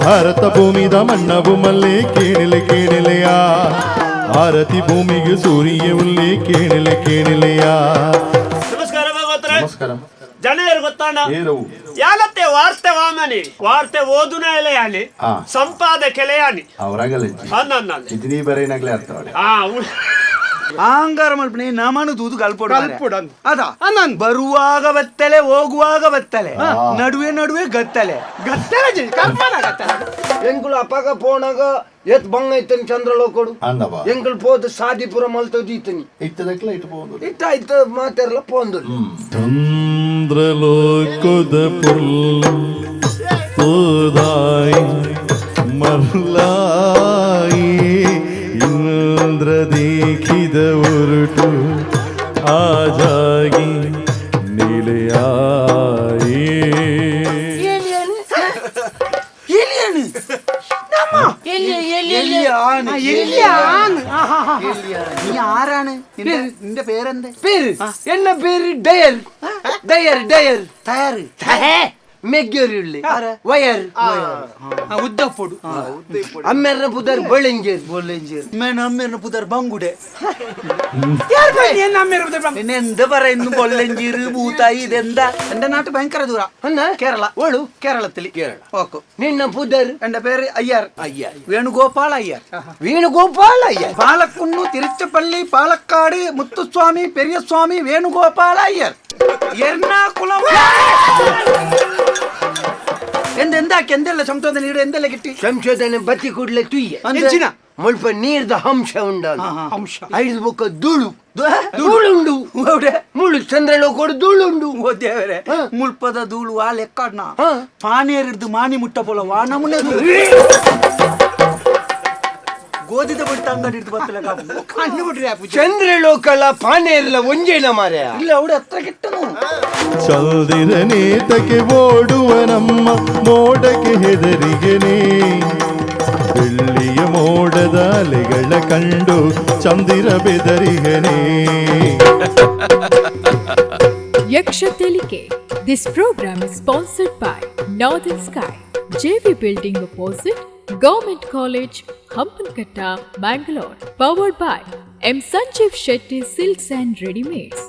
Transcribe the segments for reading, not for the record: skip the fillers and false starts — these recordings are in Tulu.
ಭಾರತ ಭೂಮಿದ ಮಣ್ಣವು ಮಲ್ಲೆ ಕೇಣಿಲೆ ಕೇಣಿಲೆಯ. ಆರತಿ ಭೂಮಿಗೆ ಸೂರ್ಯ ಉಲ್ಲೆ ಕೇಣಿಲೆ ಕೇಣಿಲೆಯ. ನಮಸ್ಕಾರ ಭಗವತ್ರ. ನಮಸ್ಕಾರ. ಜನರು ಗೊತ್ತಾಣ. ಏರವು. ಯಾಲತ್ತೆ ವಾರ್ತೆ ವಾಮನಿ ವಾರ್ತೆ ಓದುನ ಎಲೆಯಾನಿ. ಸಂಪಾದಕೆಲೆಯಾನಿ. ಅವರಾಗಲ್ಲ. ಅನ್ನ. ಇದೀ ಬರೇನಾಗ್ಲೇ ಅರ್ಥ. ಆಂಗಾರ ಮಲ್ಪನೆ ನಮನು ತೂದು ಕಲ್ಪೊಡು. ಕಲ್ಪೊಡು ಅಂದ್. ಅದ ಬರುವಾಗ ಬತ್ತಲೆ, ಹೋಗುವಾಗ ಬತ್ತಲೆ, ನಡುವೆ ನಡುವೆ ಗತ್ತಲೆ. ಗತ್ತಲೆ ಕರ್ಮನ ಗತ್ತಲೆ. ಎಂಕುಲು ಅಪಗ ಪೋಣಗ ಎತ್ ಬಂಗ ಇತ್ತನಿ ಚಂದ್ರಲೋಕಡು. ಅಂದವ. ಎಂಕುಲು ಪೋದು ಸಾದಿಪುರ ಮಲ್ತೋದು ಇತ್ತನಿ. ಇತ್ತದಕ್ಲ ಇಟ್ಟು ಬೋದು. ಇತ್ತ ಇತ್ತ ಮಾತೆರ್ಲ ಪೋಂದು. ಚಂದ್ರಲೋಕದ ಪುಲ್ ತೋದಾಯಿ ಮರ್ಲಾಯಿ ಇಂದ್ರ ದೇಖಿದ ಉರುಟು ಆಜಾಗಿ ನಿಲೆಯಾಯಿ. നീ ആരാണ്? നിന്റെ പേരെന്ത്? പേര് എന്ന പേര് ഡയർ ഡയർ ഡയർ. തയറ്. ಮೆಗ್ಗೇರುಳ್ಳಿ ವಯರ್. ಉದ್ದಪ್ಪೊಡು. ಅಮ್ಮೆರ್ನ ಪುದರ್ ಬೊಳಿಂಜೇರ್. ബൊല്ലേഞ്ചേർ അമ്മേറിന് പുതർ ബങ്കുടെ. എന്നെ അമ്മേരെ പുതിയ പിന്നെ എന്ത് പറയുന്നു? ബൊല്ലഞ്ചീറ് ഭൂതായി ഇതെന്താ? എന്റെ നാട്ട് ഭയങ്കര ദൂര. കേരള ഓളു കേരളത്തില്. കേരള. ഓക്കോ. നിന്ന പുದർ? എന്റെ പേര് അയ്യർ. അയ്യർ. വേണുഗോപാൽ അയ്യർ. വേണുഗോപാൽ അയ്യർ. പാലക്കുന്ന്, തിരുച്ചപ്പള്ളി, പാലക്കാട്, മുത്തുസ്വാമി, പെരിയസ്വാമി, വേണുഗോപാൽ അയ്യർ, എറണാകുളം. എന്ത് എന്താക്കി എന്തെല്ലാം സംശോധന ഇവിടെ എന്തെല്ലാം കിട്ടി? ಸಂಶೋಧನೆ ಬತ್ತಿ ಕೂಡ್ಲೆ ತುಯ್ಯ. ಎಂಚಿನ? ಮುಲ್ಪ ನೀರ್ದ ಅಂಶ ಉಂಡಾಗ. ಅಂಶ. ಐದು ಬೊಕ್ಕ ಧೂಳು ಧೂಳುಂಡು. എവിടെ? ಮುಳು ಚಂದ್ರಲೋಕೋಡು ಧೂಳುಂಡು. ಓ ದೇವರೇ, ಮುಲ್ಪದ ಧೂಳು ಆ ಲೆಕ್ಕಾಡ್ನ. ಪಾನೇರಿಡ್ದು ಮಾನಿ ಮುಟ್ಟ ಪೋಲ ವಾ ನಮೂನೆ ಧೂಳು. ಗೋಧಿದ ಬಿಡ್ತ ಅಂಗಡಿ ಹಿಡ್ದು ಬತ್ತಲ. ಕಣ್ಣು ಬಿಡ್ರಿ ಆ ಪೂಜೆ. ಚಂದ್ರಲೋಕಲ ಪಾನೇರ್ಲ ಒಂಜೇನ ಮಾರ್ಯ. ಇಲ್ಲ, ಅವಡು ಹತ್ರ ಕೆಟ್ಟನು. ಚಂದಿರನೇತಕ್ಕೆ ಓಡುವ ನಮ್ಮ ಮೋಡಕ್ಕೆ ಹೆದರಿಗೆನೆ. ಬೆಳ್ಳಿಯ ಮೋಡದ ಅಲೆಗಳ ಕಂಡು ಚಂದಿರ ಬೆದರಿಗನೆ. Yaksha Telike. This program is sponsored by Northern Sky, JV Building opposite Government College, Hampankatta, Mangalore. Powered by M. Sanjeev Shetty Silks and Readymates,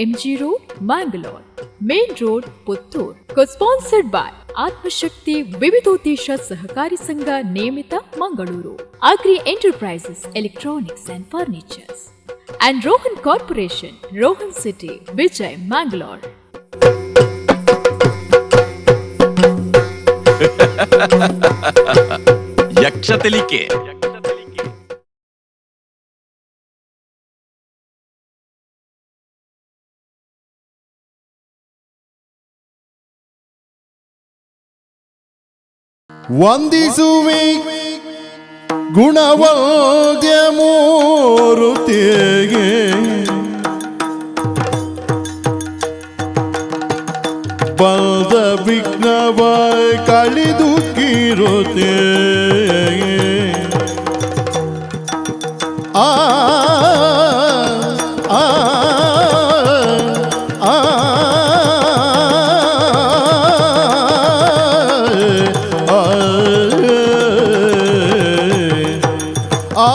MG Road, Mangalore, Main Road, Puttur. Co-sponsored by Atmashakti Vividodesha Sahakari Sangha Niyamita, Mangaluru, Agri Enterprises, Electronics and Furnitures, and Rohan Corporation, Rohan City, Vijay, Mangalore. ಯಕ್ಷ ತೆಲಿಕೆ. ವಂದಿಸುವೆ ಗುಣವಲ್ಯ ಮೂರುತಿಗೆ ಬಂದ ವಿಘ್ನವ ಕಳೆದು ಕಿರುತೆ. ಆ ಆ ಆ ಆ ಆ.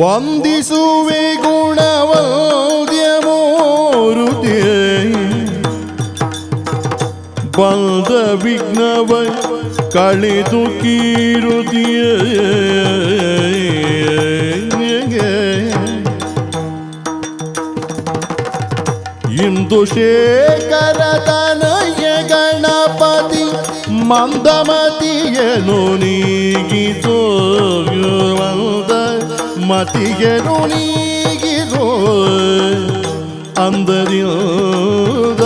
ವಂದಿಸುವೆ ಗುಣವಲ್ಯ ಮೂರುತಿ ಬಂದ ವಿಘ್ನವ ಕಳೆದು ಕೀರುತಿಯೇ. ಇಂದು ಶೇಖರ ತನಯ ಗಣಪತಿ ಮಂದಮತಿಯನು ನೀಗಿಸೋ, ಮಂದ ಮತಿಯನು ನೀಗಿಸೋ ಅಂದದಿಂದ.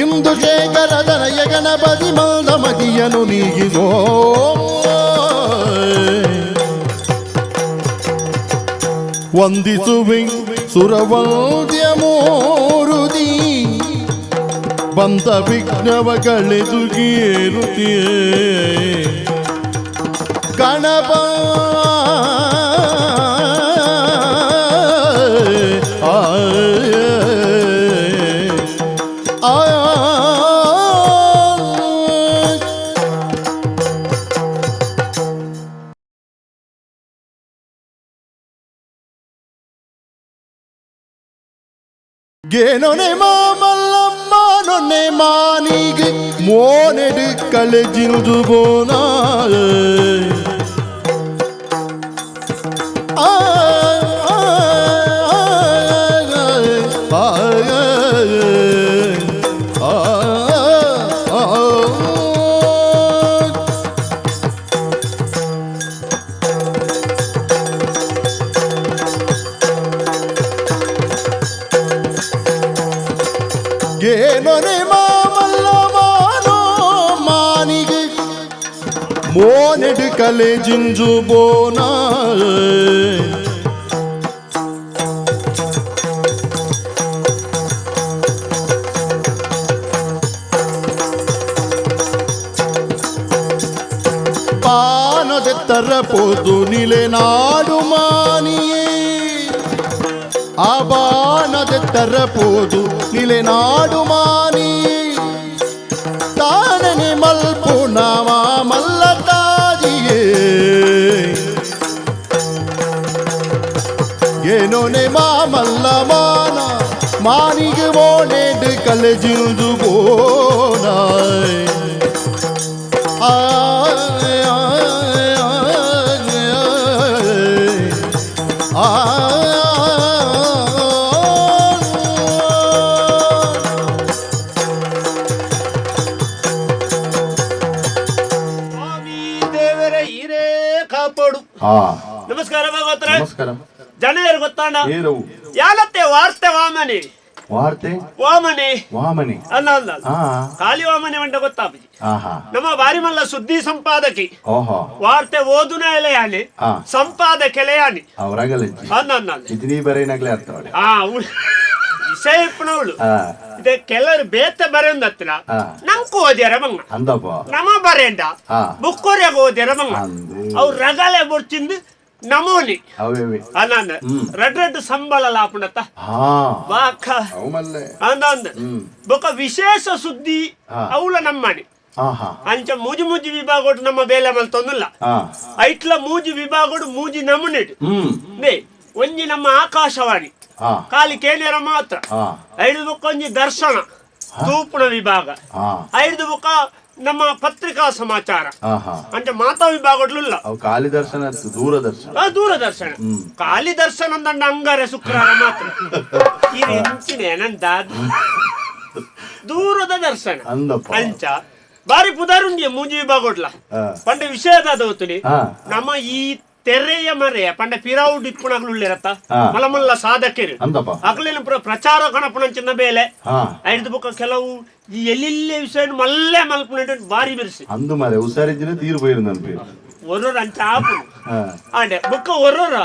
ಇಂದು ಶೇಖರ ತನಯ ಗಣಪತಿ ಮಂದಮತಿಯನು ನೀಗಿಸೋ. ವಂದಿಸುವೆ ಸುರವಂದ್ಯ ಮೂರುತಿ ಬಂದ ವಿಘ್ನವ ಕಳೆದು ಗೇರುತಿಯೇ. ಗೇನೊನೆ ಮಾಮಲ್ಲಮ್ಮನೊನೆ ಮಾನಿಗೆ ಮೋನೆಡು ಕಳೆಜಿಂದು ಬೋನ ಆ ಆ ಆ ಆ ಆ. ಗೇನೊನೆ ಮಾಮಲ್ಲ ಮಾನೋ ಮಾನಿಗೆ ಮೋನೆಡು ಕಲೆ ಜಿಂಜು ಬೋನ ಪಾನದೆತ್ತರ ಪೋದು ನಿಲೆ ನಾಡು ಮಾನಿಯೇ ಆ ಬಾಣದೆತ್ತರ ಪೋದು ನಿಲೆ ನಾಡು ಮಾನಿ ತಾನನೆ ಮಲ್ಪು ನಾಮ ಮಲ್ಲ ತಾಜಿಯೇ ಏನೋನೆ ಮಾಮಲ್ಲ ಮಾನ ಮಾನಿಗೆ ಮೋನೆಡು ಕಲೆಜಿಲ್ದು ಬೋನಾಯ್ ಆಯ್ ಆಯ್ ಆಯ್ ಆಯ್. ಸ್ವಾಮಿ ದೇವರ ಹಿರೇ ಕಾಪಾಡು. ನಮಸ್ಕಾರ ಭಗವತ್ರ. ನಮಸ್ಕಾರ. ಜನರು ಗೊತ್ತಾಣ. ಏರವು. ಯಾಲತ್ತೆ ವಾರ್ತೆ ವಾಮನೆ. ವಾರ್ತೆ. ವಾಮನೆ. ವಾಮನೆ. ಅಲ್ಲ ಅಲ್ಲ ಅಲ್ಲ. ಖಾಲಿ ವಾಮನೆ ಮಂಡ ಗೊತ್ತಾಪುಜಿ. ನಮ್ಮ ಬಾರಿಮಲ್ಲ ಸುದ್ದಿ ಸಂಪಾದಕಿ. ಓಹೋ. ವಾರ್ತೆ ಓದುನ ಎಲೆಯಾನಿ. ಸಂಪಾದಕೆಲೆಯಾನಿ. ಅವರಾಗಲಜ್ಜಿ. ಅಲ್ಲ ಅಲ್ಲ ಅಲ್ಲ. ಇದ್ನಿ ಬರೇನಾಗ್ಲೇ ಅರ್ಥ ಅವಳೆ. ಆ ವಿಷಯ ಇಪ್ಪನವಳು. ಇದೆ ಕೆಲವರು ಬೇತೆ ಬರೆಯೊಂದತ್ತಿನ. ನಂಕು ಓದ್ಯಾರ ಮಂಗ. ಅಂದಪ್ಪ. ನಮ ಬರೆಯಂಡ. ಬುಕ್ಕೋರ್ಯಾಗ ಓದ್ಯಾರ ಮಂಗ. ಅಂದು. ಅವ್ರು ರಗಲೆ ಬೊಡ್ಚಿಂದು ನಮೋನಿ. ಅವೇ. ಅಲ್ಲ ಅಂದ ರಡ್ ರಡ್ ಸಂಬಳ ಲಾಪುಣತ್ತ. ವಾಕ. ಅವು ಮಲ್ಲೆ. ಅಂದ ಅಂದ ಬೊಕ ವಿಶೇಷ ಸುದ್ದಿ. ಅವಳ ನಮ್ಮನೆ. ಅಂಚ ಮೂಜಿ ಮೂಜಿ ವಿಭಾಗೋಡು ನಮ್ಮ ಬೇಲೆ ಮಲ್ತೊಂದಿಲ್ಲ. ಐಟ್ಲ ಮೂಜಿ ವಿಭಾಗೋಡು ಮೂಜಿ ನಮೂನೆಡು. ನೇ ಒಂಜಿ ನಮ್ಮ ಆಕಾಶವಾಣಿ. ಖಾಲಿ ಕೇನೇರ ಮಾತ್ರ. ಐದು ಬುಕ್ಕ ಒಂಜಿ ದರ್ಶನ ತೂಪುಣ ವಿಭಾಗ. ಐದು ಬುಕ್ಕ ನಮ್ಮ ಪತ್ರಿಕಾ ಸಮಾಚಾರ. ಅಂಚ ಮಾತಾ ವಿಭಾಗಡ್ಲು ಇಲ್ಲ. ಅವು ಖಾಲಿ ದರ್ಶನ ಅತ್ತು, ದೂರದರ್ಶನ. ಆ, ದೂರದರ್ಶನ ಖಾಲಿ ದರ್ಶನ ಅಂದಂಡ ಅಂಗಾರೆ ಶುಕ್ರವಾರ ಮಾತ್ರ. ಇದು ಎಂಚಿನ ಏನಂತ ದೂರದ ದರ್ಶನ. ಅಂದಪ್ಪ. ಅಂಚ ಬಾರಿ ಪುದಾರುಂಡಿಯ ಮೂಜಿ ವಿಭಾಗೋಡ್ಲ. ಪಂಡ ವಿಷಯದ ದೋತುನಿ. ನಮ್ಮ ಈ ತೆರೆಯ ಮರೆಯ ಪಂಡ ಪಿರಾವುಡ್ ಇಪ್ಪುನಗ್ಲು ಉಳ್ಳಿರತ್ತ. ಮಲಮಲ್ಲ ಸಾಧಕರು. ಅಂದಪ್ಪ. ಅಗ್ಲೇನು ಪೂರ ಪ್ರಚಾರ ಕಣಪುಣಂಚಿನ ಬೇಲೆ. ಐದು ಬುಕ್ಕ ಕೆಲವು ಈ ಎಲ್ಲೆಲ್ಲೇ ವಿಷಯ ಮಲ್ಲೆ ಮಲ್ಪುನ ಬಾರಿ ಬಿರ್ಸಿ. ಅಂದು ಮಾರೆ ಹುಷಾರಿದ್ದಿನ ತೀರು ಪೋಯಿರು ನನ್ಪಿ. ಒರ್ರೊರ ಅಂಚ ಆಪುನು ಆಂಡೆ ಬುಕ್ಕ ಒರ್ರೊರ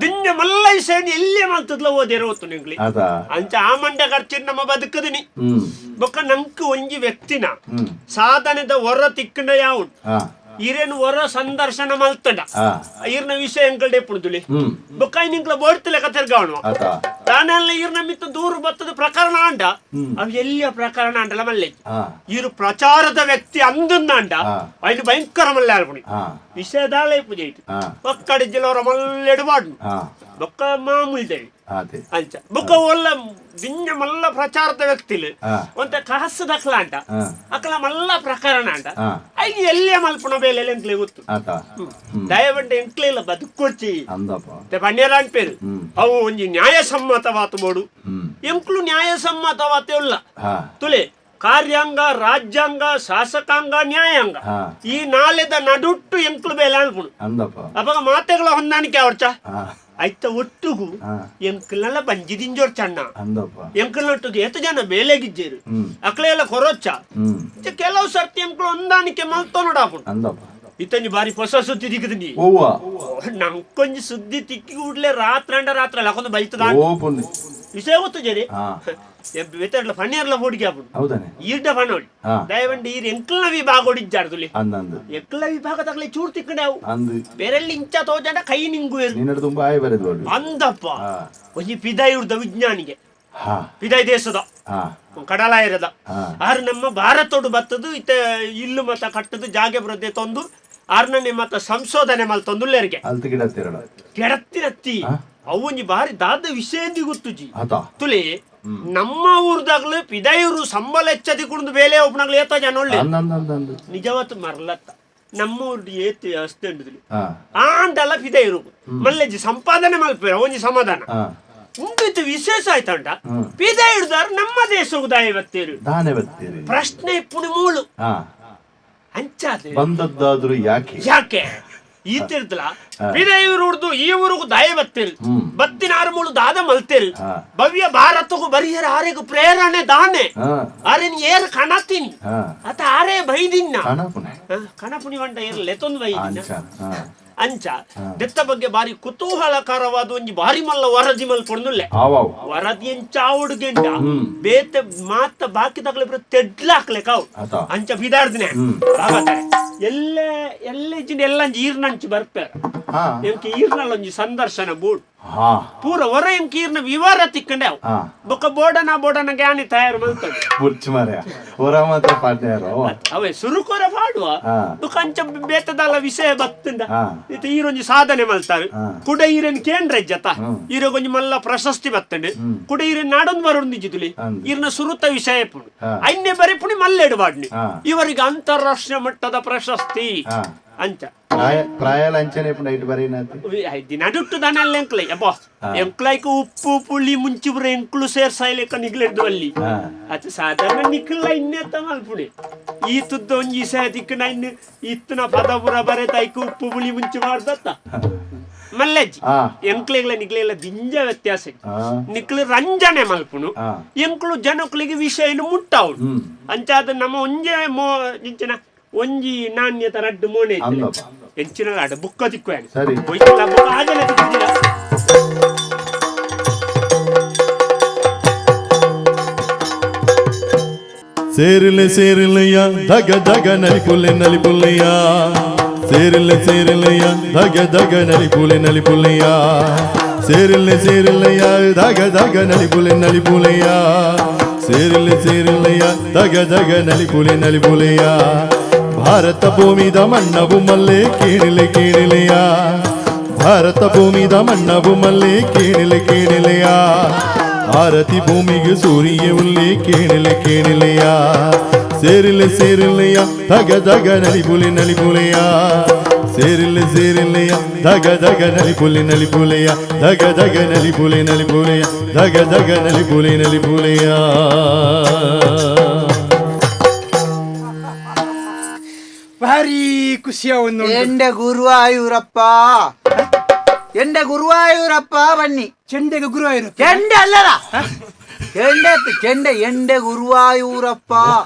ದಿನ ಮಲ್ಲ ವಿಷಯ ಎಲ್ಲೇ ಮಲ್ತದ್ಲ ಓದಿರ ಒತ್ತು ನಿಂಗ್ಲಿ. ಆತ. ಅಂಚ ಆ ಮಂಡೆ ಖರ್ಚಿನ ನಮ್ಮ ಬದುಕದಿನಿ. ಬೊಕ್ಕ ನಂಕ್ ಒಂಜಿ ವ್ಯಕ್ತಿನ ಸಾಧನೆದ ಹೊರ ತಿಕ್ಕಂಡ ಯಾವು ಇರೇನು ಹೊರ ಸಂದರ್ಶನ ಮಲ್ತಂಡ. ಇರ್ನ ವಿಷಯ ಎಂಕಲ್ ಡೆಪ್ಪುದುಲಿ. ಬೊಕ್ಕ ನಿಂಕ್ಲ ಬೋಡ್ತಿಲೆ ಕತೆರ್ಗಾವಣ. ಆತ. ತಾನೆಲ್ಲ ಇರ್ನ ಮಿತ್ತು ದೂರು ಬತ್ತದ ಪ್ರಕರಣ ಅಂಡ ಅವು ಎಲ್ಲಿಯ ಪ್ರಕರಣ ಅಂಡಲ ಮಲ್ಲೆ. ಇರು ಪ್ರಚಾರದ ವ್ಯಕ್ತಿ ಅಂದನ್ನಾಂಡ. ಐದು ಭಯಂಕರ ಮಲ್ಲೆ ಆಲ್ಪುಣಿ. ವಿಷಯದಾಳೆ ಪೂಜೆ ಇಟ್ಟು ಒಕ್ಕಡಿ ಜಿಲ್ಲವರ ಮಲ್ಲೆಡು ಬಾಡ್ನು. ಬೊಕ್ಕ ಮಾಮೂಲಿ ದೇವಿ. ಆತೆ. ಅಂಚ ಬೊಕ್ಕ ಒಲ್ಲ ದಿನ್ನ ಮಲ್ಲ ಪ್ರಚಾರದ ವ್ಯಕ್ತಿಲು. ಒಂತ ಕಾಸು ದಕ್ಲ ಅಂಟ. ಅಕಲ ಮಲ್ಲ ಪ್ರಕರಣ ಅಂಟ. ಐದು ಎಲ್ಲೇ ಮಲ್ಪುಣ ಬೇಲೆ ಎಂಕ್ಲೆ ಗೊತ್ತು. ಆತ. ದಯವಂಡ ಎಂಕ್ಲೆ ಇಲ್ಲ ಬದುಕೊಡ್ಚಿ. ಅಂದಪ್ಪ. ಪನ್ಯರ ಅನ್ಪೇರು ಅವು ಒಂಜಿ ನ್ಯಾಯಸಮ್ಮತವಾತ ಬೋಡು. ಎಂಕ್ಲು ನ್ಯಾಯಸಮ್ಮತವಾತೆ ಉಲ್ಲ. ತುಲೆ ಕಾರ್ಯಾಂಗ ರಾಜ್ಯಾಂಗ ಶಾಸಕಾಂಗ ನ್ಯಾಯಾಂಗ. ಈ ನಾಲೆದ ನಡುಟ್ಟು ಎಂಕ್ಲು ಬೇಲೆ ಅನ್ಪುಣು. ಅಂದಪ್ಪ. ಅವಾಗ ಮಾತೆಗಳ ಹೊಂದಾಣಿಕೆ ಅವರ್ಚ ಐತ ಒಟ್ಟುಗು. ಎಂಕ್ಲಲ್ಲ ಬಂಜಿದಿಂಜೋರ್ಚಣ್ಣ. ಅಂದಪ್ಪ. ಎಂಕ್ಲೊಟ್ಟಿಗೆ ಏತ ಜನ ಬೇಲೆಗಿಜ್ಜೇರು. ಅಕ್ಲೆ ಎಲ್ಲ ಕೊರೊಚ್ಚ. ಕೆಲವು ಸರ್ತಿ ಎಂಕ್ಲು ಹೊಂದಾಣಿಕೆ ಮಲ್ತೋ ನೋಡಾಪುಣು. ಅಂದಪ್ಪ. ಇತ್ತಂಜಿ ಬಾರಿ ಹೊಸ ಸುದ್ದಿ ದಿಕ್ಕದಿ. ಓವ್ವ. ನಂಕೊಂಜಿ ಸುದ್ದಿ ತಿಕ್ಕಿ ಕೂಡ್ಲೆ ರಾತ್ರಿ ಅಂಡ ರಾತ್ರಿ ಅಲ್ಲ ಒಂದು ಬೈತದ. ಓ ಪುಣ್ಯ. ವಿಷಯ ಗೊತ್ತು ಜರಿ. ಬೆತ್ತಡ್ಲ ಫಣ್ಣಿಯರ್ಲ ಫೋಡಿಗೆ ಆಪುಂಡು. ಹೌದಾನೆ. ಈರ್ಡ ಫಣೋಡಿ. ದಯವಂಡಿ ಈರ್ ಎಂಕ್ಲನ ವಿಭಾಗ ಇಜ್ಜಾರ್ದುಲಿ. ಅಂದಂದು. ಎಂಕ್ಲ ವಿಭಾಗ ತಗಲೆ ಚೂರು ತಿಕ್ಕಂಡೆ ಅವು. ಅಂದು. ಬೆರಲ್ಲಿ ಇಂಚ ತೋಜಾಂಡ ಕೈ ನಿಂಗು. ನಿನ್ನಡ ತುಂಬಾ ಆಯ್ ಬರೆದು. ಅಂದಪ್ಪ ಒಂಜಿ ಪಿದಾಯುರ್ದ ವಿಜ್ಞಾನಿಗೆ. ಪಿದಾಯ್ ದೇಶದ ಕಡಲಾಯಿರದ ಆರು ನಮ್ಮ ಭಾರತೋಡು ಬತ್ತದು ಇತ್ತ ಇಲ್ಲು ಮತ ಕಟ್ಟದು ಜಾಗೆ ಬರದೆ ತಂದು ಆರ್ನನೆ ಮತ ಸಂಶೋಧನೆ ಮಲ್ತೊಂದುಲ್ಲೇರಿಗೆ. ಅಲ್ತು ಗಿಡತ್ತಿರಡ. ಗಿಡತ್ತಿರತ್ತಿ ಅವು ಒಂಜಿ ಬಾರಿ ದಾದ ವಿಷಯ ಗೊತ್ತುಜಿ. ತುಲಿ ನಮ್ಮ ಊರ್ದಾಗ್ಲು ಪಿದಾಯೂರು ಸಂಬಳ ಹೆಚ್ಚದಿ ಕುಡ್ದು ಬೇಲೆ ಒಬ್ಬನಾಗ್ಲು ಏತ ಜನ ಒಳ್ಳೆ ನಿಜವತ್ತು ಮರಲತ್ತ ನಮ್ಮ ಊರ್ದು ಏತ್ ವ್ಯವಸ್ಥೆ ಉಂಟು ಆಂಡಲ ಪಿದಾಯೂರು ಮಲ್ಲೆಜ್ಜಿ ಸಂಪಾದನೆ ಮಲ್ಪೇರ ಒಂಜಿ ಸಮಾಧಾನ ಉಂಡಿತ್ತು ವಿಶೇಷ ಆಯ್ತಂಟ ಪಿದಾಯಿಡ್ದಾರ ನಮ್ಮ ದೇಶವು ದಾಯ ಬತ್ತೇರು ದಾನೆ ಬತ್ತೀರಿ ಪ್ರಶ್ನೆ ಪುಣಿ ಮೂಳು ಅಂಚಾದ ಬಂದದ್ದಾದ್ರೂ ಯಾಕೆ ಯಾಕೆ ಈ ತಿರ್ತಲ ಪಿದಾಯೂರು ಉಡ್ದು ಈ ಊರಿಗೂ ದಾಯ ಬತ್ತೇರು ಬತ್ತಿನ ಆರು ಮೂಳು ದಾದ ಮಲ್ತೇರು ಭವ್ಯ ಭಾರತಗೂ ಬರಿಯರ ಆರೆಗೂ ಪ್ರೇರಣೆ ದಾನೆ ಆರೆನ್ ಏರ್ ಕಣತೀನಿ ಅತ ಆರೇ ಬೈದಿನ್ನ ಕಣಪುಣಿ వంట ಏರ್ ಲೆತೊಂದು ಬೈದಿನ್ನ ಅಂಚ ದೆತ್ತ ಬಗ್ಗೆ ಬಾರಿ ಕುತೂಹಲಕರವಾದ ಒಂಜಿ ಬಾರಿ ಮಲ್ಲ ವರದಿ ಮಲ್ಪೊಂದುಲ್ಲೆ ವರದಿ ಎಂಚಾವುಡುಗೆಂಡ ಬೇತೆ ಮಾತ ಬಾಕಿ ತಗಲೆ ತೆಡ್ಲಾಕ್ಲೆ ಕಾವು ಅಂಚ ಬಿದಾಡ್ದಿನ ಎಲ್ಲ ಎಲ್ಲ ಇಜ್ಜಿಂಡ ಎಲ್ಲ ಈರ್ನಂಚು ಬರ್ಪೇರ ಎಂಕೆ ಈರ್ನಲ್ಲ ಒಂಜಿ ಸಂದರ್ಶನ ಬೋರ್ಡ್ ಪೂರ ಹೊರ ಎಂಕೆ ಈರ್ನ ವಿವರ ತಿಕ್ಕಂಡೆ ಅವು ಬೊಕ್ಕ ಬೋಡನ ಬೋಡನ ಜ್ಞಾನಿ ತಯಾರು ಮಲ್ತದೆ ಬುರ್ಚು ಮಾರ್ಯ ಹೊರ ಮಾತ್ರ ಪಾಡ್ಯಾರೋ ಅವೇ ಸುರುಕೊರ ಪಾಡುವ ಬೊಕ್ಕ ಅಂಚ ಬೇತದಲ್ಲ ವಿಷಯ ಬತ್ತಂಡ ಇತ್ತ ಈರೊಂಜಿ ಸಾಧನೆ ಮಲ್ತಾರೆ ಕುಡ ಈರನ್ ಕೇಂದ್ರ ಜತ ಈರಗೊಂಜಿ ಮಲ್ಲ ಪ್ರಶಸ್ತಿ ಬತ್ತಂಡು ಕುಡ ಈರನ್ ನಾಡೊಂದು ಬರೋಂದಿಜ್ಜಿದುಲಿ ಈರ್ನ ಸುರುತ ವಿಷಯ ಪುಣು ಐನ್ಯ ಬರೀ ಪುಣಿ ಮಲ್ಲೇಡು ಬಾಡ್ನಿ ಇವರಿಗೆ ಅಂತಾರಾಷ್ಟ್ರೀಯ ಮಟ್ಟದ ಪ್ರಶಸ್ತಿ ಅಂಚ ಪ್ರಾಯ ಲಂಚನೆ ನೈಟ್ ಬರೀನಾತಿ ನಡುಟ್ಟು ದನಲ್ಲ ಎಂಕ್ಲೈ ಅಬ್ಬಾ ಎಂಕ್ಲೈಕ್ ಉಪ್ಪು ಪುಳಿ ಮುಂಚಿ ಪುರ ಎಂಕ್ಲು ಸೇರ್ಸಾಯ್ಲೆಕ್ಕ ನಿಗ್ಲೆಡ್ದು ಅಲ್ಲಿ ಅದು ಸಾಧಾರಣ ನಿಕ್ಕಲ್ಲ ಇನ್ನೆತ್ತ ಮಲ್ಪುಣೆ ಈ ತುದ್ದ ಒಂಜಿ ಇಸೆ ದಿಕ್ಕನ ಇನ್ನು ಇತ್ತನ ಪದ ಪುರ ಬರೆತಾಯ್ಕು ಉಪ್ಪು ಪುಳಿ ಮುಂಚಿ ಮಾಡ್ದತ್ತ ಮಲ್ಲಜ್ಜಿ ಎಂಕ್ಲೆಗ್ಲ ನಿಕ್ಲೆಗ್ಲ ದಿಂಜ ವ್ಯತ್ಯಾಸ ನಿಕ್ಲು ರಂಜನೆ ಮಲ್ಪುಣು ಎಂಕ್ಲು ಜನಕ್ಲಿಗೆ ವಿಷಯ ಮುಟ್ಟಾవుಡು ಅಂಚಾದ ನಮ್ಮ ಒಂಜೆ ಮೋ ಇಂಚಿನ ಒಂಜಿ ನಾಣ್ಯತ ರಡ್ಡು ಮೋಣೆ ಎಂಚಿನ ಅಡ ಬುಕ್ಕ ತಿಕ್ಕು ಸರಿ ಆಜನೆ ತಿಕ್ಕಿದಿರ. ಸೇರಿಲೆ ಸೇರಿಲೆಯ ಧಗ ಧಗ ನಲಿಪುಲೆ ನಲಿಪುಲೆಯ ಸೇರಿಲೆ ಸೇರಿಲೆಯ ಧಗ ಧಗ ನಲಿಪುಲೆ ನಲಿಪುಲೆಯ ಸೇರಿಲೆ ಸೇರಿಲೆಯ ಧಗ ಧಗ ನಲಿಪುಲೆ ನಲಿಪುಲೆಯ ಸೇರಿಲೆ ಸೇರಿಲೆಯ ಧಗ ಧಗ ನಲಿಪುಲೆ ನಲಿಪುಲೆಯ ಭಾರತ ಭೂಮಿದ ಮಣ್ಣವು ಮಲ್ಲೆ ಕೀಣಿಲೆ ಕೀಣಿಲೆಯ ಭಾರತ ಭೂಮಿದ ಮಣ್ಣವು ಮಲ್ಲೆ ಕೀಣಿಲೆ ಕೀಣಿಲೆಯ ಆರತಿ ಭೂಮಿಗೆ ಸೂರ್ಯ ಉಲ್ಲಿ ಕೇಣಿಲೆ ಕೇಣಿಲೆಯ ಸೇರಿಲೆ ಸೇರಿಲೆಯ ಧಗ ಧಗ ನಲಿಪುಲೆ ನಲಿಪುಲೆಯ ಸೇರಿಲೆ ಸೇರಿಲೆಯ ಧಗ ಧಗ ನಲಿಪುಲೆ ನಲಿಪುಲೆಯ ಧಗ ಧಗ ನಲಿಪುಲೆ ನಲಿಪುಲೆಯ ಧಗ ಧಗ ನಲಿಪುಲೆ ನಲಿಪುಲೆಯ. ಭಾರಿ ಖುಷಿಯ ಒಂದು ಎಂಡೆ ಗುರುವಾಯೂರಪ್ಪ ಎಂಡೆ ಗುರುವಾಯೂರಪ್ಪ ಬನ್ನಿ ಚೆಂಡೆಗೆ ಗುರುವಾಯೂರಪ್ಪ ಚೆಂಡೆ ಅಲ್ಲರ ಚೆಂಡೆ ಚೆಂಡೆ ಎಂಡೆ ಗುರುವಾಯೂರಪ್ಪ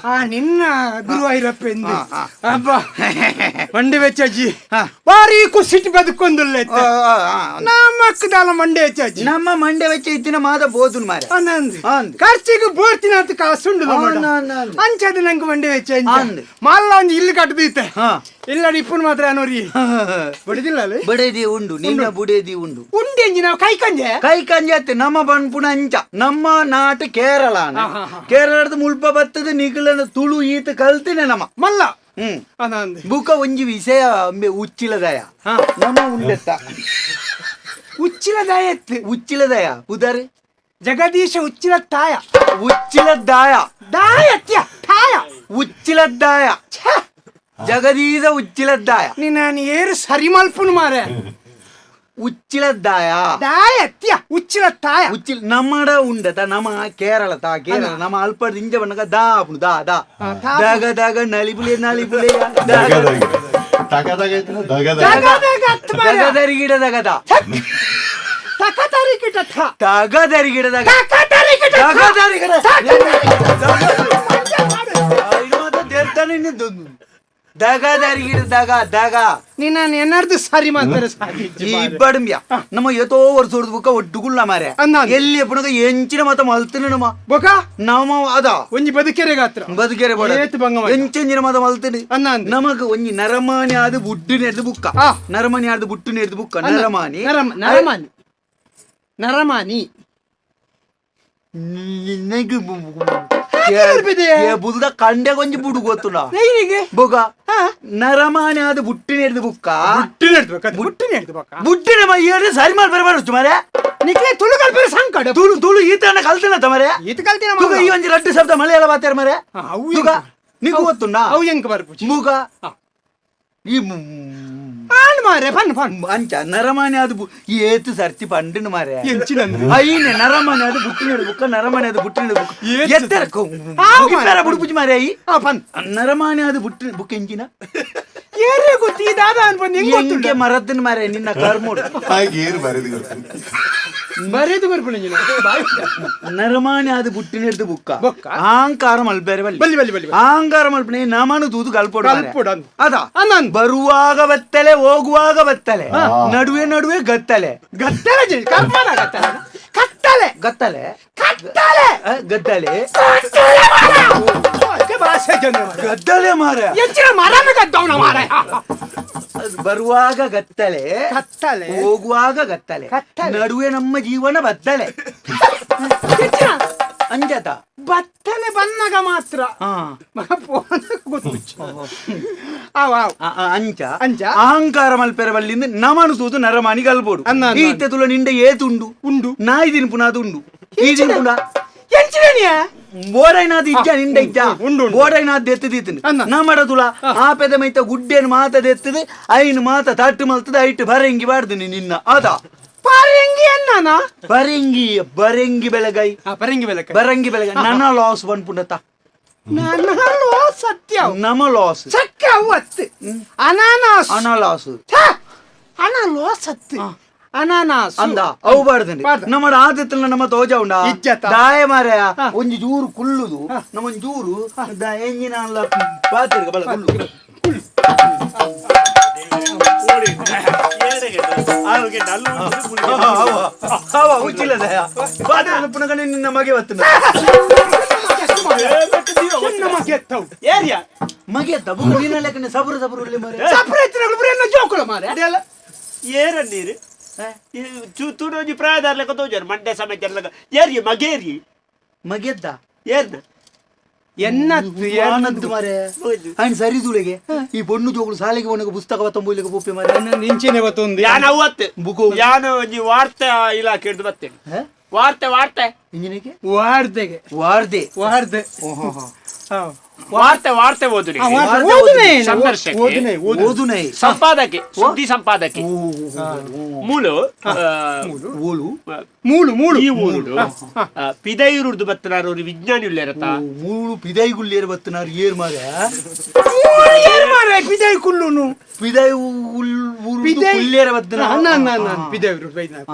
ನಿನ್ನ ಗುರುವಾಯೂರಪ್ಪ ಎಂದು ಅಬ್ಬ ಮಂಡೆ ವೆಚ್ಚಾಜಿ ಭಾರಿ ಖುಷಿ ಬದುಕೊಂದುಲ್ಲ ನಮ್ಮ ಮಂಡೆ ವೆಚ್ಚಾಜಿ ನಮ್ಮ ಮಂಡೆ ವೆಚ್ಚ ಇತ್ತಿನ ಮಾದ ಬೋದುನ್ ಮಾರೆ ಖರ್ಚಿಗೆ ಬೋರ್ತಿನ ಅಂತ ಕಾಸುಂಡು ಅಂಚದ ನಂಗೆ ಮಂಡೆ ವೆಚ್ಚ ಮಾಲ್ಲ ಒಂದು ಇಲ್ಲಿ ಕಟ್ಟದೀತೆ ಇಲ್ಲ ಇಪ್ಪನ್ ಮಾತ್ರ ನೋರಿ ಬಡಿದಿಲ್ಲ ಅಲ್ಲಿ ಬಡದಿ ಉಂಡು ನಿನ್ನ ಬುಡೇದಿ ಉಂಡು ಉಂಡೆ ನಾವು ಕೈ ಕಂಜೆ ಕೈ ಕಂಜೆ ಅತ್ತೆ ನಮ್ಮ ಬನ್ಪುಣ ಅಂಚ ನಮ್ಮ ನಾಟ ಕೇರಳ ಕೇರಳದ ಮುಲ್ಪ ಬತ್ತದ ನಿಗಲನ ತುಳು ಈತ ಕಲ್ತಿನ ನಮ್ಮ ಮಲ್ಲ ಬುಕ ಒಂಜಿ ವಿಷಯ ಉಚ್ಚಿಲದಯ ನಮ್ಮ ಉಂಡೆತ್ತ ಉಚ್ಚಿಲದಯ ಉಚ್ಚಿಲದಯ ಉದರ್ ಜಗದೀಶ ಉಚ್ಚಿಲ ತಾಯ ಉಚ್ಚಿಲದಾಯ ದಾಯತ್ಯ ತಾಯ ಉಚ್ಚಿಲದ್ದಾಯ ಜಗದೀಶ ಉಚ್ಚಿಲದ್ದಾಯ ನೀನು ಏರು ಸರಿ ಮಲ್ಪುನು ಮಾರೆ ಉಚ್ಚಿಲದ್ದಾಯ ದಾಯತ್ಯ ಉಚ್ಚಿಲ ತಾಯ ಉಚ್ಚಿಲ ನಮ್ಮಡ ಉಂಡತ ನಮ್ಮ ಕೇರಳ ತಾ ಕೇರಳ ನಮ್ಮ ಅಲ್ಪದ ಇಂಜ ಬಣ್ಣಗ ದಾ ಅಪುನು ದಾ ದಾ ದಗ ದಗ ನಲಿಬುಲೆ ನಲಿಬುಲೆ ದಗ ದಗ ತಗ ದಗ ಐತಲ್ಲ ದಗ ದಗ ದಗದರಿಗಿಡ ದಗದ ತಕತರಿಕಿಟ ಥ ತಗದರಿಗಿಡ ದಗ ತಕತರಿಕಿಟ ತಗದರಿಗಿಡ ದಗ ದರಿಗಿಡ ದಗ ದಗ ನೀನ್ ಏನಾರ್ದು ಸರಿ ಮಾಡ್ತಾರೆ ಸಾರಿ ಈ ಇಬ್ಬಡಂಬ್ಯ ನಮ್ಮ ಏತೋ ವರ್ಷ ಹೊಡೆದು ಬುಕ್ಕ ಒಡ್ಡುಗುಳ್ಳ ಮಾರೆ ಅನ್ನ. ಎಲ್ಲಿ ಎಪ್ಪುನಗ ಎಂಚಿನ ಮತ ಮಲ್ತಿನ ನಮ್ಮ ಬೊಕ ನಮ್ಮ ಅದ ಒಂಜಿ ಬದುಕೆರೆ ಗಾತ್ರ ಬದುಕೆರೆ ಬೋಡ ಏತ್ ಬಂಗ ಮಾರ್ರೆ. ಎಂಚೆಂಜಿನ ಮತ ಮಲ್ತಿನಿ ಅನ್ನ ಅಂದ್. ನಮಗ ಒಂಜಿ ನರಮಾನಿ ಆದ ಬುಡ್ಡು ನೆಡ್ದು ಬುಕ್ಕ ಆ. ನರಮಾನಿ ಆದ ಬುಟ್ಟು ನೆಡ್ದು ಬುಕ್ಕ ನರಮಾನಿ ನರಮಾನಿ ನರಮಾನಿ ನಿನಗೆ ಬರ್ಬಿದೆ? ಬುಲ್ದ ಕಂಡೆ ಕೊಂಚ ಬುಡು ಗೊತ್ತುಂಡ ನೈನಿಗೆ ಬೊಗ ನರಮಾನಿ ಆದ ಬುಟ್ಟು ನೆಡ್ದು ಬುಕ್ಕ ಬುಟ್ಟಿನ ಹೇಳ್ದು ಬೊಕ ಬುಟ್ಟಿನ ಹೇಳ್ದು ಬೊಕ ಬುಟ್ಟಿನ ಏಳು ಸರಿ ಮಾಡಿ ಬರಬಾರದು ಮಾರೆ ನಿಕ್ಲೆ ತುಳು ಕಲ್ಪರೆ ಸಂಕಡ ತುಳು ತುಳು ಈತನ ಕಲ್ತನ ತಮರೆ ಈತ ಕಲ್ತಿನ ತುಗ ಈ ಒಂಜಿ ರಡ್ಡು ಶಬ್ದ ಮಲಯಾಳ ಬಾತಾರ ಮರೆ ಅವು ತುಗ ನಿಗು ಗೊತ್ತುಂಡ ಅವು ಎಂಕ ಬರ್ಪುಜಿ ಮುಗ ಆ. ಈ ಆಣ್ ಮಾರೆ ಫನ್ ಫನ್ ಅಂಚ ನರಮಾನಿ ಅದು ಏತು ಸರ್ತಿ ಪಂಡಿನ ಮಾರೆ ಎಂಚಿನ ಐನೆ ನರಮಾನಿ ಅದು ಬುಟ್ಟಿನ ಬುಕ್ಕ ನರಮಾನಿ ಅದು ಬುಟ್ಟಿನ ಬುಕ್ಕ ಏತು ಎತ್ತರ ಆ ಮಾರೆ. ಬುಡುಪುಜಿ ಮಾರೆ I ಆ ಫನ್ ನರಮಾನಿ ಅದು ಬುಟ್ಟಿನ ಬುಕ್ ಎಂಚಿನ ಏರೇ ಗೊತ್ತಿ ದಾದ ಅನ್ಬಂದು ಹೆಂಗ್ ಗೊತ್ತುಂಡ ಎಂಕೆ ಮರದ್ದಿನ ಮಾರೆ ನಿನ್ನ ಕರ್ಮೋಡು ಹಾಗೆ ಏರು ಬರೆದು ಗೊತ್ತು ಬರೇದು ಬರ್ಪುಣ ನರಮಾನಿ ಅದು ಬುಟ್ಟಿನ ಹಿಡ್ದು ಬುಕ್ಕ ಬೊಕ್ಕ. ಆಂಕಾರ ಮಲ್ಬೇರೆ ಬಲ್ಲಿ ಬಲ್ಲಿ ಬಲ್ಲಿ ಬಲ್ಲಿ ಬಲ್ಲಿ. ಆಂಕಾರ ಮಲ್ಪನೆ ನಮನು ತೂದು ಕಲ್ಪೊಡು ಮಾರೆ. ಕಲ್ಪೊಡು ಅಂದ್. ಅದ ಅನ್ನ ಬರುವಾಗ ಬತ್ತಲೆ ಹೋಗುವಾಗ ಬತ್ತಲೆ ನಡುವೆ ನಡುವೆ ಗತ್ತಲೆ ಗತ್ತಲೆ ಜಿ ಕರ್ಮನ ಗತ್ತಲೆ ಕತ್ತಲೆ ಗತ್ತಲೆ ಕತ್ತಲೆ ಆ, ಗದ್ದಲೆ ಕತ್ತಲೆ ಮಾರ ಅದೇ ಭಾಷೆ ಜನ ಮಾರ್ರೆ. ಗದ್ದಲೆ ಮಾರ ಎಂಚಿನ ಮರನ ಗದ್ದವನ ಮಾರ ಅದು ಬರುವಾಗ ಗತ್ತಲೆ ಕತ್ತಲೆ ಹೋಗುವಾಗ ಗತ್ತಲೆ ಕತ್ತಲೆ. ನಡುವೆ ನಮ್ಮ ಜೀವನ ಬತ್ತಲೆ ಎಂಚಿನ ಅಂಜತ ಬತ್ತಲೆ ಬನ್ನಗ ಮಾತ್ರ ಹಾ ಮಗ ಪೋನ ಗೊತ್ತು ಅವ್ ಅವ್ ಆ, ಆ, ಅಂಚ ಅಂಚ. ಅಹಂಕಾರ ಮಲ್ಪೆರ ಬಲ್ಲಿಂದ ನಮನು ತೂದು ನರಮಾನಿ ಕಲ್ಪೋಡು ಅನ್ನ, ಅನ್ನ, ಈತೆ ತುಲ ನಿಂಡೆ ಏತುಂಡು ಉಂಡು. ನಾಯಿ ತಿನ್ಪುನ ಅದು ಉಂಡು ಈ ತಿನ್ಪುನ ಎಂಚಿನನಿಯ ಬೋರೈನಾದ ಇಜ್ಜ ನಿಂಡ ಇಜ್ಜ ಉಂಡು, ಉಂಡು. ಬೋರೈನಾದ ಎತ್ತದಿತ್ತು ಅನ್ನ. ನಮಡ ತುಲ ಆ ಪೆದ ಮೈತ ಗುಡ್ಡೇನು ಮಾತದ ಎತ್ತದು ಐನು ಮಾತ ತಟ್ಟು ಮಲ್ತದ ಐಟು ಬರಂಗಿ ಬಾರ್ದು ನಿನ್ನ ಅದ ಪರಂಗಿ ಅನ್ನಾನ ಬರಂಗಿ ಬರಂಗಿ ಬೆಳಗೈ ಆ ಪರಂಗಿ ಬೆಲಕ ಬರಂಗಿ ಬೆಳಗೈ ನನ್ನ ಲಾಸ್ ಬಂದ್ಪುಂಡತ ನಾನು ಸತ್ಯ ನಮ ಲಾಸ್ ಚಕ್ಕ ಅವತ್ತು ಅನಾನಾಸ್ ಅನ ಲಾಸ್ ಛ! ಅನಲೋ ಸತ್ತು ಅನಾನಾಸ್ ಅಂದ ಅವು ಬಾರ್ದಂడి ಬಾರ್ದ. ನಮ್ಮ ಆದತ್ತಲ್ಲ ನಮ್ಮ ತೋಜ ಉಂಡ ಇಜ್ಜತ. ದಾಯ ಮಾರಾಯ ಒಂಜಿ ಜೂರು ಕುಲ್ಲುದು ನಮ್ಮ ಒಂಜಿ ಜೂರು ಎಂಜಿನ ಅಲ್ಲ ಪಾತಿರ್ಗ ಬಲ ಕುಲ್ಲು ಅವ ಉಚ್ಚಿಲ್ಲ ದಯ ಪಾತಿರ್ಗ ಪುನಗನೆ ನಿನ್ನ ಮಗೆ ಬತ್ತನ ನಮ್ಮ ಕೆತ್ತವು ಏರಿಯಾ ಮಗೆ ದಬು ನಿನ್ನ ಲೆಕ್ಕನೆ ಸಬರು ಸಬರು ಉಳ್ಳಿ ಮಾರಾಯ ಸಪ್ರೇತ್ನಗಳು ಬರೀ ಎಲ್ಲ ಜೋಕುಳ ಮಾರೆ ಅದೆಲ್ಲ ಏರ ನೀರು ತೂಡೋಜಿ ಪ್ರಾಯದಾರ್ ಲೆಕ್ಕ ತೋಜಾರು ಮಂಡ್ಯ ಸಮೇತ ಎಲ್ಲ ಏರಿ ಮಗೇರಿ ಮಗೆದ್ದ ಏರ್ನ ಎನ್ನತ್ತು ಆನಂದ್ ಮಾರೆ ಅಂಡ್ ಸರಿ ತುಳಿಗೆ ಈ ಪೊಣ್ಣು ಜೋಗುಳು ಸಾಲಿಗೆ ಒಣಗ ಪುಸ್ತಕ ತಂಬುಲಿಗೆ ಪೊಪ್ಪೆ ಮಾರೆ ನಿಂಚಿನ ಬತ್ತೊಂದು ಯಾನ ಅವತ್ತು ಬುಕು. ಯಾನ ಒಂಜಿ ವಾರ್ತೆ ಇಲಾಖೆ ಹಿಡ್ದು ಬರ್ತೇನೆ ಹ? ವಾರ್ತೆ ವಾರ್ತೆ ಇಂಜಿನಿಗೆ ವಾರ್ದೆಗೆ ವಾರ್ದೆ ವಾರ್ದೆ ವಾರ್ತೆ ವಾರ್ತೆ ಓದು ಆ, ವಾರ್ತೆ ಓದುನೆ ಸಂದರ್ಶಕ. ಓದುನೆ ಓದುನೆ ಓದುನೈ ಸಂಪಾದಕಿ ಸುದ್ದಿ ಸಂಪಾದಕಿ ಮೂಲು ಓಲು ಮೂಳು ಮೂಳು ಈ ಊರುಡು ಪಿದೈರುಡ್ದು ಬತ್ತನಾರು ಒಂದು ವಿಜ್ಞಾನಿ ಉಲ್ಲೇರತ ಮೂಳು ಪಿದೈಗುಳ್ಳೇರು ಬತ್ತನಾರು ಏರ್ ಮಾರೆ ಮೂಳು ಏನ್ ಮಾರೆ ಪಿದೈ ಕುಲ್ಲುನು ಪಿದೈ ಪಿದೈ ಉಳ್ಳೇರ ಬತ್ತನ ಅನ್ನ ಅನ್ನ ಅನ್ನ ಪಿದೈ ಬೈದ್ನ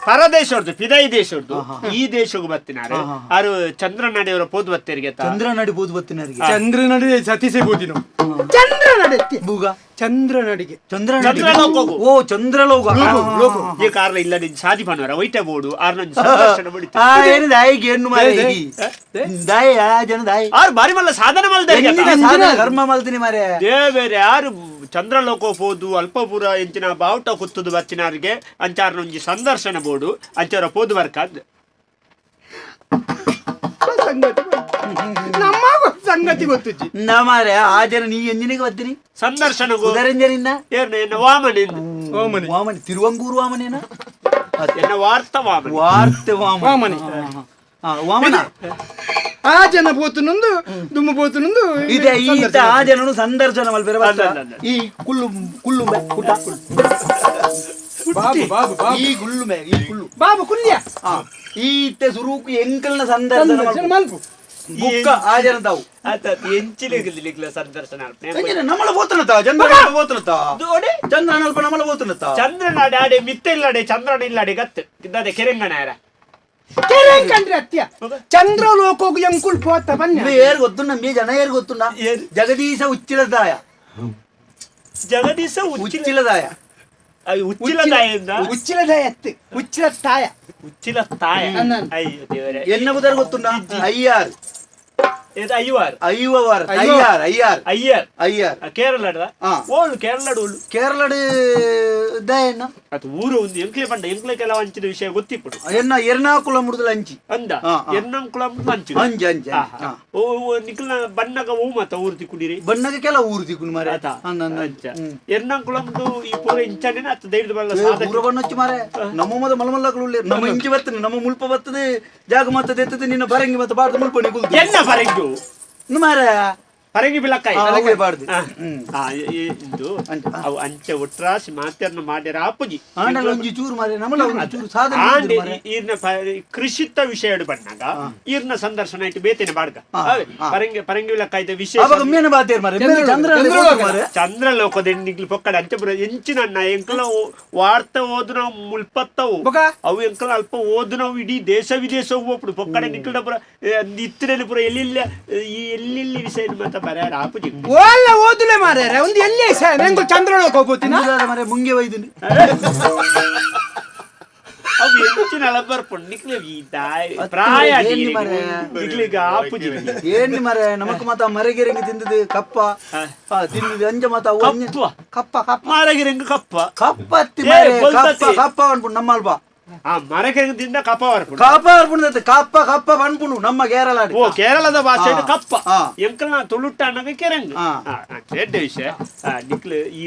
ಪರದೇಶವ್ರದ್ದು ಪಿದೈ ದೇಶವ್ರದ್ದು ಈ ದೇಶಕ್ಕೆ ಬತ್ತಿನಾರು ಆರು ಚಂದ್ರನಾಡಿಯವರ ಪೋದು ಬತ್ತೇರಿಗೆ ಚಂದ್ರ ನಡಿ ಬೋದು ಬತ್ತಿನರಿಗೆ ಚಂದ್ರ ನಡೆ ಸತೀಸೆ ಬೋದಿನು ಚಂದ್ರ ನಡೆ ಬೂಗ ಚಂದ್ರ ನಡಿಗೆ ಚಂದ್ರ ಚಂದ್ರಲೋಕಗು. ಓ ಚಂದ್ರಲೋಕ ಲೋಕ. ಈ ಕಾರ್ಲ ಇಲ್ಲ ನಿನ್ ಸಾದಿ ಪನ್ವರ ವೈಟೆ ಬೋಡು ಆರ್ ನಂಜಿ ಸಂದರ್ಶನ ಬಡಿತು ಆ ಏನು ದಾಯಿಗೆ ಹೆಣ್ಣು ಮಾರೆ they, ದಾಯ ಆ ಜನ ದಾಯಿ ಆರು ಬಾರಿ ಮಲ್ಲ ಸಾಧನೆ ಮಲ್ದೇರಿಗೆ ಎಂದಿನ ಸಾಧನೆ ಕರ್ಮ ಮಲ್ತಿನಿ ಮಾರೆ ದೇವೇರೆ ಆರು ಚಂದ್ರಲೋಕ ಪೋದು ಅಲ್ಪಪುರ ಎಂಚಿನ ಬಾವುಟ ಕುತ್ತುದು ಬತ್ತಿನಾರಿಗೆ ಅಂಚಾರ ಒಂಜಿ ಸಂದರ್ಶನ ಬೋಡು ಅಂಚಾರ ಪೋದು ಬರ್ಕಾದ್ ಸಂಗತಿ ನಮ್ಮ ಸಂಗತಿ ಗೊತ್ತುಜ್ಜಿ ನಾ ಮಾರೆ ಆ ಜನ ನೀ ಎಂಜಿನಿಗೆ ಬತ್ತೀನಿ ಸಂದರ್ಶನಗೂ ಉದರಂಜನಿಂದ ಏರ್ನ ಎನ್ನ ವಾಮನ ಎಂದು. ವಾಮನೆ. ವಾಮನೆ ತಿರುವಂಗೂರು ವಾಮನೇನ ಎನ್ನ ವಾರ್ತ ವಾಮನ ವಾರ್ತೆ ವಾಮನ ವಾಮನೆ. ಆ, ವಾಮನ ಆ ಜನ ಪೋತುನೊಂದು ದುಮ್ಮ ಪೋತುನೊಂದು ಇದೆ ಈತ ಆ ಜನನು ಸಂದರ್ಶನ ಮಲ್ಪೆರೆ ಬರ್ತ. ಅಲ್ಲ, ಅಲ್ಲ, ಅಲ್ಲ. ಈ ಕುಲ್ಲು ಕುಲ್ಲು ಮೆ, ಕುಟ ಬಾಬು ಬಾಬು ಬಾಬು ಈ ಗುಲ್ಲು ಮೆ ಈ ಕುಲ್ಲು ಬಾಬು ಕುಲ್ಯ ಆ, ಈತ ಸುರೂಕು ಎಂಕಲ್ನ ಸಂದರ್ಶನ ಸಂದರ್ಶನ ಮಲ್ಪು. ಮಲ್ಪು ಬುಕ್ಕ ಆ ಜನ ತಾವು ಆತ ಎಂಚಿಲೆಗಿಲ್ಲ ಸಂದರ್ಶನ ಅಲ್ಪನೆ. ನಮ್ಮಳ ಪೋತನತ ಚಂದ್ರ ಪೋತನತ ದೋಡೆ ಚಂದ್ರನ ಅಲ್ಪ ನಮ್ಮಳ ಪೋತನತ ಚಂದ್ರನಾಡೆ ಆಡೆ ಮಿತ್ತ ಇಲ್ಲಾಡೆ ಚಂದ್ರನ ಇಲ್ಲಾಡೆ ಗತ್ತು ದಾದೆ ಕೆರೆಂಗಣ ಯಾರ ಕೆರೆ ಕಂಡ್ರೆ ಅತ್ಯ ಚಂದ್ರ ಲೋಕೋಗು ಎಂಕುಲ್ ಪೋತ ಬನ್ನಿ ಏರ್ ಗೊತ್ತುಂಡ ಮೇ ಜನ ಏರ್ ಗೊತ್ತುಂಡ ಏರ್? ಜಗದೀಶ ಉಚ್ಚಿಲದಾಯ Jagadish ಉಚ್ಚಿಲದಾಯ ಉಚ್ಚಿಲದಾಯ ಉಚ್ಚಿಲದಾಯ ಅತ್ತು ಉಚ್ಚಿಲ ತಾಯ ಉಚ್ಚಿಲ ತಾಯ ಅಯ್ಯೋ ದೇವರೇ ಎನ್ನ ಬುದರ್ ಗೊತ್ತುಂಡ ಅಯ್ಯಾರ್ ಐವಾರ್ ಐವವಾರ್ ಅಯ್ಯಾರ್ ಅಯ್ಯಾರ್ ಅಯ್ಯರ್ ಅಯ್ಯಾರ್ ಕೇರಳದ ಓಳು ಕೇರಳಡು ಓಳು ಕೇರಳಡು ದಯನ ಅದು ಊರು ಒಂದು ಎಂಕ್ಲೆ ಪಂಡ ಎಂಕ್ಲೆ ಕೆಲವು ಅಂಚಿನ ವಿಷಯ ಗೊತ್ತಿಪ್ಪುಡು ಎನ್ನ ಎರ್ನಾಕುಲಂ ಮುಡುದಲ ಅಂಚಿ ಅಂದ ಎರ್ನಾಕುಲಂ ಅಂಚಿ ಅಂಚಿ ಅಂಚಿ ಓ ನಿಕ್ಲ ಬಣ್ಣಗ ಓ ಮಾತ ಊರು ತಿಕ್ಕುಡಿರಿ ಬಣ್ಣಗ ಕೆಲ ಊರು ತಿಕ್ಕುಡು ಮಾರೆ ಅಂಚ ಎರ್ನಾಕುಲಂ ಈ ಪೂರ ಇಂಚನೆ ಅತ್ತ ದೈರ್ದ ಬಲ್ಲ ಸಾದ ಊರ ಬಣ್ಣೊಚ್ಚು ಮಾರೆ ನಮ್ಮ ಮದ ಮಲಮಲ್ಲಗಳು ಉಳ್ಳೇರು ನಮ್ಮ ಇಂಚಿ ಬರ್ತದೆ ನಮ್ಮ ಮುಲ್ಪ ಬರ್ತದೆ ಜಾಗ ಮತ್ತ ಎತ್ತದೆ ನಿನ್ನ ಬರಂಗಿ ಮತ್ತ ಬಾರ್ದು ಮುಲ್ಪ ನಿಗುಲ್ದು ಎನ್ನ ಬರಂಗು ಮಾರೆ ಪರಂಗಿ ಬಿಲಕ್ಕಾಯಿ ಬಾರ್ದು ಇದು ಅವು ಅಂಚೆ ಒಟ್ರಾಸಿ ಮಾತೆರ್ನ ಮಾಡ್ಯಾರ ಆಪುಜಿ ಆಂಡಲ ಒಂಜಿ ಚೂರು ಮಾರೆ ನಮ್ಮಲ ಒಂಜಿ ಚೂರು ಸಾಧನೆ ಈರ್ನ ಕೃಷಿತ ವಿಷಯ ಬಣ್ಣಾಗ ಈರ್ನ ಸಂದರ್ಶನ ಇಟ್ಟು ಬೇತೇನೆ ಬಾಡ್ಗ ಪರಂಗಿ ಪರಂಗಿ ಬಿಲಕ್ಕಾಯ್ದ ವಿಶೇಷ ಮೇನ ಬಾತೇರ್ ಮಾರೆ ಚಂದ್ರ ಚಂದ್ರಲೋಕದ ಎಂಡಿಗ್ಲು ಪೊಕ್ಕಡ ಅಂಚೆ ಬರ ಎಂಚಿನ ಅಣ್ಣ ಎಂಕಲ ವಾರ್ತೆ ಓದುನ ಮುಲ್ಪತ್ತವು ಅವು ಎಂಕಲ ಅಲ್ಪ ಓದುನವು ಇಡೀ ದೇಶ ವಿದೇಶ ಹೋಗ್ಬಿಡು ಪೊಕ್ಕಡೆ ನಿಕ್ಲ ಪುರ ಇತ್ತಿನಲ್ಲಿ ಪುರ ಎಲ್ಲೆಲ್ಲ ಈ ಎಲ್ಲೆಲ್ಲಿ ವಿಷಯ ಮಾತ ಬರ ಆಪುಜಿ ಓಲ್ಲ ಓದುಲೆ ಮಾರ್ಯಾರೆ ಒಂದು ಎಲ್ಲಿ ನಂಗೆ ಚಂದ್ರಲೋಕ ಹೋಗ್ಬೋತಿನ ಮಾರೆ ಮುಂಗೆ ವೈದಿನಿ ಅವು ಎಂಚಿನ ಅಳಬರ್ಪುಂಡು ನಿಕ್ಲೆ ಈ ಪ್ರಾಯ ನಿಕ್ಲಿಗ ಆಪುಜಿ ಏನ್ ಮರೆ ನಮಕ್ ಮಾತ ಮರಗಿರಂಗಿ ತಿಂದದು ಕಪ್ಪ ತಿಂದದು ಅಂಜ ಮಾತ ಕಪ್ಪ ಕಪ್ಪ ಮರಗಿರಂಗ ಕಪ್ಪ ಕಪ್ಪ ಅತ್ತಿ ಮರೆ ಕಪ್ಪ ಕಪ್ಪ ಅನ್ಪುಂಡು ನಮ್ಮ ಅಲ್ಪ ಆ ಮರಗಿರಂಗ ತಿಂದ ಕಪ್ಪ ಬರ್ಪುಂಡು ಕಪ್ಪ ಬರ್ಪುಂಡು ಕಪ್ಪ ಕಪ್ಪ ಅನ್ಪುಂಡು ನಮ್ಮ ಕೇರಳ ಓ ಕೇರಳದ ಭಾಷೆ ಕಪ್ಪ ಎಂಕಲ್ನ ತುಳುಟ್ಟ ಅನ್ನಗ ಕೆರಂಗ್ ಎಡ್ಡೆ ವಿಷಯ ನಿಕ್ಲು ಈ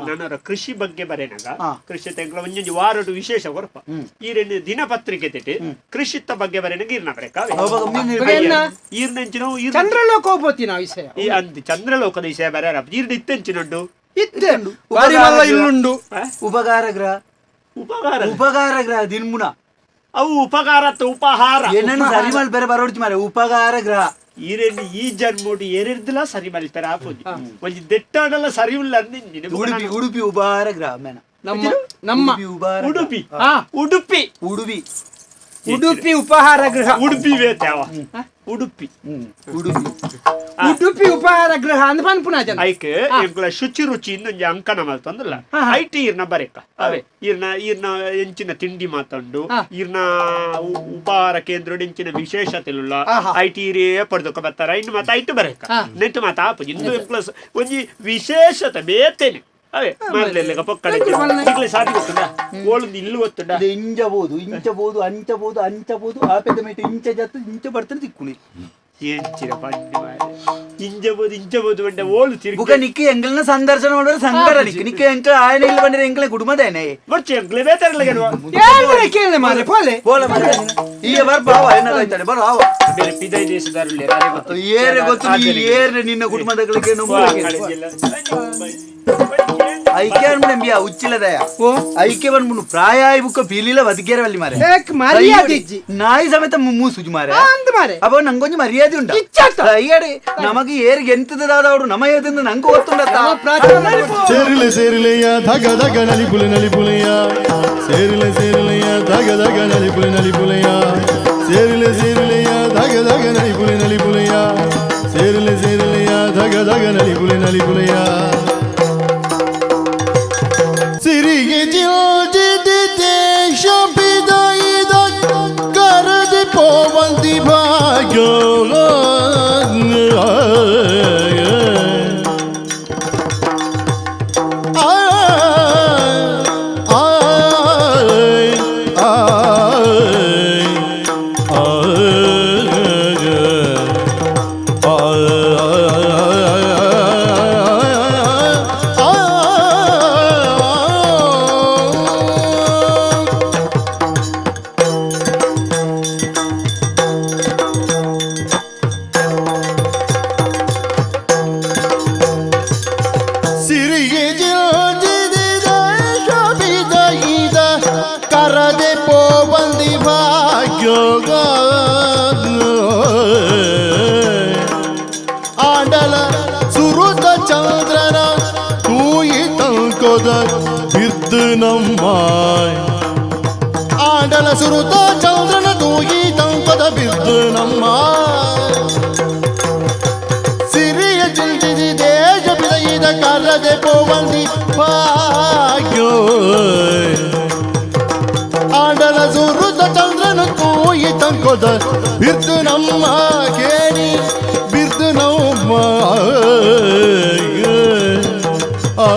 ನನ್ನ ಕೃಷಿ ಬಗ್ಗೆ ಬರೇನಾಗ ಕೃಷಿ ತೆಂಕಲ ಒಂಜೊಂಜಿ ವಾರಡು ವಿಶೇಷ ಕೊರಪ ಈ రెండు ದಿನಪತ್ರಿಕೆ ತಿಟ್ಟು ಕೃಷಿತ್ತ ಬಗ್ಗೆ ಬರೇನಾಗ ಈರ್ನ ಬರೇಕ ಈರ್ನೆಂಚಿನ ಚಂದ್ರಲೋಕ ಹೋಗ್ಬೋತಿ ನಾವು ವಿಷಯ ಈ ಅಂದ್ ಚಂದ್ರಲೋಕದ ವಿಷಯ ಬರ ಈರ್ನ ಇತ್ತೆಂಚಿನುಂಡು ಇತ್ತೆ ಇಲ್ಲುಂಡು ಉಪಕಾರ ಗ್ರಹ ಉಪಕಾರ ಉಪಕಾರ ಗ್ರಹ ದಿನ್ಮುನ ಅವು ಉಪಕಾರ ಉಪಹಾರ ಏನನ್ನು ಸರಿ ಮಾಡಿ ಬೇರೆ ಬರೋಡ್ಚಿ ಮಾರೆ ಉಪಕಾರ ಗ್ರಹ ಈರೆಣ್ಣು ಈ ಜನ್ಮೋಡು ಏರಿರ್ದಲ ಸರಿ ಮಲ್ಪೆರ ಆಪುಜಿ ಒಂಜಿ ದೆಟ್ಟಾಡಲ ಸರಿ ಉಲ್ಲ ಉಡುಪಿ ಉಡುಪಿ ಉಪಹಾರ ಗ್ರಹ ಮೇನ ನಮ್ಮ ನಮ್ಮ ಉಡುಪಿ ಉಡುಪಿ ಉಡುಪಿ ಉಡುಪಿ ಉಪಹಾರ ಗೃಹ ಉಡುಪಿ ವೇತಾವ ಉಡುಪಿ ಉಡುಪಿ ಉಡುಪಿ ಉಪಹಾರ ಗೃಹ ಅಂದ್ರೆ ಪನ್ಪುನ ಜನ ಐಕ್ ಎಂಕುಲ ಶುಚಿ ರುಚಿ ಇನ್ನೊಂಜಿ ಅಂಕಣ ಮಲ್ತಂದಲ್ಲ ಐಟ್ ಈರ್ನ ಬರೆಕ ಅವೇ ಈರ್ನ ಈರ್ನ ಎಂಚಿನ ತಿಂಡಿ ಮಾತಂಡು ಈರ್ನ ಉಪಹಾರ ಕೇಂದ್ರ ಎಂಚಿನ ವಿಶೇಷತೆಲುಲ್ಲ ಐಟ್ ಈರೇ ಪಡೆದುಕ ಬರ್ತಾರ ಇನ್ನು ಮಾತ ಐಟ್ ಬರೆಕ ನೆಟ್ಟು ಮಾತ ಆಪುಜಿ ಇಂದು ಎಂಕುಲ ಒಂಜಿ ವಿಶೇಷತೆ ಬೇತೇನೆ ಅವೇ ಮಾಡ್ಲೆಲ್ಲ ಪೊಕ್ಕಡೆ ಈಗಲೇ ಸಾಧಿ ಗೊತ್ತುಂಡ ಓಳೊಂದು ಇಲ್ಲು ಗೊತ್ತುಂಡ ಇಂಚಬಹುದು ಇಂಚಬಹುದು ಅಂಚಬಹುದು ಅಂಚಬಹುದು ಆ ಪೆದ್ದ ಮೇಟ್ ಇಂಚ ಜತ್ತು ಇಂಚ ಬರ್ತದೆ ತಿಕ್ಕುಣಿ ಎಂಚಿನ ಪಂಡಿ ಇಂಜಬಹುದು ಇಂಜಬಹುದು ಬಂಡೆ ಓಳು ತಿರುಗಿ ಬುಕ ನಿಕ್ಕಿ ಎಂಕಲ್ನ ಸಂದರ್ಶನ ಮಾಡಿದ್ರೆ ಸಂಕಟ ನಿಕ್ಕಿ ನಿಕ್ಕಿ ಎಂಕಲ್ ಆಯನ ಇಲ್ಲ ಬಂದ್ರೆ ಎಂಕಲ ಕುಟುಂಬದೇನೆ ಬರ್ಚಿ ಎಂಕ್ಲೆ ಬೇತಾರಲ್ಲ ಗೆಲುವ ಕೇಳಿ ಮಾರೆ ಪೋಲೆ ಪೋಲೆ ಮಾರೆ ಈ ಬರ್ ಬಾವ ಏನಾರ ಆಯ್ತಾನೆ ಬರ್ ಆವ ಬೇರೆ ಪಿದೈ ದೇಶದಾರುಳ್ಳೆ ಏರೆ ಗೊತ್ತು ಈ ಏರೆ ನಿನ್ನ ಕುಟುಂಬದಗಳಿಗೆ ಐಕ್ಯ ಅನ್ಬಿಡ ಉಚ್ಚಿಲದಯ ಐಕ್ಯ ಬಂದ್ಬಿಡು ಪ್ರಾಯ ಬುಕ್ಕ ಪೀಲಿಲ ಬದುಕೇರ ವಲ್ಲಿ ಮಾರೆ ಮರ್ಯಾದೆ ಇಜ್ಜಿ ನಾಯಿ ಸಮೇತ ಮೂಸುಜು ಮಾರೆ ಅಂದ್ ಮಾರೆ ಅಪ್ಪ ನಂಗೊಂಜಿ ಮರ್ಯಾದೆ ಉಂಟು ಅಯ್ಯಡೆ ನಮಗೆ ಏರಿಗೆ ಎಂತದಾದವರು ನಮ್ಮ ಏದಿಂದ ನಂಗೆ ಗೊತ್ತುಂಡತ್ತ ಸೇರಿಲೆ ಸೇರಿಲೆಯ ಧಗ ಧಗ ನಲಿಪುಲೆ ನಲಿಪುಲೆಯ ಸೇರಿಲೆ ಸೇರಿಲೆಯ ಧಗ ಧಗ ನಲಿಪುಲೆ ನಲಿಪುಲೆಯ ಸೇರಿಲೆ ಸೇರಿಲೆಯ ಧಗ ಧಗ ನಲಿಪುಲೆ ನಲಿಪುಲೆಯ ಸೇರಿಲೆ ಸೇರಿಲೆಯ ಧಗ ಧಗ ನಲಿಪುಲೆ ನಲಿಪುಲೆಯ ಸಿರಿಗೆ ದೇಶ ಬಿದೈದ ಕರದಿ ಪೋವಂದಿ ಭಾಗ್ಯೋ ಆಂಡಲ ಸುರುತ ಚಂದ್ರನ ತೂಗಿ ತಂಪದ ಬಿದ್ದು ನಮ್ಮ ಸಿರಿಯ ಚಿಂತಿಸಿ ದೇಶ ಬಿದೈದ ಕರ ಇಲ್ಲದೆ ಪೋವಂದಿ ಭಾಗ್ಯೋ ಆಂಡಲ ಸುರುತ ಚಂದ್ರನ ತೂಯಿ ತಂಕೊದ ಬಿರ್ದು ನಮ್ಮ ಕೇಳಿ ಬಿರ್ದು ನಮ್ಮ ಆ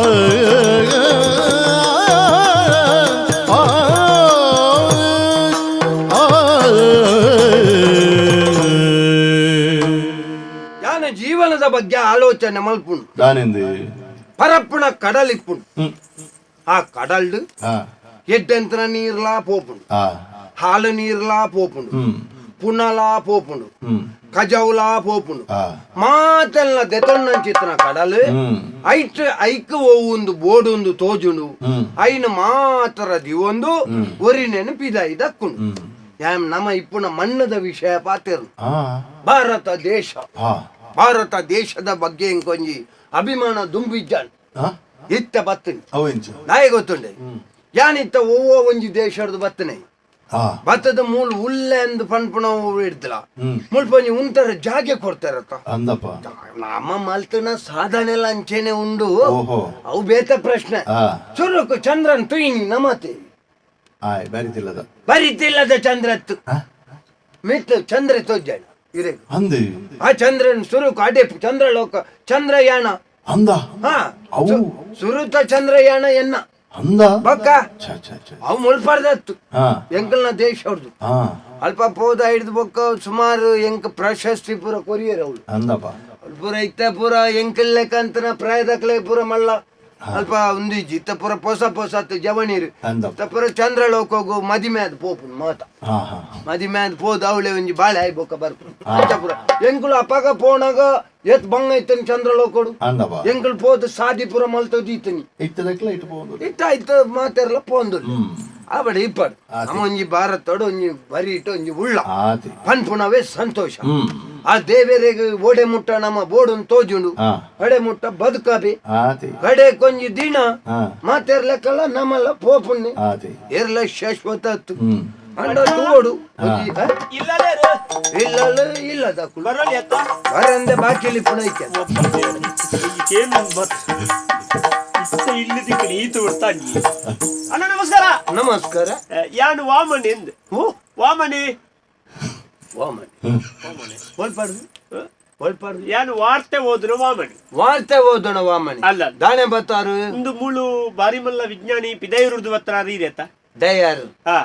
ಯಾನ ಜೀವನದ ಬಗ್ಗೆ ಆಲೋಚನೆ ಮಲ್ಪುಂಡು ದಾನೆಂದು ಪರಪ್ಪುನ ಕಡಲಿಪ್ಪುಂಡು ಆ ಕಡಲ್ಡು ಎಡ್ಡೆಂತನ ನೀರ್ಲಾ ಪೋಪುಂಡು ಹಾಲು ನೀರ್ಲಾ ಪೋಪುಂಡು ಪುನಲಾ ಪೋಪುಂಡು ಕಜೌಲಾ ಪೋಪುಂಡು ಮಾತೆಲ್ಲ ದೆತೊನ್ನಂಚಿತ್ತನ ಕಡಲು ಐಟ್ ಐಕ್ ಒಂದು ಬೋಡುಂದು ತೋಜುಂಡು ಐನ ಮಾತ್ರ ದಿವೊಂದು ಒರಿನೆನು ಪಿದಾಯಿ ದಕ್ಕುಂಡು ಯಾಮ್ ನಮ್ಮ ಇಪ್ಪುನ ಮಣ್ಣದ ವಿಷಯ ಪಾತಿರ್ನು ಭಾರತ ದೇಶ ಭಾರತ ದೇಶದ ಬಗ್ಗೆ ಇಂಕೊಂಜಿ ಅಭಿಮಾನ ದುಂಬಿಜ್ಜಾನ್ ಇತ್ತ ಬತ್ತನಿ ಅವೆಂಚು ನಾಯಿ ಗೊತ್ತುಂಡೆ ಯಾನಿತ್ತ ಒವ್ವ ಒಂಜಿ ದೇಶದ ಬತ್ತನೆ ಭತ್ತದ ಮೂಲ ಉಲ್ಲೆ ಅಂದ್ ಪನ್ಪುಣ ಇಡ್ದಲ ಮುಲ್ಪಂಜಿ ಉಂತರ ಜಾಗೆ ಕೊಡ್ತಾರತ್ತ ಅಂದಪ್ಪ ನಮ್ಮ ಮಲ್ತನ ಸಾಧನೆ ಎಲ್ಲ ಅಂಚೆನೆ ಉಂಡು ಓಹೋ. ಅವು ಬೇತ ಪ್ರಶ್ನೆ ಚುರುಕು ಚಂದ್ರನ್ ತುಯಿನಿ ನಮತೆ ಆಯ್ ಬರಿತಿಲ್ಲದ ಬರಿತಿಲ್ಲದ ಚಂದ್ರತ್ತು ಮಿತ್ತು ಚಂದ್ರ ತೋಜಾಣ ಇರೆ ಅಂದು ಆ ಚಂದ್ರನ್ ಸುರುಕು ಅಡೆ ಚಂದ್ರಲೋಕ ಚಂದ್ರಯಾನ ಅಂದ ಹಾ ಅವು ಸುರುತ ಚಂದ್ರಯಾನ ಎನ್ನ ಅಂದ ಬಕ್ಕ ಛ ಛ ಛ ಅವು ಮುಲ್ಪರ್ದತ್ತು ಎಂಕಲ್ನ ದೇಶ ಅವ್ರದ್ದು ಅಲ್ಪ ಪೋದ ಹಿಡ್ದು ಬೊಕ್ಕ ಸುಮಾರು ಎಂಕ್ ಪ್ರಶಸ್ತಿ ಪೂರ ಕೊರಿಯರ್ ಅವಳು ಅಂದಪ್ಪ ಪೂರ ಇತ್ತ ಪೂರ ಎಂಕಲ್ ಲೆಕ್ಕಂತನ ಪ್ರಾಯದಕ್ಲೆ ಪೂರ ಮಲ್ಲ ಅಲ್ಪ ಒಂದಿಜ್ಜಿ ಇತ್ತ ಪೂರ ಪೊಸ ಪೊಸ ಜವನೀರು ಅಂದಪ್ಪ ಇತ್ತ ಪೂರ ಚಂದ್ರಲೋಕೋಗು ಮದಿಮೆ ಅದ್ ಪೋಪುನ್ ಮಾತ ಹಾ ಹಾ ಮದಿಮೆ ಅದ್ ಪೋದ ಅವಳೆ ಒಂಜಿ ಬಾಳೆ ಆಯ್ ಬೊಕ್ಕ ಬರ್ಪುನ್ ಅಂಚ ಪೂರ ಎಂಕುಲು ಅಪಗ ಪೋಣಗ ಎತ್ ಬಂಗ ಇತ್ತನ್ ಚಂದ್ರಲೋಕೋಡು ಅಂದಪ್ಪ ಎಂಕುಲು ಪೋದ ಸಾದಿ ಪೂರ ಮಲ್ತೋದಿತ್ತನಿ ಇತ್ತದಕ್ಲ ಇಟ್ಟು ಪೋಂದು ಇತ್ತ ಇತ್ತ ಮಾತೆರ್ಲ ಪೋಂದು ಆಬಡ ಇಪ್ಪಡು ನಮ್ಮ ಒಂಜಿ ಭಾರತೋಡು ಒಂಜಿ ಬರಿ ಇಟ್ಟು ಒಂಜಿ ಉಳ್ಳ ಆತಿ ಪನ್ಪುನವೇ ಸಂತೋಷ ಆ ದೇವರಿಗೆ ಓಡೆ ಮುಟ್ಟ ನಮ್ಮ ಬೋಡುನ್ ತೋಜುಂಡು ಒಡೆ ಮುಟ್ಟ ಬದುಕಬಿ ಆತಿ ಕಡೆ ಕೊಂಜಿ ದಿನ ಹಾ. ಮಾತೆರ್ಲಕ್ಕಲ್ಲ ನಮ್ಮಲ್ಲ ಪೋಪುಣ್ಣೆ ಆತಿ ಎರ್ಲ ಶಾಶ್ವತ ಅಂಡ ತೋಡು ಇಲ್ಲಲೇ ಇಲ್ಲ ಇಲ್ಲ ದಕ್ಕುಲು ಬರೋಲಿ ಅತ್ತ ಬರಂದೆ ಬಾಕಿಲಿ ಪುಣೈಕೆ ಇಲ್ಲಿ ದಿಕ್ಕಿ ಈತು ಬಿಡ್ತಾಂಜಿ ಅಣ್ಣ ನಮಸ್ಕಾರ ನಮಸ್ಕಾರ ಯಾನು ವಾಮನಿ ಎಂದು ವಾಮನಿ ವಾಮನಿ ಒಲ್ಪಾಡ್ದು ಒಲ್ಪಾಡ್ದು ಯಾನು ವಾರ್ತೆ ಓದುನ ವಾಮನಿ ವಾರ್ತೆ ಓದೋಣ ವಾಮನಿ ಅಲ್ಲ. ದಾಣೆ ಬತ್ತಾರು ಒಂದು ಮೂಳು ಬಾರಿಮಲ್ಲ ವಿಜ್ಞಾನಿ ಪಿದೈರುರ್ದು ಬತ್ತಾರ ರೀ ಅತ್ತ ಡಯರ್ ಹಾ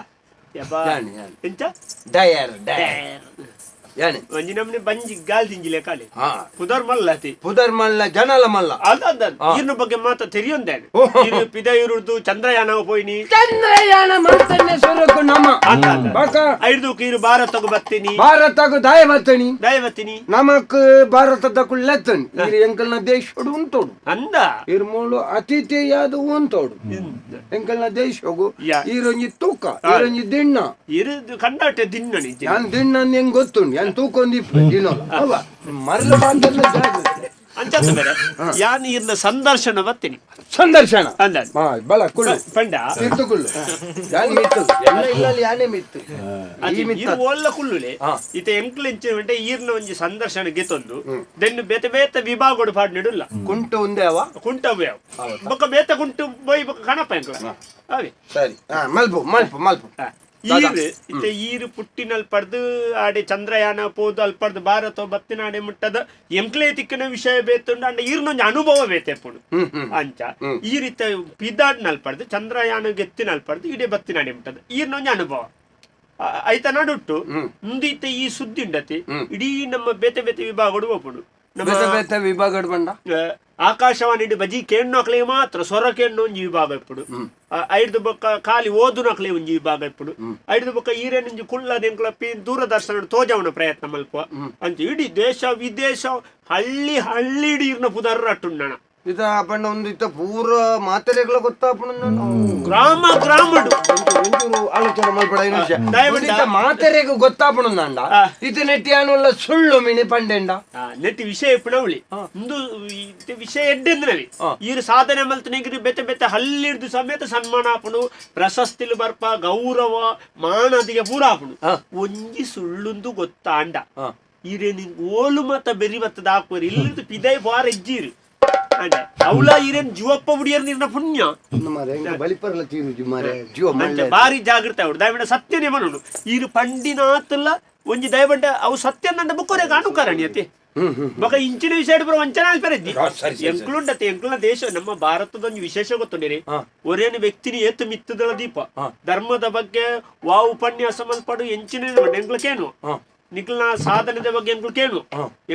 ಯಬ್ಬಾ. ಯಾಣಿ, ಯಾಣಿ. ಎಂಚ ಡಯರ್ ಡಯರ್ ಯಾಣಿ ಒಂಜಿ ನಮ್ನೆ ಬಂಜಿ ಗಾಲ್ ದಿಂಜಿಲೆ ಕಾಲಿ ಹಾ ಪುದರ್ ಮಲ್ಲತಿ ಪುದರ್ ಮಲ್ಲ ಜನಲ ಮಲ್ಲ ಅದ ಅದ ಇರ್ನ ಬಗ್ಗೆ ಮಾತ ತೆರಿಯೊಂದೇನೆ ಇರು ಪಿದೈರುರ್ದು ಚಂದ್ರಯಾನ ಪೋಯಿನಿ ಚಂದ್ರಯಾನ ಮಾಡ್ತಾನೆ ಸುರಕು ನಮ್ಮ ಅಲ್ಲ, ಅಲ್ಲ. ಬಕ ಐದು ಕೀರು ಭಾರತకు ಬತ್ತೀನಿ ಭಾರತకు ದಾಯ ಬತ್ತಣಿ ದಯ ಬತ್ತೀನಿ ನಮಕ್ ಭಾರತದ ಕುಳ್ಳೆತ್ತಣಿ ಇರು ಎಂಕಲ್ನ ದೇಶಡು ಉಂಟೋಡು ಅಂದ ಇರ್ಮೂಳು ಅತಿಥಿಯಾದ ಉಂಟೋಡು ಎಂಕಲ್ನ ದೇಶಗು ಯಾ. ಈರೊಂಜಿ ತೂಕ ಈರೊಂಜಿ ದಿಣ್ಣ ಇರುದು ಕಂಡಾಟೆ ದಿನ್ನ ನಿಜ ಯಾನ್ ದಿಣ್ಣ ಹೆಂಗ್ ಗೊತ್ತುಂಡು ಯಾನ್ ತೂಕೊಂದಿಪ್ಪೆ ದಿನೋಲ ಅವ ಮರಳು ಬಾಂಧಲ್ಲ ಜಾಗ್ರತೆ. ಅಂಚತ್ತ ಬೇರೆ ಯಾನ್ ಇರ್ನ ಸಂದರ್ಶನ ಬತ್ತೀನಿ ಸಂದರ್ಶನ ಅಲ್ಲ ಹಾ ಬಲ ಕುಳ್ಳು ಪಂಡ ಮಿತ್ತು ಕುಳ್ಳು ಯಾನ್ ಮಿತ್ತು ಎಲ್ಲ ಇಲ್ಲ ಯಾನೇ ಮಿತ್ತು ಈ ಮಿತ್ತ ಇರು ಓಲ್ಲ ಕುಳ್ಳುಲೆ ಇತ ಎಂಕ್ಲೆಂಚ ಮಂಟೆ ಈರ್ನ ಒಂಜಿ ಸಂದರ್ಶನ ಗೆತೊಂದು ದೆನ್ನು ಬೇತೆ ಬೇತೆ ವಿಭಾಗೋಡು ಪಾಡ್ ನಿಡುಲ್ಲ ಕುಂಟು ಒಂದೇ ಅವ ಕುಂಟ ಅವು ಬೊಕ್ಕ ಬೇತೆ ಕುಂಟು ಬೊಯ್ ಬೊಕ್ಕ ಕಣಪ ಎಂಕ್ಲ ಅವೇ ಸರಿ ಹಾ ಮಲ್ಪು ಮಲ್ಪು ಮಲ್ಪು ಈರು ಇತ್ತೆ ಈರು ಪುಟ್ಟಿನಲ್ ಪಡ್ದು ಆಡೆ ಚಂದ್ರಯಾನ ಪೋದು ಅಲ್ ಪಡ್ದು ಭಾರತ ಬತ್ತಿನಾಡೆ ಮುಟ್ಟದ ಎಂಕ್ಲೇ ತಿಕ್ಕನ ವಿಷಯ ಬೇತುಂಡು ಅಂಡ ಈರ್ನೊಂಜಿ ಅನುಭವ ಬೇತೆಪ್ಪುಂಡು ಅಂಚ ಈ ರೀತಿ ಪಿದಾಡ್ನಲ್ ಪಡ್ದು ಚಂದ್ರಯಾನ ಗೆತ್ತಿನಲ್ ಪಡ್ದು ಇಡೀ ಬತ್ತಿನಾಡೆ ಮುಟ್ಟದ ಈರ್ನೊಂಜಿ ಅನುಭವ ಐತ ನಡುಟ್ಟು ಮುಂದಿತ್ತ ಈ ಸುದ್ದಿ ಉಂಡತಿ ಇಡೀ ನಮ್ಮ ಬೇತೆ ಬೇತೆ ವಿಭಾಗಡು ಒಪ್ಪುಂಡು ನಮ್ಮ ಬೇತೆ ಬೇತೆ ವಿಭಾಗಡ್ ಬಂಡ ಆಕಾಶವಾಣಿ ಬಜಿ ಕೇಣ್ಣಕ್ಲೆ ಮಾತ್ರ ಸ್ವರ ಕೇಣ್ಣು ಒಂಜಿ ವಿಭಾಗ ಇಪ್ಪುಡು ಐದು ಬೊಕ್ಕ ಖಾಲಿ ಓದುನಕ್ಲೆ ಒಂಜಿ ವಿಭಾಗ ಇಪ್ಪುಡು ಐದು ಬೊಕ್ಕ ಈರೇನೊಂಜಿ ಕುಳ್ಳದೆಂಕ್ಲ ಪಿ ದೂರದರ್ಶನ ತೋಜವನ ಪ್ರಯತ್ನ ಮಲ್ಪ ಅಂಚ ಇಡೀ ದೇಶ ವಿದೇಶ ಹಳ್ಳಿ ಹಳ್ಳಿ ಇಡೀ ಇರ್ನ ಪುದರ್ ಅಟ್ಟುಂಡಣ ಇದ ಪಂಡ ಒಂದು ಇತ್ತ ಪೂರ ಮಾತೆರೆಗಳ ಗೊತ್ತಾಪಣ ಗ್ರಾಮ ಗ್ರಾಮಡು ಒಂಚೂರು ಆಲೋಚನೆ ಮಲ್ಪಡ ಐದು ನಿಮಿಷ. ದಯವಿಟ್ಟು. ಇತ್ತ ಮಾತೆರೆಗ್ ಗೊತ್ತಾಪಣ ಇತ ನೆಟ್ಟಿ ಆನುಲ್ಲ ಸುಳ್ಳು ಮಿನಿ ಪಂಡೆಂಡ ನೆಟ್ಟಿ ವಿಷಯ ಇಪ್ಪುನವಳಿ ಇಂದು ಇತ್ತೆ ವಿಷಯ ಎಡ್ಡೆಂದ್ರವಿ ಈರು ಸಾಧನೆ ಮಲ್ತನಿಗಿರಿ ಬೆತೆ ಬೆತೆ ಹಲ್ಲಿಡ್ದು ಸಮೇತ ಸನ್ಮಾನ ಆಪುಂಡು ಪ್ರಶಸ್ತಿಲು ಬರ್ಪ ಗೌರವ ಮಾನದಿಗೆ ಪೂರ ಆಪುಂಡು ಒಂಜಿ ಸುಳ್ಳುಂದು ಗೊತ್ತಾಂಡ ಈರೆ ನಿಂಗ್ ಓಲು ಮತ ಬೆರಿ ಬತ್ತದ ಹಾಕುವರು ಇಲ್ಲಿದ್ದು ಪಿದೈ ಬಾರ ಎಜ್ಜೀರು ಅವಳ ಇರೇನ್ ಜೀವಪ್ಪ ಬುಡಿಯರ್ ನಿನ್ನ ಪುಣ್ಯ ಮಾರೆ ಎಂಕ ಬಲಿಪರ್ಲ ತೀರುಜಿ ಮಾರೆ ಜೀವ ಅಂಚ ಮಲ್ಲೆ ಬಾರಿ ಜಾಗೃತೆ ಅವಡು ದಯವಿಡ ಸತ್ಯನೇ ಮನೋಡು ಈರು ಪಂಡಿನಾತಲ್ಲ ಒಂಜಿ ದಯಬಂಡ ಅವು ಸತ್ಯ ನಂಡ ಬುಕ್ಕೋರೆ ಕಾಣು ಅತಿ ಬೊಕ ಇಂಚಿನ ವಿಷಯ ಪೂರ ವಂಚನೆ ಅಲ್ಪೆರದ್ದಿ ಎಂಕ್ಲುಂಡತೆ ಎಂಕ್ಲನ ದೇಶ ನಮ್ಮ ಭಾರತದ ಒಂಜಿ ವಿಶೇಷ ಗೊತ್ತುಂಡೇರಿ ಒರೇನು ವ್ಯಕ್ತಿನಿ ಏತು ಮಿತ್ತದಳ ದೀಪ ಧರ್ಮದ ಬಗ್ಗೆ ವಾ ಉಪನ್ಯಾಸ ಮಲ್ಪಡು ಎಂಚಿನ ಎಂಕ್ಲಕೇನು ನಿಕ್ಲನ ಸಾಧನೆದ ಬಗ್ಗೆ ಎಂಕ್ಲಕೇನು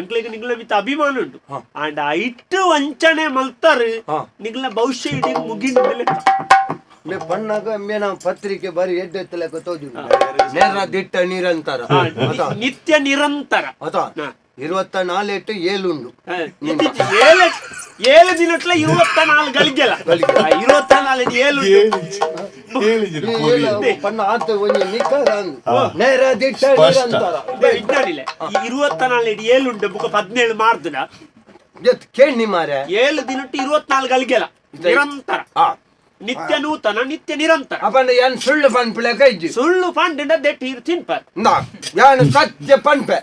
ಎಂಕ್ಲಿಗೆ ನಿಕ್ಲ ಮಿತ್ತ ಅಭಿಮಾನ ಉಂಟು ಅಂಡ್ ಐಟ್ ವಂಚನೆ ಮಲ್ತಾರು ನಿಕ್ಲ ಭವಿಷ್ಯ ಇಡೀ ಮುಗಿನ ಮೆ ಪಣ್ಣಾಗ ಮೇನ ಪತ್ರಿಕೆ ಬಾರಿ ಎಡ್ಡೆತ್ತಲೆಕ್ಕ ತೋಜು ನೇರ ದಿಟ್ಟ ನಿರಂತರ ನಿತ್ಯ ನಿರಂತರ ಅತ 24 8 ಉಂಡು 7 ದಿನಟ್ಲ 24 ಗಳಿಗೆಲ್ಲ 24 7 ಪಣ್ಣ ಆತ ಒಂಜಿ ನಿಖರ ನೇರ ದಿಟ್ಟ ನಿರಂತರ ವಿಜ್ಞಾನಿಲೆ 24 7 ಉಂಡು ಬುಕ 17 ಮಾರ್ದುನ ಕೇಳಿ ಮಾರೆ 7 ದಿನಟ್ಟು 24 ಗಳಿಗೆಲ್ಲ ನಿರಂತರ ನಿತ್ಯ ನೂತನ ನಿತ್ಯ ನಿರಂತರ ಅಪಂಡ ಯಾನ್ ಸುಳ್ಳು ಪನ್ಪಿಳೆ ಕೈಜಿ ಸುಳ್ಳು ಪಂಡಿಂಡ ದೆಟ್ಟಿ ತಿನ್ಪರ್ ಯಾನು ಸತ್ಯ ಪನ್ಪೆ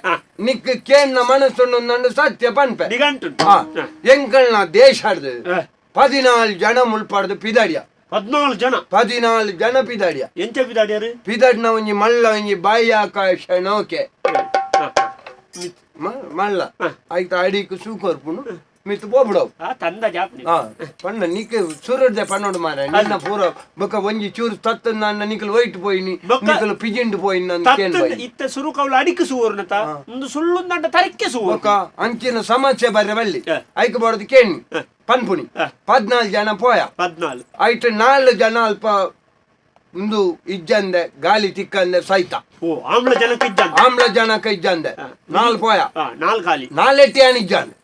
ನಿಕ್ ಕೇನ್ನ ಮನಸ್ಸುಂಡು ನಂಡು ಸತ್ಯ ಪನ್ಪೆ ನಿಗಂಟು ಎಂಕಲ್ನ ದೇಶ 14 ಜನ ಮುಲ್ಪಾಡ್ದು ಪಿದಾಡಿಯ 14 ಜನ 14 ಜನ ಪಿದಾಡಿಯ ಎಂಚ ಪಿದಾಡಿಯರು ಪಿದಾಡಿನ ಒಂಜಿ ಮಲ್ಲ ಒಂಜಿ ಬಾಹ್ಯಾಕಾಶ ನೌಕೆ ಮಲ್ಲ ಆಯ್ತು ಅಡಿಕ್ ಸೂಕೊರ್ಪುನು ಮಿತ್ ಪೋಬಿಡವು ತಂದ ಜಾಪನಿ ಪಣ್ಣ ನಿಕ್ ಸುರುರ್ದೆ ಪನ್ನೋಡು ಮಾರ ನಿನ್ನ ಪೂರ ಬೊಕ ಒಂಜಿ ಚೂರು ತತ್ತ ನನ್ನ ನಿಕಲ್ ವೈಟ್ ಪೋಯಿನಿ ನಿಕಲ್ ಪಿಜಿಂಡ್ ಪೋಯಿನಿ ನನ್ನ ಕೇನ್ ಬಾಯಿ ಇತ್ತ ಸುರು ಕೌಲ ಅಡಿಕ್ ಸುವರ್ಣತ ಒಂದು ಸುಳ್ಳುಂದಂಡ ತರಕ್ಕೆ ಸುವ ಬೊಕ ಅಂಚಿನ ಸಮಸ್ಯೆ ಬರ್ರೆ ಬಲ್ಲಿ ಐಕ್ ಬಾರ್ದು ಕೇಣಿ ಪನ್ಪುನಿ 14 ಜನ ಪೋಯ 14 ಐಟ್ 4 ಜನ ಅಲ್ಪ ಒಂದು ಇಜ್ಜಂದೆ ಗಾಳಿ ತಿಕ್ಕಂದೆ ಸೈತ ಓ ಆಮ್ಲಜನಕ ಇಜ್ಜಂದೆ ಆಮ್ಲಜನಕ ಇಜ್ಜಂದೆ 4 ಪೋಯ 4 ಖಾಲಿ 4 ಯಾನ್ ಇಜ್ಜಂದೆ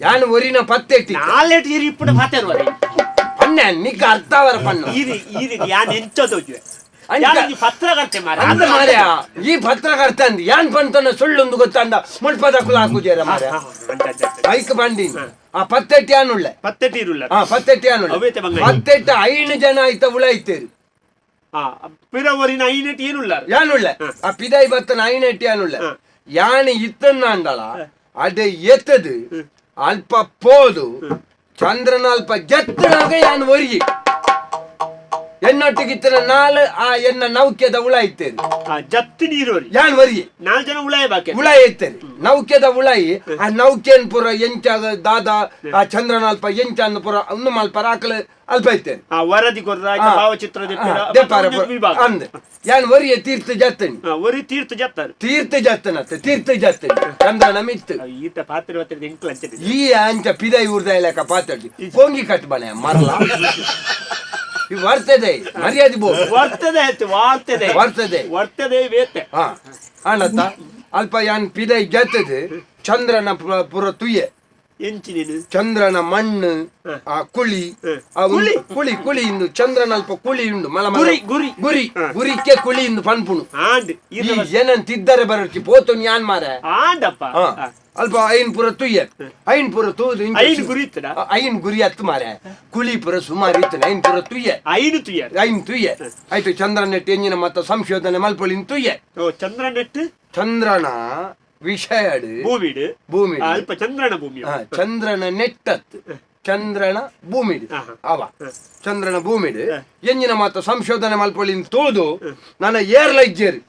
ಯಾನ್ ಒರಿನ ಪತ್ತೆಟ್ಟಿ 4 ಇರಿ ಇಪ್ಪುಡ ಪಾತೆರುವರೆ ಪನ್ನೆ ನಿಕ್ಕ ಅರ್ಥವರ ಪನ್ನ ಇರಿ ಇರಿ ಯಾನ್ ಎಂಚದೋಜುವೆ ಯಾನ್ ಈ ಪತ್ರಕರ್ತೆ ಮಾರೆ ಅಂದ ಮಾರೆ ಈ ಪತ್ರಕರ್ತೆ ಅಂದ್ ಯಾನ್ ಪಂತನ ಸುಳ್ಳೊಂದು ಗೊತ್ತಂದ ಮುಳ್ಪದ ಕುಲ ಹಾಕುಜೇರ ಮಾರೆ ಐಕ್ ಬಂಡಿ ಆ ಪತ್ತೆಟ್ಟಿ ಯಾನುಳ್ಳೆ ಪತ್ತೆಟ್ಟಿ ಇರುಲ್ಲ ಆ ಪತ್ತೆಟ್ಟಿ ಯಾನುಳ್ಳೆ ಪತ್ತೆಟ್ಟ 5 ಜನ ಆಯ್ತ ಉಳ ಐತೇರಿ ಪಿರವರಿನ 5 ಏನುಳ್ಳ ಯಾನುಳ್ಳೆ ಆ ಪಿದಾಯಿ ಬತ್ತನ 5 ಯಾನುಳ್ಳೆ ಯಾನ್ ಇತ್ತನ್ನ ಅಂದಳ ಅದೇ ಎತ್ತದು ಅಲ್ಪ ಪೋದು ಚಂದ್ರನ ಅಲ್ಪ ಜತ್ತನಾಗ ಯಾನ್ ಒರಿಗಿ ಎನ್ನೊಟ್ಟಿಗಿತ್ತನ 4 ಆ ಎನ್ನ ನೌಕೆದ ಉಳ ಇತ್ತೇರಿ ಜತ್ತಿ ನೀರು ಯಾನ್ ಒರಿಗಿ 4 ಜನ ಉಳಾಯ ಬಾಕಿ ಉಳ ಇತ್ತೇರಿ ನೌಕೆದ ಉಳಾಯಿ ಆ ನೌಕೆನ್ ಪುರ ಎಂಚಾಗ ದಾದಾ ಆ ಚಂದ್ರನ ಅಲ್ಪ ಎಂಚ ಪುರ ಒಂದು ಮಲ್ಪ ರಾಕಲ ಅಲ್ಪ ಇತ್ತೇರಿ ವರದಿ ಕೊರ್ರ ಭಾವಚಿತ್ರ ಅಂದ್ ಯಾನ್ ಒರಿಯ ತೀರ್ಥ ಜತ್ತನಿ ಒರಿ ತೀರ್ಥ ಜತ್ತಾರೆ ತೀರ್ಥ ಜತ್ತನತ್ತೆ ತೀರ್ಥ ಜತ್ತನಿ ಚಂದ್ರನ ಮಿತ್ತು ಈತ ಪಾತ್ರೆ ಈ ಅಂಚ ಪಿದೈ ಊರ್ದ ಇಲಾಖ ಪಾತ್ರೆ ಪೊಂಗಿ ಕಟ್ ಬನೆ ಮರಲ ವರ್ತದೆ ಮರ್ಯಾದೆ ಬೋ ವರ್ತದೆ ಆಯ್ತು ವಾರ್ತದೆ ವರ್ತದೆ ವರ್ತದೆ ವೇತೆ ಹಾ ಅಣ್ಣತ್ತ ಅಲ್ಪ ಯಾನ್ ಪಿದೈ ಜತ್ತದೆ ಚಂದ್ರನ ಪುರ ತುಯ್ಯೆ ಎಂಚಿ ಚಂದ್ರನ ಮಣ್ಣು ಆ ಕುಳಿ ಕುಳಿ ಕುಳಿ ಕುಳಿ ಇಂದು ಚಂದ್ರನ ಅಲ್ಪ ಕುಳಿ ಉಂಡು ಮಲ ಗುರಿ ಗುರಿ ಗುರಿ ಗುರಿಕ್ಕೆ ಕುಳಿ ಇಂದು ಪನ್ಪುಣು ಏನಂತ ಇದ್ದಾರೆ ಬರರ್ಚಿ ಪೋತು ಯಾನ್ ಮಾರ ಆಂಡಪ್ಪ ಅಲ್ಪ ಐನ್ ಪುರ ತುಯ್ಯ ಐನ್ ಪುರ ತೂದು ಐನ್ ಗುರಿ ಇತ್ತದ ಐನ್ ಗುರಿ ಹತ್ತು ಮಾರೆ ಕುಳಿ ಪುರ ಸುಮಾರು ಇತ್ತು ಐನ್ ಪುರ ತುಯ್ಯ ಐನು ತುಯ್ಯ ಐನ್ ತುಯ್ಯ ಆಯ್ತು ಚಂದ್ರನೆಟ್ ಎಂಜಿನ ಮತ್ತ ಸಂಶೋಧನೆ ಮಲ್ಪೊಳಿನ್ ತುಯ್ಯ ಚಂದ್ರನೆಟ್ ಚಂದ್ರನ ವಿಷಯಡು ಭೂಮಿಡು ಭೂಮಿ ಅಲ್ಪ ಚಂದ್ರನ ಭೂಮಿ ಚಂದ್ರನ ನೆಟ್ಟತ್ತು ಚಂದ್ರನ ಭೂಮಿಡು ಅವ ಚಂದ್ರನ ಭೂಮಿಡು ಎಂಜಿನ ಮಾತ ಸಂಶೋಧನೆ ಮಲ್ಪೊಳಿನ್ ತೋದು ನನ್ನ ಏರ್ಲ ಇಜ್ಜೇರು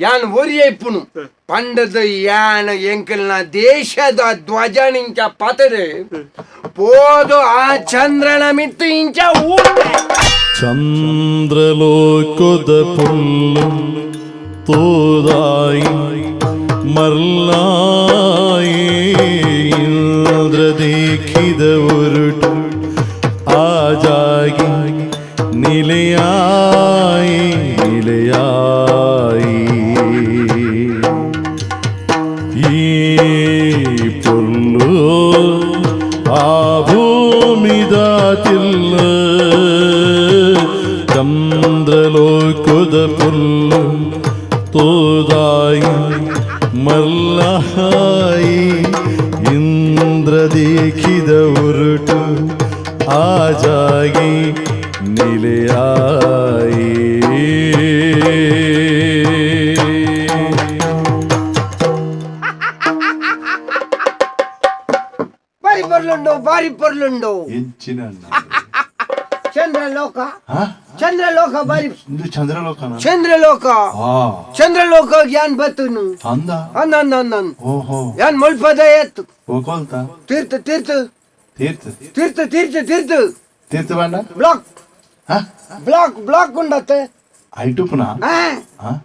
ಯಾನ್ ಒರಿಯ ಇಪ್ಪುನು ಪಂಡದ ಯಾನ ಎಂಕಲ್ನ ದೇಶದ ಧ್ವಜನಿಂಚ ಪತರು ಪೋದು ಆ ಚಂದ್ರನ ಮಿತ್ತು ಇಂಚ ಊಟ ಚಂದ್ರಲೋಕದ ಪುಲ್ಲು ತೋದಾಯಿ ಮರ್ಲಾಯಿ ಇಂದ್ರ ದೇಖಿದ ಉರುಟು ಆಜಾಗಿ ನಿಲೆಯಾಯಿ ನಿಲೆಯಾಯಿ ಈ ಪೊಲ್ಲು ಆ ಭೂಮಿದ ತಿಲ್ಲ ಚಂದ್ರಲೋಕದ ಪುಲ್ಲು ತೋದಾಯಿ ಮಲ್ಲಾಯಿ ಇಂದ್ರ ದೇಖಿದ ಉರುಟು ಆಜಾಗಿ ನಿಲೆಯಾಯಿ. ಬಾರಿ ಬರ್ಲುಂಡು ಬಾರಿ. ಬಾರಿ ಪೊರ್ಲುಂಡು. ಎಂಚಿನ ಚಂದ್ರಲೋಕ. ಚಂದ್ರಲೋಕ ಬಾರಿ. ಇಂದು ಚಂದ್ರಲೋಕನ? ಚಂದ್ರಲೋಕ. ಚಂದ್ರಲೋಕ ಯಾನ್ ಬತ್ತುನು ಅಂದ ಅಂದ ಅಂದ ಅಂದ. ಓಹೋ. ಯಾನ್ ಮುಲ್ಪದ ಎತ್ತು. ಓಕೋಲ್ತ. ತೀರ್ಥ ತೀರ್ಥ ತೀರ್ಥ ತೀರ್ಥ ತೀರ್ಥ ತೀರ್ಥ ತೀರ್ಥ ಬಾಂಡ. Block block block ಉಂಡತ್ತೆ. ಐಟುಪುನ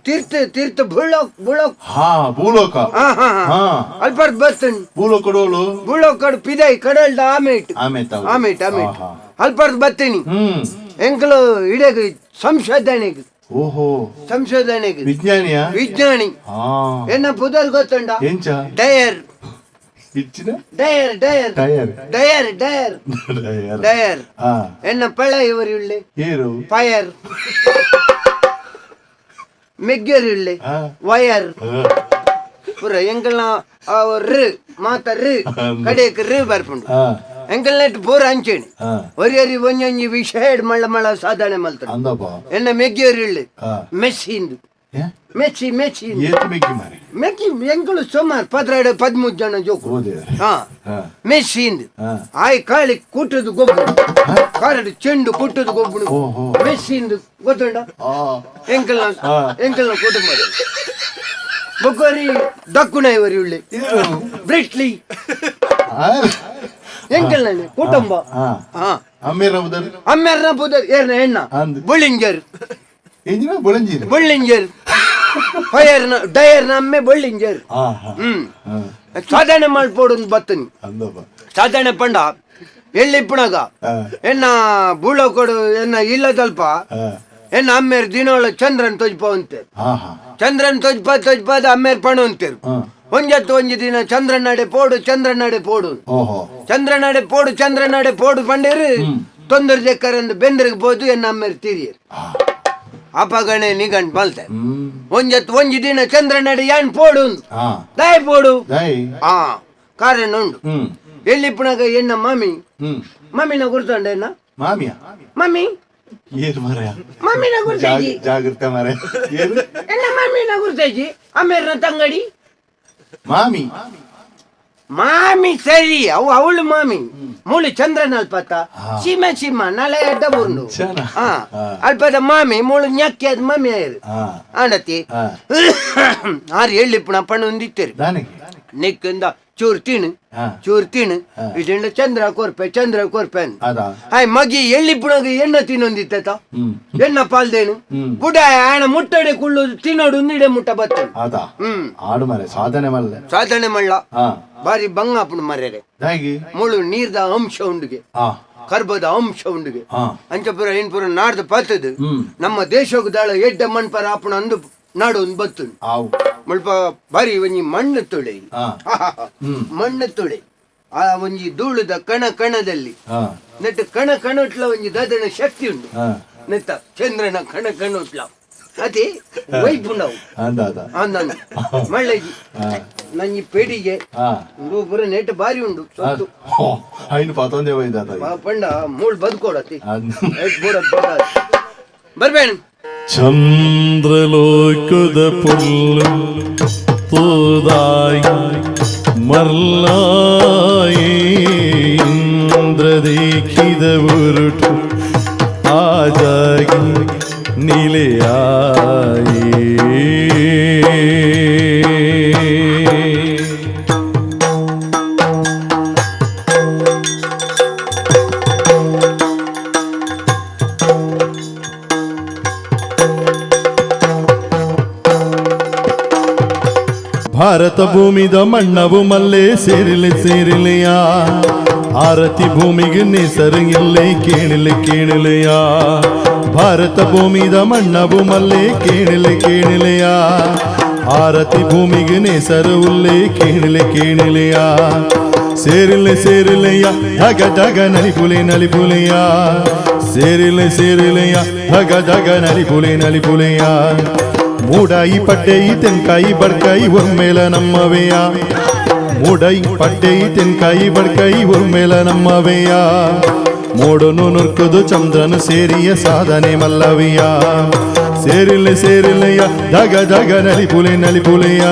ತೀರ್ಥ ತೀರ್ಥ ಭೂಲೋಕ್ ಭೂಲೋಕ್. ಹಾ ಭೂಲೋಕ. ಅಲ್ಪರ್ದ್ ಬರ್ತುನ್. ಭೂಲೋಕ ಡೋಲು. ಭೂಲೋಕಡ್ ಪಿದೈ ಕಡಲ್ದ ಆಮೇಟ್ ಆಮೇತ ಆಮೇಟ್ ಆಮೇಟ್ ಅಲ್ಪರ್ದ್ ಬತ್ತೀನಿ. ಎಂಕಲು ಇಡಗ ಸಂಶೋಧನೆಗೆ. ಓಹೋ. ಸಂಶೋಧನೆಗೆ ವಿಜ್ಞಾನಿಯ ವಿಜ್ಞಾನಿ. ಎನ್ನ ಪುದರ್ ಗೊತ್ತುಂಡ? ಎಂಚ? Dyer. ಇಚ್ಚಿನ Dyer Dyer tyre Dyer Dyer Dyer. ಎನ್ನ ಪಳ ಇವರು ಇಳ್ಳೆ ಏರು ಫೈರ್ ಮೆಗ್ಗರು ಇಳ್ಳೆ ವಯರ್ ಪುರ ಎಂಕಲ್ನ ರು ಮಾತ ರು ಕಡೆಕ್ ರು ಬರ್ಪುಂಡು. ಎಂಕಲ್ನೆಟ್ ಪೂರ ಅಂಚೇಣಿ ಒರಿ ಒರಿ ಒಂಜೊಂಜಿ ವಿಷಯ ಮಳ್ಳ ಮಳ್ಳ ಸಾಧನೆ ಮಲ್ತಾರೆ. ಎನ್ನ ಮೆಗ್ಗಿಯರು ಇಳ್ಳೆ ಮೆಸ್ಸಿಂದು ಮೆಸ್ಸಿ ಮೆಸ್ಸಿ ಮೆಕ್ಕಿ ಎಂಕಲು ಸುಮಾರು 12 13 ಜನ ಜೋಕು. ಹಾ ಮೆಸ್ಸಿಂದು ಆಯ್ ಕಾಳಿ ಕುಟ್ಟದು ಗೊಬ್ಬು ಕಾರಡು ಚೆಂಡು ಕುಟ್ಟದು ಗೊಬ್ಬು ಮೆಸ್ಸಿಂದು ಗೊತ್ತುಂಡ? ಎಂಕಲ್ನ ಎಂಕಲ್ನ ಕುಟುಂಬ ಬೊಕ್ಕೋರಿ ದಕ್ಕುಣ ಇವರಿ ಉಳ್ಳೆ ಬ್ರಿಟ್ಲಿ ಎಂಕಲ್ನ ಕುಟುಂಬ. ಹಾ ಅಮ್ಮೇರ್ನ ಪುದರ್ ಏರ್ನ ಹೆಣ್ಣ ಬೊಳ್ಳಿಂಜರ್. ಬೊಳ್ಳಿಂಜರ್ ಫೈರ್ನ ಡಯರ್ನ ಅಮ್ಮೆ ಬೊಳ್ಳಿಂಜರ್. ಸಾಧನೆ ಮಲ್ಪೋಡು ಬತ್ತನಿ. ಸಾಧನೆ ಪಂಡ ಎಳ್ಳಿಪ್ಪಣಗ ಎನ್ನ ಬೂಳಕೊಡು ಎನ್ನ ಇಲ್ಲದಲ್ಪ ಎನ್ನ ಅಮ್ಮೇರ್ ದಿನೋಳ ಚಂದ್ರನ್ ತೊಜ್ಪ ಅಂತೀರ್. ಚಂದ್ರನ್ ತೊಜ್ಪ ತೊಜ್ಪಾದ ಅಮ್ಮೇರ್ ಪಣ ಅಂತೀರ್. ಒಂಜತ್ತು ಒಂಜಿ ದಿನ ಚಂದ್ರನಡೆ ಪೋಡು ಚಂದ್ರನಡೆ ಪೋಡು ಚಂದ್ರನಡೆ ಪೋಡು ಚಂದ್ರನಡೆ ಪೋಡು ಪಂಡೇರು ತೊಂದರೆ ಜಕ್ಕರಂದು ಬೆಂದ್ರಿಗೆ ಪೋದು ಎನ್ನ ಅಮ್ಮೇರ್ ತೀರಿಯರ್. ಅಪಗಣೆ ನಿಗಂಟ್ ಬಲ್ತೆ ಒಂಜತ್ತು ಒಂಜಿ ದಿನ ಚಂದ್ರನಡೆ ಯಾನ್ ಪೋಡು ದಾಯ್ ಪೋಡು. ಹಾ ಕಾರಣ ಉಂಡು. ಎಲ್ಲಿಪ್ಪಣಗ ಎನ್ನ ಮಾಮಿ ಮಾಮಿನ ಗುರ್ತಂಡ ಎನ್ನ ಮಾಮಿಯ ಮಾಮಿ ಮಾಮಿನ ಗುರ್ತೇಜಿ ಜಾಗೃತ ಮಾರೆ ಎನ್ನ ಮಾಮಿನ ಗುರ್ತೇಜಿ ಅಮ್ಮೇರ್ನ ತಂಗಡಿ ಮಾಮಿ ಮಾಮಿ ಸರಿ ಅವು ಅವಳು ಮಾಮಿ ಮೂಳು ಚಂದ್ರನ ಅಲ್ಪತ್ತ ಸೀಮ ಸೀಮ ನಲೆ ಅಡ್ಡ ಬುಂಡು. ಹಾ ಅಲ್ಪದ ಮಾಮಿ ಮೂಳು ñಕ್ಕಿ ಅದ್ ಮಾಮಿ ಆಯ್ರು ಆಂಡತಿ ಆರು ಎಳ್ಳಿಪ್ಪಣ ಪಣ್ಣ ಒಂದಿತ್ತೇರಿ ನಿಕ್ಕಿಂದ ಚೂರು ತಿಣು ಚೂರು ತಿಣು ಇದರಿಂದ ಚಂದ್ರ ಕೊರ್ಪೆ ಚಂದ್ರ ಕೊರ್ಪೆ ಆಯ್ ಮಗಿ ಎಳ್ಳಿಪ್ಪಣಗ ಎಣ್ಣ ತಿನ್ನೊಂದಿತ್ತ ಎಣ್ಣ ಪಾಲ್ದೇನು ಬುಡ ಆಣ ಮುಟ್ಟಡೆ ಕುಳ್ಳು ತಿನ್ನೋಡು ಇಡೆ ಮುಟ್ಟ ಬತ್ತ. ಆಡು ಮರೆ ಸಾಧನೆ ಮಲ್ಲ ಸಾಧನೆ ಮಲ್ಲ ಬಾರಿ ಬಂಗಾಪುಣ ಮರ್ರೆ ಮುಳು ನೀರ್ದ ಅಂಶ ಉಂಡುಗೆ ಕರ್ಬದ ಅಂಶ ಉಂಡುಗೆ ಅಂಚಪುರ ಏನ್ಪುರ ನಾಡ್ದು ಪತ್ತದು ನಮ್ಮ ದೇಶಕ್ಕೆ ದಾಳ ಎಡ್ಡ ಮಣ್ಪರ ಆಪುಣ ಅಂದು ನಾಡು ಒಂದು ಬತ್ತು ಮುಲ್ಪ ಬಾರಿ ಒಂಜಿ ಮಣ್ಣು ತುಳೆ ಮಣ್ಣು ತುಳೆ ಆ ಒಂಜಿ ಧೂಳುದ ಕಣ ಕಣದಲ್ಲಿ ನೆಟ್ಟು ಕಣ ಕಣಟ್ಲ ಒಂಜಿ ದದನ ಶಕ್ತಿ ಉಂಡು ನೆತ್ತ ಚಂದ್ರನ ಕಣ ಕಣಟ್ಲ ಅದೇ ವೈಪುಂಡವು ಅಂದ ಮಳ್ಳೆಜಿ ನಂಜಿ ಪೇಡಿಗೆ ಪೂರ ನೆಟ್ ಬಾರಿ ಉಂಡು ಪಂಡ ಮೂಳ್ ಬದುಕೋಡತಿ ಬರ್ಬೇಣ. ಚಂದ್ರಲೋಕದ ಪುಲ್ಲು ತೋದಾಯಿ ಮರ್ಲಾಯಿ ಇಂದ್ರ ದೇಖಿದ ಉರುಟು ಆಜಾಗಿ ನಿಲೆಯಾಯಿ. ಭಾರತ ಭೂಮಿದ ಮಣ್ಣವು ಮಲ್ಲೆ ಸೇರಿಲೆ ಸೇರಿಲೆಯ ಆರತಿ ಭೂಮಿಗೆ ನೇಸರಂಗಿಲ್ಲೆ ಕೇಳಲೆ ಕೇಳಲೆಯ ಭಾರತ ಭೂಮಿದ ಮಣ್ಣವು ಮಲ್ಲೆ ಕೇಳಲೆ ಕೇಳಲೆಯ ಆರತಿ ಭೂಮಿಗೆ ನೇಸರು ಉಲ್ಲೆ ಕೇಳಲೆ ಕೇಳಲೆಯ ಸೇರಿಲೆ ಸೇರಿಲೆಯ ಧಗ ಧಗ ನಲಿಪುಲೆ ನಲಿಪುಲೆಯ ಸೇರಿಲೆ ಸೇರಿಲೆಯ ಧಗ ಧಗ ನಲಿಪುಲೆ ನಲಿಪುಲೆಯ ಮೂಡಾಯಿ ಪಟ್ಟೆಯಿ ತೆನ್ಕಾಯಿ ಬಡ್ಕಾಯಿ ಒಮ್ಮೇಲ ನಮ್ಮವೆಯ ಮೂಡೈ ಪಟ್ಟೆಯಿ ತೆನ್ಕಾಯಿ ಬಡ್ಕಾಯಿ ಒಮ್ಮೇಲ ನಮ್ಮವೆಯ ಮೋಡನು ನುರ್ಕುದು ಚಂದ್ರನು ಸೇರಿಯ ಸಾಧನೆ ಮಲ್ಲವಿಯ ಸೇರಿಲೆ ಸೇರಿಲೆಯ ಧಗ ಧಗ ನಲಿಪುಲೆ ನಲಿಪುಲೆಯ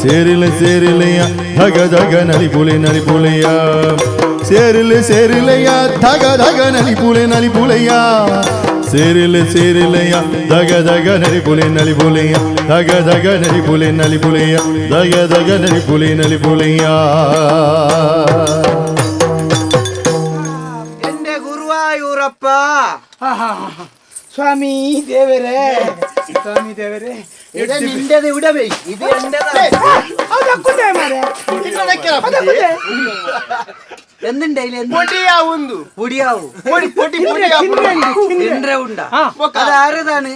ಸೇರಿಲೆ ಸೇರಿಲೆಯ ಧಗ ಧಗ ನಲಿಪುಲೆ ನಲಿಪುಲೆಯ ಸೇರಿಲೆ ಸೇರಿಲೆಯ ಧಗ ಧಗ ನಲಿಪುಲೆ ನಲಿಪುಲೆಯ ಸೇರಿಲೆ ಸೇರಿಲೆಯ ಧಗ ಧಗ ನಲಿಪುಲೆ ನಲಿಪುಲೆಯ ಧಗ ಧಗ ನಲಿಪುಲೆ ನಲಿಪುಲೆಯ ಧಗ ಧಗ ನಲಿಪುಲೆ ನಲಿಪುಲೆಯ. എന്റെ ഗുരുവായൂരപ്പ. ಸ್ವಾಮಿ ದೇವರೇ, ಸ್ವಾಮಿ ದೇವರೇ. ഇത് നിന്റേത് ഇവിടെ വെയ്. ഇത് എന്റേതാണ്. ಹೌದು, ಅಕ್ಕುಂಡೆ ಮಾರ್ರೆ. ಅದಕ್ಕುಂಡೆ. എന്തുണ്ട് അതില്? എന്ത്? പൊടിയാവുന്നു. പൊടിയാവൂ. പൊടി പൊടി. ತಿಂದ್ರೆ, ತಿಂದ್ರೆ ಉಂಡು, ತಿಂದ್ರೆ. തിണ്ടര ഉണ്ടാ? ആ. അത് ആരതാണ്?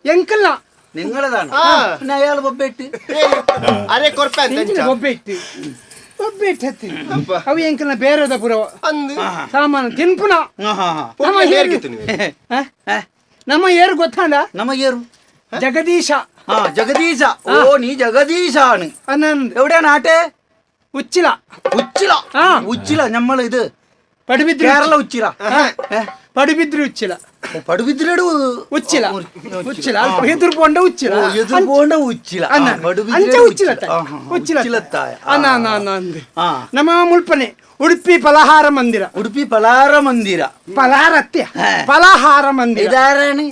ಎಂಕಲ್ನ. നിങ്ങളതാണ്. പിന്നെ അയാൾ ബൊബെട്ട്. ಅರೆ ಕೊರ್ಪೆ ಅಂತ. ಎಂಚಿನ ಬೊಬ್ಬೆ ಇಟ್ಟು ಬೊಬ್ಬೆ ಇಟ್ಟು ಅವು ಎಂಕಲ್ನ ಬೇರೆದ ಪುರ ಅಂದು. ಸಾಮಾನು ತಿನ್ಪುನ. ನಮ್ಮ ಏರು ಆ? ನಮ್ಮ ಏರು ಗೊತ್ತಾಂಡ? നമ്മ ഏറു? ಜಗದೀಶ. ആ, ജഗദീശ. ഓ, നീ ജഗദീശാണ്. അനന്ത്. എവിടെയാ നാട്ടെ? ഉച്ചില. ഉച്ചില. ആ. ഉച്ചില നമ്മൾ ഇത് പടുബിദ്രി. കേരള ഉച്ചില. ഏ? പടുബിദ്രി ഉച്ചില. ഓ, പടുബിദ്രിയുടെ ഉച്ചില. ഉച്ചില ആ. എതിർ പോണ്ട ഉച്ചില. ഓ, എതിർ പോണ്ട ഉച്ചില. ആ, അന്ന പടുബിദ്രിയുടെ ಅಂಚ ಉಚ್ಚಿಲತ್ತ. ആ, ആ, ಉಚ್ಚಿಲತ್ತಾಯ. ഉച്ചിലത്തായ. ಅನ್ನ ಅನ್ನ ಅನ್ನ ಅಂದೆ. ആ. ನಮ್ಮ ಮುಲ್ಪನೆ ಉಡುಪಿ ಫಲಹಾರ ಮಂದಿರ. ഉടുപ്പി പലാര മന്ദിര. ಫಲಹಾರ ಅತ್ಯ. ಹಾ. ಫಲಹಾರ ಮಂದಿರ. ഇതാരാണ്?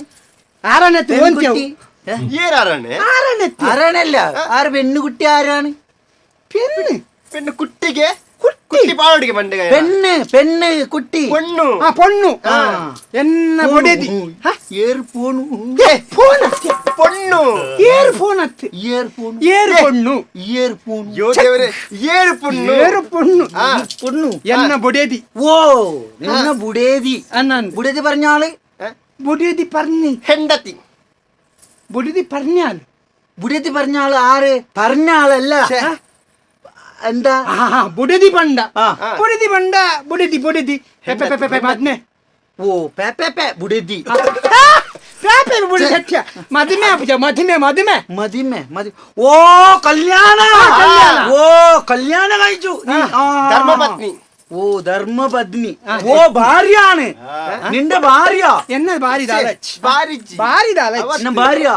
ಆರನೆತ್ತಿ ಓಂತ್ಯವು. പെൺകുട്ടി? ഏ? ഏറാറാണ്. ಆರನೆತ್ತಿ. ആരാണല്ല, ആര് പെണ്ണുകുട്ടി ആരാണ്? പെണ്ണ്. പെണ്ണ് കുട്ടിക്ക് കുട്ടി പാവടിക്ക് പണ്ട്. പെണ്ണ് പെണ്ണ് കുട്ടി. പൊണ്ണു. ആ പൊണ്ണു. ആ. എന്ന ബൊഡെದಿ. ഏറ് പോണു. ಫೋನ್ ಅತ್ಯ. പൊണ്ണു. ಏರ್ ಫೋನ್ ಅತ್ತಿ. ഏർ പോണു. ಏರ್ ಪೊಣ್ಣು. ഏർ പോണു. യോ ദേവരെ, ഏറ് പൊണ്ണു. ಏರು പൊണ്ണു. ആ. പൊണ്ണു. എന്ന ബൊഡെದಿ. ഓ, നിന്ന ബുടേതി. അന്ന ബുടേതി പറഞ്ഞ ആള്? ബൊഡെದಿ പറഞ്ഞ്. ഹെണ്ടത്തി. ബൊഡെದಿ പറഞ്ഞാൽ. ബുടേതി പറഞ്ഞ ആള് ആര്? പറഞ്ഞ ആളല്ല, എന്താ? ആ ബൊഡെದಿ പണ്ട. ആ. ബൊഡെದಿ പണ്ട ബൊഡെದಿ ബൊഡെದಿ പെ പെ പെ പെ മദ്മെ. ഓ, പേ പേ പേ ബുടേതി. പേ പേ ബൊഡെದಿ സത്യ മദ്മെ ആപുജ മദ്മെ മദ്മെ. മതിമേ മതി. ഓ, കല്യാണ. കല്യാണ. ഓ, കല്യാണം കഴിച്ചു നീ. ആ. ധർമ്മപത്നി. ഓ, ധർമ്മപത്നി. ഓ, ഭാര്യയാണ് നിന്റെ ഭാര്യ. എന്ന ഭാര്യ ദാലച്ച്. ഭാരിച്ചി. ഭാര്യ ദാലച്ച്. നിന്നെ ഭാര്യ.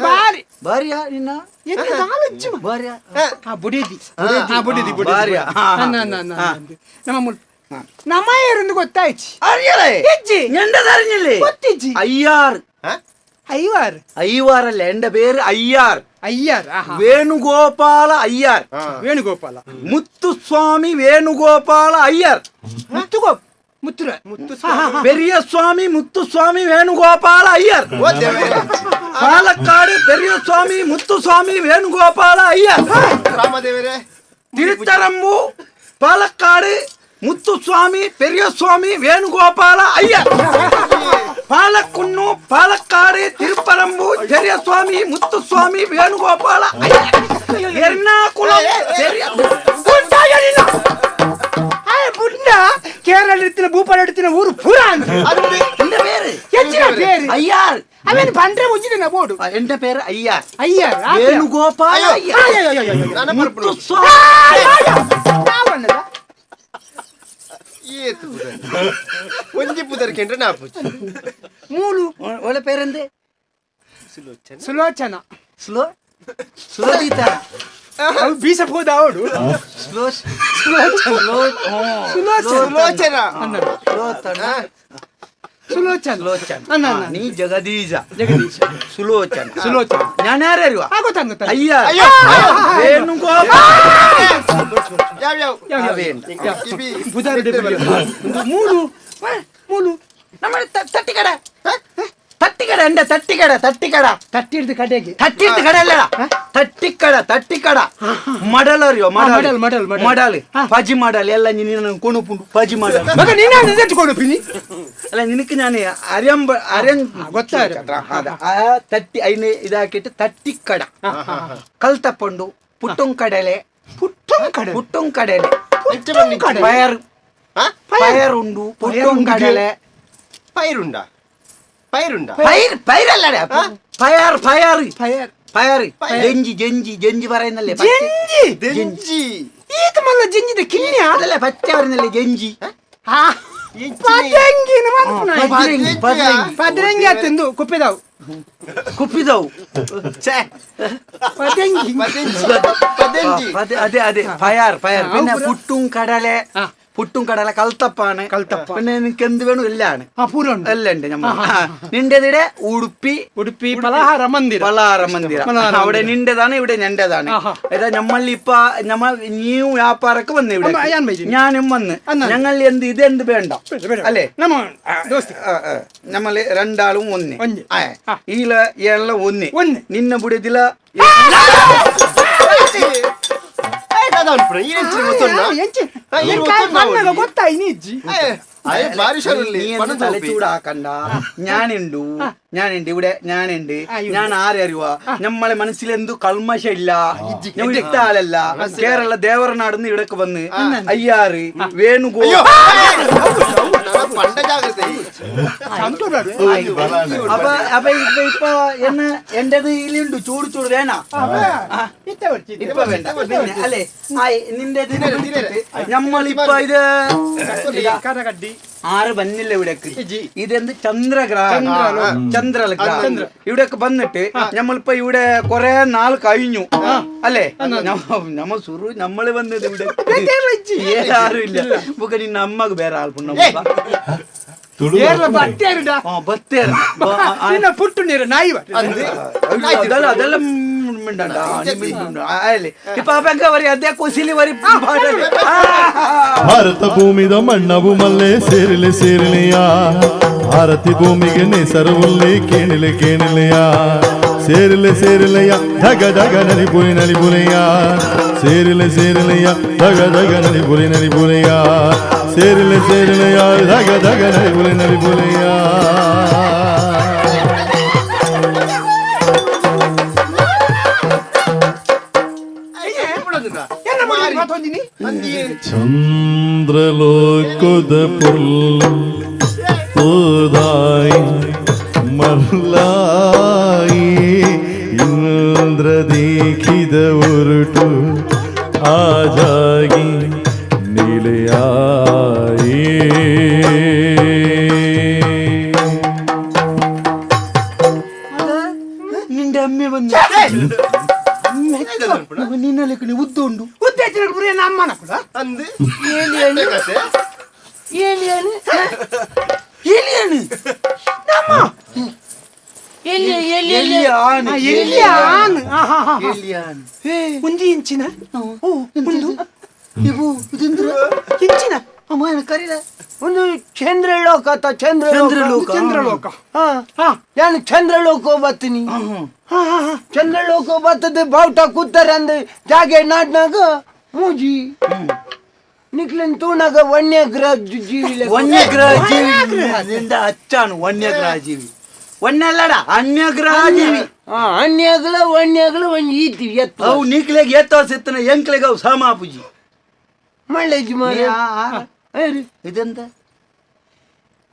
ഭാര്യ. ഭാര്യ നിന്ന. എന്ന ദാലച്ച്. ഭാര്യ. ആ ബുഡേದಿ ആ ബുഡേದಿ ബുഡേದಿ. ഭാര്യ. ആ. അന്ന അന്ന അന്ന ನಮ್ಮ ಮುಲ್ ನಮ್ಮ ಏರಂದು ಗೊತ್ತಾಯ್ತು. അറിയലേ? ഇജ്ജി. എന്റേത് അറിഞ്ഞില്ലേ? ಗೊತ್ತಿಜ್ಜಿ. അയ്യാർ. ಐವಾರ್. അയ്യാറല്ല, എന്റെ പേര് അയ്യാർ. ಅಯ್ಯಾರ್ ಆಹಾ. വേണുഗോപാല അയ്യാർ. ವೇಣುಗೋಪಾಲ. മുത്തുസ്വാമി വേണുഗോപാല അയ്യർ. ಮುತ್ತುಗೋ ಮುತ್ತುರ ಮುತ್ತು. പെരിയസ്വാമി മുത്തുസ്വാമി വേണുഗോപാല അയ്യർ. ഓ ദേവരെ. പാലക്കാട് പെരിയസ്വാമി മുത്തുസ്വാമി വേണുഗോപാല അയ്യർ. രാമദേവരെ. തിരുത്തരമ്പു പാലക്കാട് മുത്തുസ്വാമി പെരിയസ്വാമി വേണുഗോപാല അയ്യർ. പാലക്കുന്നു പാലക്കാട് തിരുപ്പരമ്പു പെരിയസ്വാമി മുത്തുസ്വാമി വേണുഗോപാല അയ്യർ. എറണാകുളം പെരിയ ಬುಡ್ಡ ಕೇರಳ ಇರ್ತಿನ ಭೂಪಾಲ ಇರ್ತಿನ ಊರು ಪೂರ ಅಂತ. എന്റെ പേര് ಹೆಚ್ಚಿನ പേര്. അയ്യാർ. അവൻ പണ്ടേ മുജിന ಬೋಡು. ആ, എന്റെ പേര് അയ്യാർ. ಅಯ್ಯಾರ್. വേണുഗോപാല അയ്യർ. മുത്തുസ്വാമി. ഏത്ത് പുതർ ಒಂಜಿ ಪುದರ್ ಕೆಂಡ್ರೆ ನಾಪುಜಿ. ಮೂಲು. ഓളെ പേരെന്ത്? ಸುಲೋಚನ. സ്ലോ സ്ലോ തീറ്റ. ಅವು ಬೀಸ ಹೋದ ಅವಳು. Slow slow Sulochana. സുലോചന. സുലോചന. ಸುಲೋಚನ. സുലോചന. അന്ന, ആ, അന്ന. നീ ജഗദീശ. ಜಗದೀಶ. സുലോചന. സുലോചന. ഞാൻ ആരറിയുവാ? ആ ಗೊತ್ತಾಗ ಗೊತ್ತಾಗ. അയ്യാർ. അയ്യോ. വേണുഗോപാല. ಯಾವ ಯಾವ. ആ, വേണ്ട. ഇബി. ಬುಧಾರ ಮೂಲು ಮೂಲು. നമ്മുടെ തട്ടിക്കട തട്ടിക്കട എന്റെ തട്ടിക്കട തട്ടിക്കട. ತಟ್ಟಿಡ್ದು ಕಡೆಗೆ. തട്ടിയിട്ട് കടയല്ലടാ, തട്ടിക്കട തട്ടിക്കട. മടൽ അറിയോ? മടൽ, മടൽ, മടൽ. മടൽ പജി മടൽ എല്ലാം നിന്നെ കൊണുപ്പുണ്ടു പജി മടൽ. ಮಗ ನೀನು ತೆಚ್ಕೊಂಡು ಪಿನಿ. അല്ല, നിനക്ക് ഞാൻ അറിയാൻ അറിയാൻ ಗೊತ್ತಾಯ್ತು. അതാ, ആ തട്ടി അതിന് ഇതാക്കിയിട്ട് തട്ടിക്കട. കൽത്തപ്പുണ്ടു, പുട്ടും കടലെ. ಪುಟ್ಟಂ ಕಡೆ. പുട്ടും കടലെ. കടലെ. പയർ പയറുണ്ടു, പുട്ടും കടലെ. പയറുണ്ടാ? പയറുണ്ടാ? പയർ പയറല്ലടാ, പയർ പയർ. ಪಯರ್. പയർ ജഞ്ചി ജഞ്ചി ജഞ്ചി പറയുന്നല്ലേ? ಜಂಜಿ. ദഞ്ചി. ಈತ ಮಲ್ಲ ಜಂಜಿದ ಕಿನ್ಯ. അതല്ല, പച്ച പറയുന്നല്ലേ ജഞ്ചി. ಆ ಪದೆಂಗಿನ ಮನ್ಪುನ ಪದರೆಂಗಿ ಅತ್ತಿಂದು ಕುಪ್ಪಿದವು ಕುಪ್ಪಿದವು ಪದೆಂಗಿ ಅದೇ ಅದೇ ಫಯರ್ ಫಯರ್ പിന്നെ പുട്ടും കടല പുട്ടും കടല കൽത്തപ്പാണ് കൽത്തപ്പ. പിന്നെ നിനക്ക് എന്ത് വേണം എല്ലാം ಪೂರ എല്ലാം ഉണ്ട് നമ്മൾ നിന്റെതിടെ ഉടുപ്പി ഉടുപ്പി പലഹാര മന്ദിര പലഹാര മന്ദിര അവിടെ നിന്റേതാണ് ഇവിടെ ഞന്റേതാണ്. ഏതാ നമ്മൾ ഇപ്പൊ നമ്മ നീയും വ്യാപാരൊക്കെ വന്ന് ഇവിടെ ഞാനും വന്ന് ഞങ്ങൾ എന്ത് ഇതെന്ത് വേണ്ട അല്ലേ നമ്മള് രണ്ടാളും ഒന്ന് ഈല ഏഴ ഒന്ന് നിന്നെ പുടിയതില തലച്ചൂടാക്കണ്ട. ഞാനുണ്ടു ഞാനുണ്ട് ഇവിടെ ഞാനുണ്ട്. ഞാൻ ആരെ അറിയുവാ? നമ്മളെ മനസ്സിൽ എന്തു കൽമശ ഇല്ല. ഞാൻ ഇട്ട ആളല്ല. കേരള ദേവരനാടുന്ന് ഇവിടേക്ക് വന്ന് അയ്യാറ് വേണുഗോ അപ്പൊ അപ്പൊ ഇപ്പൊ ഇപ്പൊ എന്ന് എന്റേത് ഇതിലുണ്ട് ചൂട് ചൂട് വേണ ഇപ്പൊ വേണ്ട അല്ലേ? നിന്റെ നമ്മളിപ്പോ ഇത് ആറ് വന്നില്ല ഇവിടേക്ക്. ഇതെന്ത് ചന്ദ്രഗ്രഹം ചന്ദ്രഗ്രഹം ഇവിടെയൊക്കെ വന്നിട്ട് നമ്മളിപ്പോ ഇവിടെ കൊറേ നാൾ കഴിഞ്ഞു അല്ലേ? നമ്മ സുറു നമ്മള് വന്നത് ഇവിടെ ആരും ഇല്ല. ബുക്ക് നിന്ന അമ്മക്ക് വേറെ ആൾ അതെല്ലാം ಭಾರತ ಭೂಮಿದ ಮಣ್ಣವು ಮಲ್ಲೆ ಸೇರಿಲೆ ಸೇರಿಲೆಯ ಭಾರತಿ ಭೂಮಿಗೆ ನೇಸರವುಲ್ಲಿ ಕೇಣಿಲೆ ಕೇಣಿಲೆಯ ಸೇರಿಲೆ ಸೇರಿಲೆಯ ಧಗ ಧಗ ನಲಿ ಪುಲಿ ನಲಿ ಪುಲಿಯ ಸೇರಿಲೆ ಸೇರಿಲೆಯ ಧಗ ಧಗ ನಲಿ ಪುಲಿ ನಲಿ ಪುಲಿಯ ಸೇರಿಲೆ ಸೇರಿಲೆಯ ಧಗ ಧಗ ನಲಿ ಪುಲಿ ನಲಿ ಪುಲಿಯ. ಚಂದ್ರಲೋಕದ ಪುಲ್ ತೋದಾಯಿ ಮರ್ಲಾಯಿ ಇಂದ್ರ ದೇಖಿದ ಉರುಟು ಆಜಾಗಿ ನಿಲೆಯಾಯಿ. ನಿಂಡೆ ಅಮ್ಮೆ ಬಂದು ನಿನ್ನಲೆಕ್ಕನೆ ಉದ್ದ ಉಂಡು ಉದ್ದ ಅಮ್ಮನ ಕೂಡ ಒಂದು ಇಂಚಿನ ಒಂದು ಇಂಚಿನ ಒಂದು ಚಂದ್ರಲೋಕ ಚಂದ್ರಲೋಕ ಚಂದ್ರಲೋಕ. ನಾನು ಚಂದ್ರಲೋಕ ಬರ್ತೀನಿ. ಚಂದ್ರಲೋಕ ಬರ್ತದೆ ಬಾವುಟ ಕೂತಾರೆ ಅಂದ್ ಜಾಗೆ ನಾಡ್ನಾಗ ಮೂಜಿ ನಿಕ್ಲನ್ ತೂನಾಗ ವನ್ಯಗ್ರಹ ಜೀವಿ ವನ್ಯಗ್ರಹ ಜೀವಿ ನಿಂದ ಅಚ್ಚಾನು ವನ್ಯಗ್ರಹ ಜೀವಿ ವನ್ಯಲ್ಲಡ ಅನ್ಯಗ್ರಹ ಜೀವಿ. ಅನ್ಯಗ್ಲ ವನ್ಯಗ್ಲ ಒಂಜಿ ಈತಿ ಎತ್ತು ಅವು ನಿಕ್ಲೆಗ್ ಎತ್ತೋ ಸಿತ್ತನ ಎಂಕ್ಲೆಗ್ ಅವು ಸಮಾಪುಜಿ ಮಳ್ಳೆಜಿ ಮಾರ ಇದೆಂತ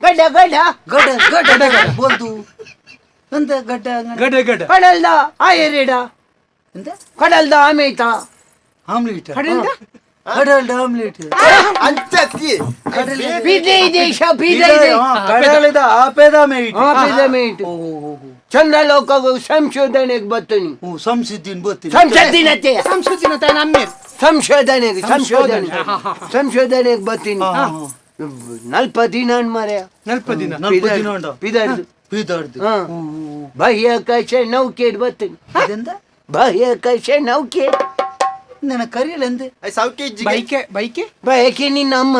ಗಡ್ಡ ಗಡ್ಡ ಗಡ್ಡ ಗಡ್ಡ ಗಡ್ಡ ಬೋಲ್ತು ಎಂತ ಗಡ್ಡ ಗಡ್ಡ ಗಡ್ಡ ಕಡಲ್ದ ಆಯರೇಡ ಎಂತ ಕಡಲ್ದ ಆಮೇತ ಆಮ್ಲೇಟ್ ಕಡಲ್ದ ಕಡಲ್ದ ಆಮ್ಲೇಟ್ ಪಿದೆ ದೇಶ ಪಿದೆ ಕಡಲದ ಆಪೇದ ಮೇಟ್ ಆಪೇದ ಮೇಟ್ ಚಂದ್ರಲೋಕ ಸಂಶೋಧನೆಗೆ ಬರ್ತೀನಿ. ಸಂಸಿದ್ದಿನ ಬರ್ತೀನಿ ಸಂಸತ್ತಿನತ್ತೆ ಸಂಸತ್ತಿನ ನಮ್ಮೆ ಸಂಶೋಧನೆಗೆ ಸಂಶೋಧನೆ ಸಂಶೋಧನೆಗೆ ಬರ್ತೀನಿ. ನಲ್ಪ ದಿನ ಮಾರ್ಯ ನಲ್ಪ ದಿನ ಪಿದಾರ್ದು ಬಾಹ್ಯಾಕಾಶ ನೌಕೆ ಬರ್ತೀನಿ. ಇದೆಂತ ಬಾಹ್ಯಾಕಾಶ ನೌಕೆ ನನ್ನ ಕರಿಯಲ್ಲ ಎಂದೆ ಬೈಕೆ ಬೈಕೆ ಬೈಕೆ ನಿನ್ನ ಅಮ್ಮ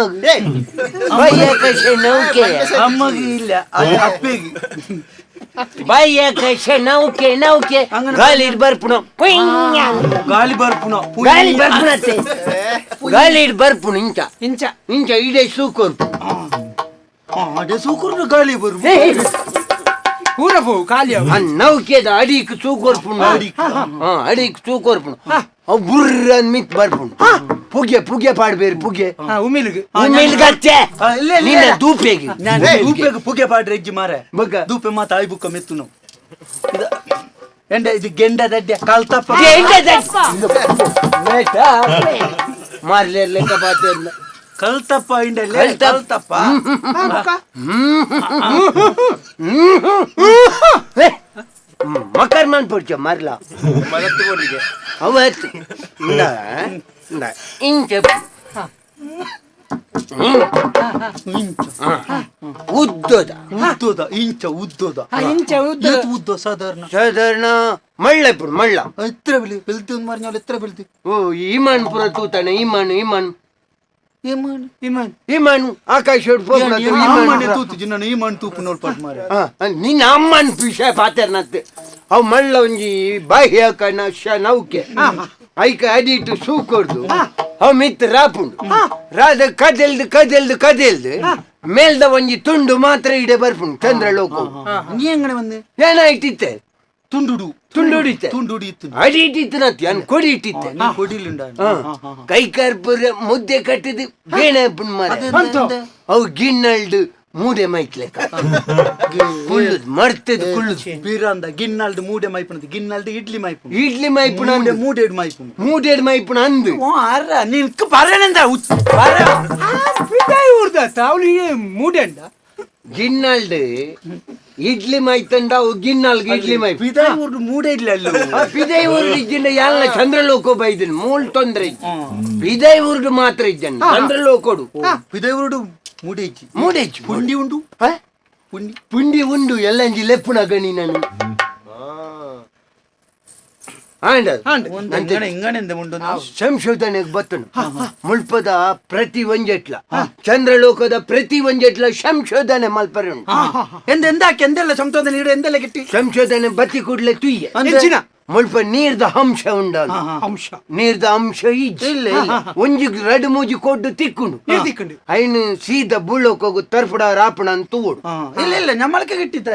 ಬಾಹ್ಯಾಕಾಶ ನೌಕೆ ಅಮ್ಮಗೆ ಇಲ್ಲ ಅಪ್ಪಗೆ ಬಾಹ್ಯಾಕಾಶ ನೌಕೆ ನೌಕೆ ಗಾಳಿ ಬರ್ಪುಣ ಗಾಳಿ ಬರ್ಪುಣ ಗಾಳಿ ಬರ್ಪುಣತ್ತೆ ಗಾಳಿ ಬರ್ಪುಣ ಇಂಚ ಇಂಚ ಇಂಚ ಇಡೇ ಸೂಕೊರ್ಪು ಅದೇ ಸೂಕುರ್ನು ಗಾಳಿ ಬರ್ಪು ಪೂರ ಪೋ ಖಾಲಿ ನೌಕೆದ ಅಡಿಕ್ ತೂಕೊರ್ಪುಣ ಅಡಿಕ್ ತೂಕೊರ್ಪುಣ ಅವು ಬುರ್ರ ಮಿತ್ ಬರ್ಪುಣ ಪುಗೆ ಪುಗೆ ಪಾಡ್ಬೇರಿ ಪುಗೆ ಉಮಿಲ್ಗ್ ಉಮಿಲ್ಗತ್ತೆ ನಿನ್ನ ದೂಪೆಗೆ ದೂಪೆಗೆ ಪುಗೆ ಪಾಡ್ರೆ ಇಜ್ಜಿ ಮಾರೆ ಬಗ್ಗ ದೂಪೆ ಮಾತ ಆಯ್ ಬುಕ್ಕ ಮೆತ್ತು ನಾವು ಎಂಡ ಇದು ಗೆಂಡ ದಡ್ಡೆ ಕಲ್ತಪ್ಪ ಗೆಂಡ ದಡ್ಡೆ ಮಾರ್ಲೆ ಲೆಕ್ಕ ಪಾತೆ Kalthappa ಇಂಡಲ್ಲೇ ಕಲ್ತಪ್ಪ. ಮಕರ್ ಮನ್ ಪೊಡ್ಚ ಮರ್ಲ ಅವತ್ತು ಇಂಚ ಉದ್ದದ ಉದ್ದದ ಇಂಚ ಉದ್ದದ ಇಂಚ ಉದ್ದ ಉದ್ದ ಸಾಧಾರಣ ಸಾಧಾರಣ ಮಳ್ಳ ಇಪ್ಪುಡು ಮಳ್ಳ ಎತ್ರ ಬಿಳಿ ಬೆಲ್ತಿ ಒಂದು ಮಾರ್ನಾಲ್ ಎತ್ರ ಬೆಲ್ತಿ. ಓ ಇಮಾನ್ ಪುರ ತೂತಾನೆ ಇಮಾನ್ ಇಮಾನ್ ಇಮಾನ್ ಇಮಾನ್ ಇಮಾನು ಆಕಾಶ ಅಮ್ಮನೆ ತೂತು ಜಿನ್ನ ಇಮಾನ್ ತೂಪು ನೋಡ್ಪಾಟ್ ಮಾರ. ನಿನ್ನ ಅಮ್ಮನ್ ವಿಷಯ ಪಾತೆರ್ನತ್ತೆ ಅವು ಮಳ್ಳ ಒಂಜಿ ಬಾಹ್ಯ ಕಣ ನೌಕೆ ಐಕ ಅಡಿಟ್ಟು ಸೂಕೊಡ್ದು ಅವು ಮಿತ್ ರಾಪುಂಡು ರಾದ ಕದೆಲ್ದು ಕದೆಲ್ದು ಕದೆಲ್ದು ಮೇಲ್ದ ಒಂಜಿ ತುಂಡು ಮಾತ್ರ ಇಡೆ ಬರ್ಪುಂಡು ಚಂದ್ರ ಲೋಕ. ನೀ ಎಂಗನೆ ಬಂದೆ? ಏನಾಯ್ತಿತ್ತೆ ತುಂಡುಡು ತುಂಡುಡಿತ್ತೆ ತುಂಡುಡಿ ಇತ್ತು ಅಡಿ ಇಟ್ಟಿತ್ತು ನತ್ತಿ ಅನ್ ಕೊಡಿ ಇಟ್ಟಿತ್ತೆ. ನೀ ಕೊಡಿಲಿಂಡ. ಕೈ ಕಾರ್ಪುರ ಮುದ್ದೆ ಕಟ್ಟಿದ್ದು ಬೇಣೆ ಮಾರ ಅವು ಗಿಣ್ಣಲ್ಡು ಮೂಡೆ ಮೈತ್ಲೆಕ್ಕ ಕುಳ್ಳುದು ಮರ್ತದ ಕುಳ್ಳುದು ಬೀರಂದ ಗಿನ್ನಲ್ದು ಮೂಡೆ ಮೈಪುನದು ಗಿನ್ನಲ್ದು ಇಡ್ಲಿ ಮೈಪುನು ಇಡ್ಲಿ ಮೈಪುನ ಮೂಡೆ ಮೂಡೆ ಮೈಪುನು ಮೂಡೆ ಮೈಪುನ ಅಂದು ಓ ಅರ್ರ ನಿನ್ಕ ಬರನೆಂದ ಬರ ಪಿದಾಯಿ ಊರ್ದತ್ತ ಅವಳು ಮೂಡೆಂಡ ಗಿನ್ನಲ್ಡು ಇಡ್ಲಿ ಮೈತಂಡ ಅವು ಗಿನ್ನಲ್ಗೆ ಇಡ್ಲಿ ಮೈ ಪಿದಾಯಿ ಊರ್ದು ಮೂಡೆ ಇಡ್ಲಿ ಅಲ್ಲ ಪಿದೈ ಊರ್ದು ಇದ್ದಿಂದ ಎಲ್ಲ ಚಂದ್ರಲೋಕ ಬೈದಿನ ಮೂಲ್ ತೊಂದ್ರೆ ಪಿದೈ ಊರ್ದು ಮಾತ್ರ ಇದ್ದಾನೆ ಚಂದ್ರಲೋಕೋಡು ಪಿದಾಯಿ ಊರ್ಡು ಮೂಡೆ ಇಜ್ಜಿ ಮೂಡೆ ಇಜ್ಜಿ. ಪುಂಡಿ ಉಂಡು ಹ? ಪುಂಡಿ ಪುಂಡಿ ಉಂಡು ಎಲ್ಲ ಲೆಪ್ಪುನ ಗಣಿ ನಾನು ಆಂಡ ಒಂದು ಇಂಗಣೆ ಇಂಗಣೆಂದ ಉಂಡು ಸಂಶೋಧನೆಗೆ ಬತ್ತನು ಮುಲ್ಪದ ಪ್ರತಿ ಒಂಜೆಟ್ಲ ಚಂದ್ರಲೋಕದ ಪ್ರತಿ ಒಂಜೆಟ್ಲ ಸಂಶೋಧನೆ ಮಲ್ಪರೆ ಉಂಟು. ಎಂದ ಎಂದಾಕಿ ಎಂದೆಲ್ಲ ಸಂಶೋಧನೆ ಇಡು ಎಂದೆಲ್ಲ ಗಿಟ್ಟಿ ಸಂಶೋಧನೆ ಬತ್ತಿ ಕೂಡ್ಲೆ ತುಯ್ಯ ಎಂಚಿನ ಮುಲ್ಪ ನೀರ್ದ ಅಂಶ ಉಂಡ ಅಂಶ ನೀರ್ದ ಅಂಶ ಇಜ್ಜಿ ಇಲ್ಲ ಇಲ್ಲ ಒಂಜಿ ರಡು ಮೂಜಿ ಕೊಡ್ಡು ತಿಕ್ಕುಂಡು ನೀರ್ ತಿಕ್ಕುಂಡು. ಐನು ಸೀದ ಬುಳ್ಳೋಕೋಗು ತರ್ಪುಡ ರಾಪಣ ಅಂತ ತೂಡು ಇಲ್ಲ ಇಲ್ಲ ನಮ್ಮಳಕ್ಕೆ ಗಿಟ್ಟಿದ್ದ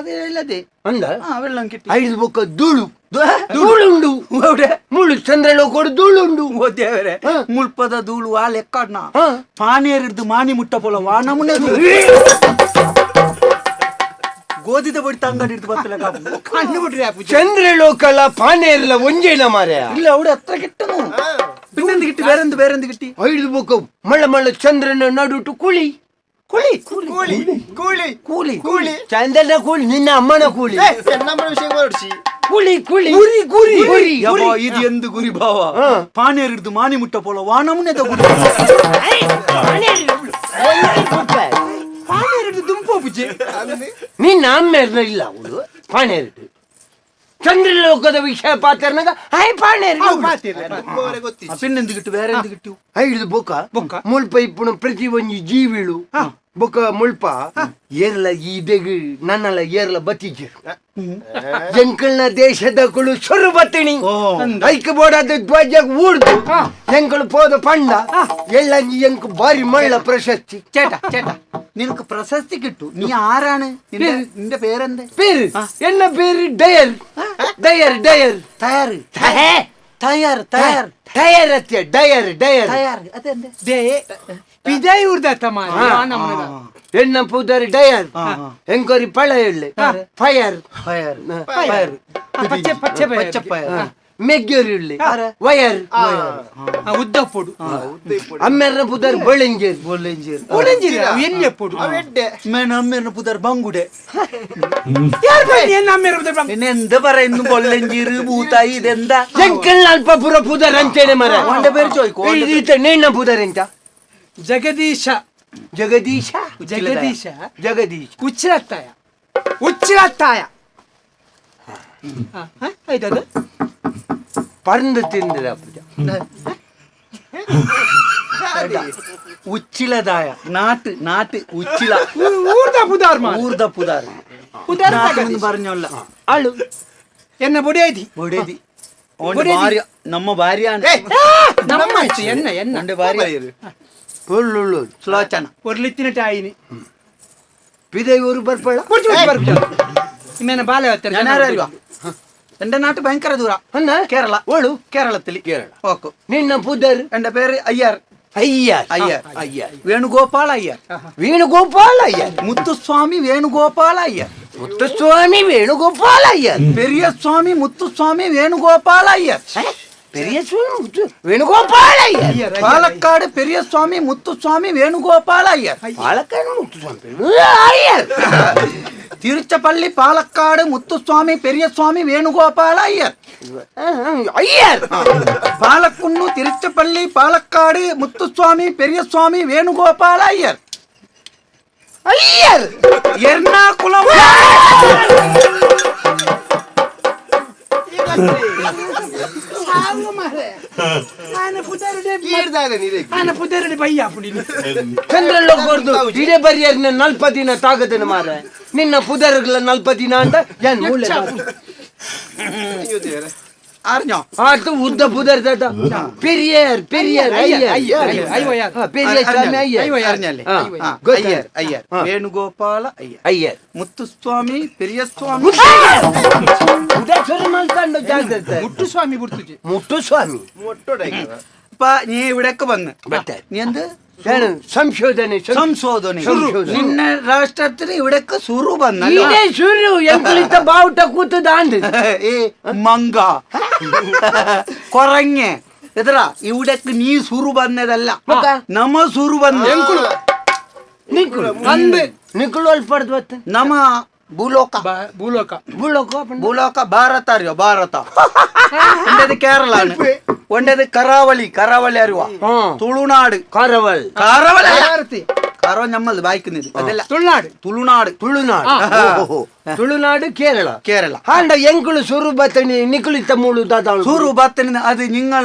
ಅದೇ ಇಲ್ಲದೆ ಅಂದ ಹಾ ಬೆಳ್ಳಂ ಕಿಟ್ಟಿ ಐದು ಬೊಕ್ಕ ಧೂಳು ಧೂಳುಂಡು ಮುಳ್ಳು ಚಂದ್ರಲೋಕೋಡು ಧೂಳುಂಡು ಓ ದೇವರೇ ಮುಲ್ಪದ ಧೂಳು ಆ ಲೆಕ್ಕಾಡ್ನ ಹಾ. ಪಾನೇರಿಡ್ದು ಮಾನಿ ಮುಟ್ಟ ಪೋಲ ವಾ ನಮೂನೆ ಧೂಳು. ಗೋಧಿದ ಬಡಿ ಅಂಗಡಿ ಹಿಡ್ದು ಬತ್ತಲ ಕಣ್ಣು ಬಿಟ್ರಿ ಆ ಪೂಜೆ ಚಂದ್ರಲೋಕಲ ಪಾನೇರ್ಲ ಒಂಜೇನ ಮಾರ್ಯ ಇಲ್ಲ ಅವಡು ಹತ್ರ ಗಿಟ್ಟನು ಬಿನ್ನೆಂದು ಗಿಟ್ಟಿ ಬೇರೆಂದು ಬೇರೆಂದು ಗಿಟ್ಟಿ ಐದು ಬೊಕ್ಕ ಮಳ್ಳ ಮಳ್ಳ ಚಂದ್ರನ ನಡುಟು ಕುಳಿ ಕುಳಿ ಕೂಳಿ ಕೂಳಿ ಕೂಲಿ ಕೂಳಿ ಚಂದ್ರನ ಕೂಳಿ ನಿನ್ನ ಅಮ್ಮನ ಕೂಳಿ ನಮ್ಮ ವಿಷಯ ಹೊರಡಿಸಿ ಕೂಳಿ ಕೂಳಿ ಗುರಿ ಗುರಿ ಗುರಿ ಯಬ್ಬಾ, ಇದು ಎಂದು ಗುರಿ ಭಾವ ಪಾನೇರ್ ಹಿಡ್ದು ಮಾನಿ ಮುಟ್ಟ ಪೋಲ ವಾ ನಮೂನೆ ಗುರಿ ಪಾನೇರಿಡ್ದು ದುಂಪೋ ಪೂಜೆ ನಿನ್ನ ಅಮ್ಮೇರ್ನ ಇಲ್ಲ ಅವಳು ಪಾನೇರಿಟ್ಟು ಚಂದ್ರಲೋಕದ ವಿಷಯ ಪಾತ್ರನಾಗ ಹಾಯ್ ಪಾನೇರು ಗೊತ್ತಿಲ್ಲ ಪಿನ್ನೆಂದು ಗಿಟ್ಟು ಬೇರೆಂದು ಗಿಟ್ಟು ಐದು ಬೊಕ್ಕ ಬೊಕ್ಕ. ಮುಲ್ಪ ಇಪ್ಪುನ ಪ್ರತಿ ಒಂಜಿ ಜೀವಿಳು ಬೊಕ್ಕ ಮುಲ್ಪ ಏರ್ಲ ಈ ಬೆಗು ನನ್ನಲ ಏರ್ಲ ಬತ್ತಿಜು ಎಂಕಲ್ನ ದೇಶದ ಕುಳು ಸೊರು ಬತ್ತಿಣಿ ಐಕ್ ಬೋಡಾದ ಧ್ವಜ ಊರ್ದು ಎಂಕಲು ಪೋದ ಪಂಡ ಎಲ್ಲ ಎಂಕ್ ಬಾರಿ ಮಳ್ಳ ಪ್ರಶಸ್ತಿ. ചേട്ടാ ചേട്ടാ നിനക്ക് പ്രശസ്തി കിട്ടു. നീ ആരാണ്? നിന്റെ പേരെന്ത്? പേര് എന്ന പേര് Dyer Dyer Dyer തയ്യാറ് തയ്യാർ തയ്യാർ ടയർ അത്യ ഡയർ ഡയർ തയ്യാർ അതെന്ത്? They ಪಿದಾಯಿ ಊರ್ದತ್ತ ಮಾರ ನಮ್ಮದ ಎನ್ನ ಪುದರ್ ಡಯರ್ ಎಂಕೊರಿ ಪಳ ಎಳ್ಳೆ fire fire fire ಪಚ್ಚೆ ಪಚ್ಚೆ പച്ചപ്പയർ ಮೆಗ್ಗೇರಿ ಉಳ್ಳೆ ವಯರ್ ಉದ್ದ ಪೊಡು ಅಮ್ಮೆರ್ನ ಪುದರ್ ಬೊಳೆಂಜೇರ್ ಬೊಲ್ಲೆಂಜೇರ್ ಒಳಂಜಿರ ಎಣ್ಣೆ ಪೊಡು മേന അമ്മേന പുതർ ബങ്കുടെ ಯಾರು ಬನ್ನಿ ಎನ್ನ ಅಮ್ಮೆರ പിന്നെ എന്ത് പറയുന്നു? ബൊല്ലഞ്ചീറ് ഭൂതായി ഇതെന്താ? ಎಂಕಲ್ನ ಅಲ್ಪ ಪುರ ಪುದರ್ ಅಂಚೇನೆ ಮರ. ഓന്റെ പേര് ചോദിക്കോ. ಈತ ನಿನ್ನ ಪುದರ್ ಎಂತ? ಜಗದೀಶ. ಜಗದೀಶ ಜಗದೀಶ ಜಗದೀಶ ಉಚ್ಚಿರತ್ತಾಯ ಉಚ್ಚಿರತ್ತಾಯ ಆಯ್ತದ ಪರಂದು ತಿಂದಿರ ಪೂಜ ഉച്ചിലതായ നാട്ട് നാട്ട് ഉച്ചില ಊರ್ದ ಪುದಾರ್ ಮಾರ ഊർദ പുതാർ ಪುದಾರ್ നാട്ടെന്ന് പറഞ്ഞോല്ല ಅಳು ಎನ್ನ ಬೊಡೇದಿ ബൊടേതി ഓന്റെ ഭാര്യ നമ്മ ഭാര്യയാണ്. ನಮ್ಮ ಆಯ್ತು ಎನ್ನ ಎನ್ನ ഓന്റെ ഭാര്യ ಪೊಳ್ಳುಳ್ಳು സുലോചന ಒರ್ಲಿತ್ತಿನ ಟಾಯಿನಿ ಪಿದೈ ಊರು ಬರ್ಪಳ ಕುಡ್ಚು ಕುಡ್ಚು ಬರ್ಪುಜ ಇಮ್ಮೇನ ಬಾಲೆ ಹತ್ತಿರ ഞാൻ ആരാ? എന്റെ നാട്ട് ഭയങ്കര ദൂര. അന്ന കേരള ഓಳು കേരളത്തിൽ കേരള. ഓക്കെ. നിന്ന ಪುದರ್? എന്റെ പേര് Iyer. Iyer Iyer. Iyer Venugopal Iyer. Venugopala Iyer. Muthuswamy Venugopal Iyer. Muthuswamy Venugopala Iyer. Periyasamy Muthuswamy Venugopal Iyer. Periyaswamy Venugopala Iyer. Palakkad Periyaswamy Muthuswamy Venugopala Iyer. Palakkad Muthuswamy Iyer. Tiruchirappalli Palakkad Muthuswamy Periyaswamy Venugopala Iyer. Iyer. Palakkunnu Tiruchirappalli Palakkad Muthuswamy Periyaswamy Venugopala Iyer. Iyer. Ernakulam. ಚಂದ್ರಲೋಕರ್ದು ಇಡೇ ಬರಿಯರ್ನ ನಲ್ಪ ದಿನ ತಾಗದನ ಮಾರ ನಿನ್ನ ಪುದರ್ಗಳ ನಲ್ಪ ದಿನ ಅಂತ ಏನ್ ಮೂಲೆ അറിഞ്ഞോ? ಆತು ಉದ್ದ ಪುದರ್ ದಾದ ಪೆರಿಯರ್ ಪೆರಿಯರ್ ಅಯ್ಯರ್ ಪೆರಿಯ ಸ್ವಾಮಿ ಅಯ್ಯರ್. അറിഞ്ഞല്ലേ? ആ, ಗೊತ್ತಾಯ್ತು. അയ്യർ അയ്യർ വേണുഗോപാല അയ്യർ. ಅಯ್ಯರ್. മുത്തുസ്വാമി പെരിയസ്വാമി. ಜಾಗ್ರತೆ. ಮುಟ್ಟುಸ್ವಾಮಿ ಗುರ್ತುಜಿ. ಮುಟ್ಟುಸ್ವಾಮಿ. ഇപ്പൊ നീ ഇവിടേക്ക് വന്ന് നീ എന്ത് ಏನು ಸಂಶೋಧನೆ. ಸಂಶೋಧನೆ. ಸಂಶೋಧನೆ. ನಿನ್ನ ರಾಷ್ಟ್ರത്തിന് ഇവിടേക്ക് സുറു വന്നല്ലോ. ಇದೇ ಸುರು ಎಂಕುಲಿತ ಬಾವುಟ ಕೂತದ. ഏ ಮಂಗ കൊറങ്ങ എത്ര ഇവിടേക്ക് നീ സുറു വന്നതല്ല, നമ്മ സുറു വന്ന. ನಿಕ್ಕುಳು ನಿಕ್ಕುಳು ಅಲ್ಪಡ್ದು ಬತ್ತ. നമ്മ ഭൂലോക. ಭೂಲೋಕ. ಬುಳಕ. ഭൂലോക ഭാരത അറിയോ? ഭാരത എന്റേത് കേരളാണ്, ഒണ്ടേത് കറാവളി. കറാവളി അറിയുവാ? തുളുനാട്. ಕರವಲ್. കറവല കറവ ഞമ്മത് വായിക്കുന്നത് അതല്ല. ತುಳುನಾಡು. തുളുനാട്. ತುಳುನಾಡು. ಓಹೋ. ತುಳುನಾಡು ಕೇರಳ. കേരള. ಹಾಂಡ ಎಂಕುಳು ಸುರು ಬತ್ತಣಿ ನಿಕುಲಿತ ಮೂಳು ದಾದ. സുറു ബത്തിന് അത് നിങ്ങൾ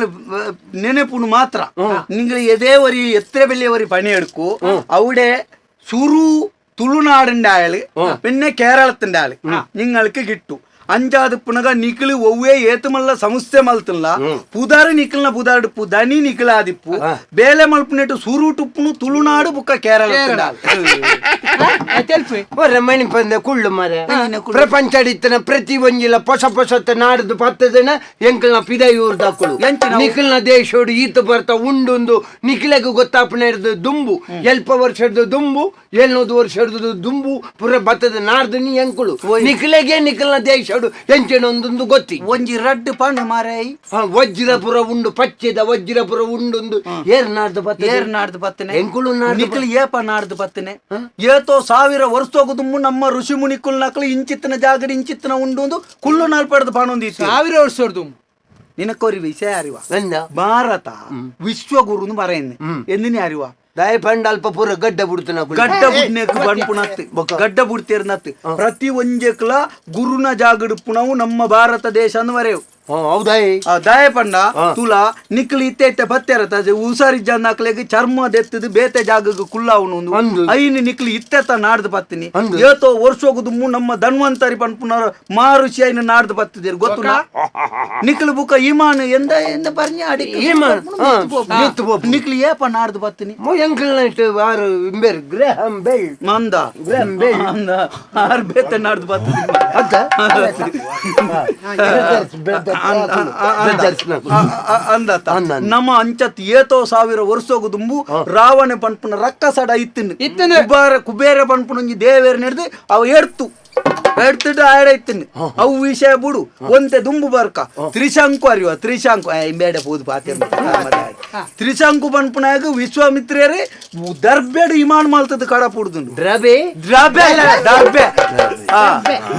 ನೆನಪುನು ಮಾತ್ರ. നിങ്ങൾ ഏതേ ഒരു എത്ര വലിയ ഒരു പണിയെടുക്കൂ, അവിടെ സുറു തുളുനാടിന്റെ ആള് പിന്നെ കേരളത്തിന്റെ ആള് നിങ്ങൾക്ക് കിട്ടു. അഞ്ചാത് പുണക നിക്കിള് ഒവ്വേ ഏത്തുമല്ല ಸಂಸ್ಥೆ ಮಲ್ತಲ್ಲ ಪುದಾರು ನಿಕ್ಕಲ್ನ ಪುದಾರು ದನಿ ನಿಕ್ಕಲಾದಿಪ್ಪು ಬೇಲೆ ಮಲ್ಪುನೆಟ್ಟು ಸುರು ಟುಪ್ಪುನು ತುಳುನಾಡು ಬುಕ್ಕ ಕೇರಳ. ರಮಣಿ ಪಂದ ಕುಳ್ಳು ಮರ ಪ್ರಪಂಚಡಿತ್ತನ ಪ್ರತಿ ಒಂಜಿಲ ಪೊಸ ಪೊಸತ್ತ ನಾಡ್ದು ಪತ್ತದನ ಎಂಕಲ್ನ ಪಿದಯೂರ್ದಾಕುಳು. ಎಂಚಿನ? ನಿಖಲ್ನ ದೇಶೋಡು ಈತ ಬರ್ತ ಉಂಡುಂದು ನಿಖಿಲಗ ಗೊತ್ತಾಪನೆ ಹಿಡ್ದು ದುಂಬು ಎಲ್ಪ ವರ್ಷದ ದುಂಬು ಏಳ್ನೂರು ವರ್ಷದ ದುಂಬು ಪುರ ಬತ್ತದ ನಾಡ್ದು ನೀ ಎಂಕುಳು ನಿಖಿಲಗೆ ನಿಖಲ್ನ ದೇಶೋಡು ಎಂಚಿನೊಂದೊಂದು ಗೊತ್ತಿ. ಒಂಜಿ ರಡ್ಡು ಪಣ್ಣು ಮಾರೈ. ವಜ್ರಪುರ ಉಂಡು, ಪಚ್ಚೆದ ವಜ್ರಪುರ ಉಂಡುಂದು ಏರ್ ನಾಡ್ದು ಬತ್ತ? ಏರ್ ನಾಡ್ದು ಬತ್ತನೆ? ಎಂಕುಳು ನಾಡ್ದು. ನಿಖಲ್ ಏಪ ನಾಡ್ದು ಬತ್ತನೆ? ಏತೋ ಸಾವಿರ ವರ್ಷೋಗು ನಮ್ಮ ಋಷಿ ಮುನಿಕುಲ್ ನಕಲು ಇಂಚಿತ್ತನ ಜಾಗಡಿ ಇಂಚಿತ್ತನ ಉಂಡು ಕುಲ್ಲು ನಾಲ್ಪಡ್ದು ಪಾಣೊಂದಿತ್ತು. ಸಾವಿರ ವರ್ಷದ್ದು. നിനക്കൊരു വിഷയം അറിവാ? ಎಂದ? ഭാരത വിശ്വഗുരു എന്ന് പറയുന്നത് എന്തിനെ അറിവാ? ದಯ ಪಂಡ ಅಲ್ಪ ಪೂರ ಗಡ್ಡ ಬಿಡ್ತನ. ಗಡ್ಡ ಬುಡ್ನೇಕ್ ಬನ್ಪುನತ್ ಗಡ್ಡ ಬುಡ್ತೇರ್ನತ್ ಪ್ರತಿ ಒಂಜೆಕ್ಲ ಗುರುನ ಜಾಗಡುಪ್ಪುನವು ನಮ್ಮ ಭಾರತ ದೇಶ ಅಂದ್ ಬರೆವು. ಹೌದಾ? ದಯ ಪಂಡ ತುಲಾ ನಿಕ್ಲು ಇತ್ತೆ ಇತ್ತೆ ಬತ್ತೆರತ ಹುಷಾರಿ ಜನ ಚರ್ಮ ದೆತ್ತದು ಬೇತೆ ಜಾಗಕ್ಕೆ ಕುಲ್ಲಾವನು. ಅಂದು. ಐನು ನಿಕ್ಲು ಇತ್ತೆತ್ತ ನಾಡ್ದು ಬತ್ತಿನಿ. ಅಂದು. ಏತೋ ವರ್ಷೋಗುದು ನಮ್ಮ ಧನ್ವಂತರಿ ಪನ್ಪುನ ಮಹರ್ಷಿ ಐನು ನಾಡ್ದು ಬತ್ತಿದ್ದೀರಿ ಗೊತ್ತು. ನಿಕ್ಲು ಬುಕ್ಕ ಇಮಾನ್ ಎಂದ ಎಂದ ಬರ್ನಿ ಅಡಿ. ಇಮಾನ್, ಮಿತ್ತು ಪೋಪು. ನಿಕ್ಲು ಏಪ ನಾಡ್ದು ಬತ್ತಿನಿ? ಎಂಕಲ್ನ ಆರು ಇಂಬೇರ್ ಗ್ರಹಂ ಬೆಲ್. ಮಂದ. Graham bell. ಮಂದ ಆರ್ ಬೇತೆ ನಾಡ್ದು ಬತ್ತಿದ್ದೀನಿ. ಅತ್ತ ಅಂದತ ನಮ್ಮ ಅಂಚತ್ ಏತೋ ಸಾವಿರ ವರ್ಷೋಗು ದುಂಬು ರಾವಣ ಪನ್ಪುನ ರಕ್ಕಸಡ ಇತ್ತಿನ. ಇತ್ತಿನ. ಕುಬೇರ ಕುಬೇರ ಪನ್ಪುನ ಒಂಜಿ ದೇವೇರ್ ನೆಡ್ದು ಅವ ಎಡ್ತು ಎಡ್ತಿಟ್ಟು ಆಡ ಇತ್ತಿನ. ಅವು ವಿಷಯ ಬುಡು, ಒಂತೆ ದುಂಬು ಬರ್ಕ ತ್ರಿಶಂಕು ಅರಿವ? ತ್ರಿಶಂಕು ಬೇಡ ಪೋದು ಪಾತೆ. ತ್ರಿಶಂಕು ಪನ್ಪುನಾಗ ವಿಶ್ವಾಮಿತ್ರೇರೆ ದರ್ಬೆಡು ಇಮಾನ್ ಮಾಲ್ತದ ಕಡ ಪುಡ್ದುಂಡು. ದ್ರಬೆ. ದ್ರಬೆ ಅಲ್ಲ, ದರ್ಬೆ.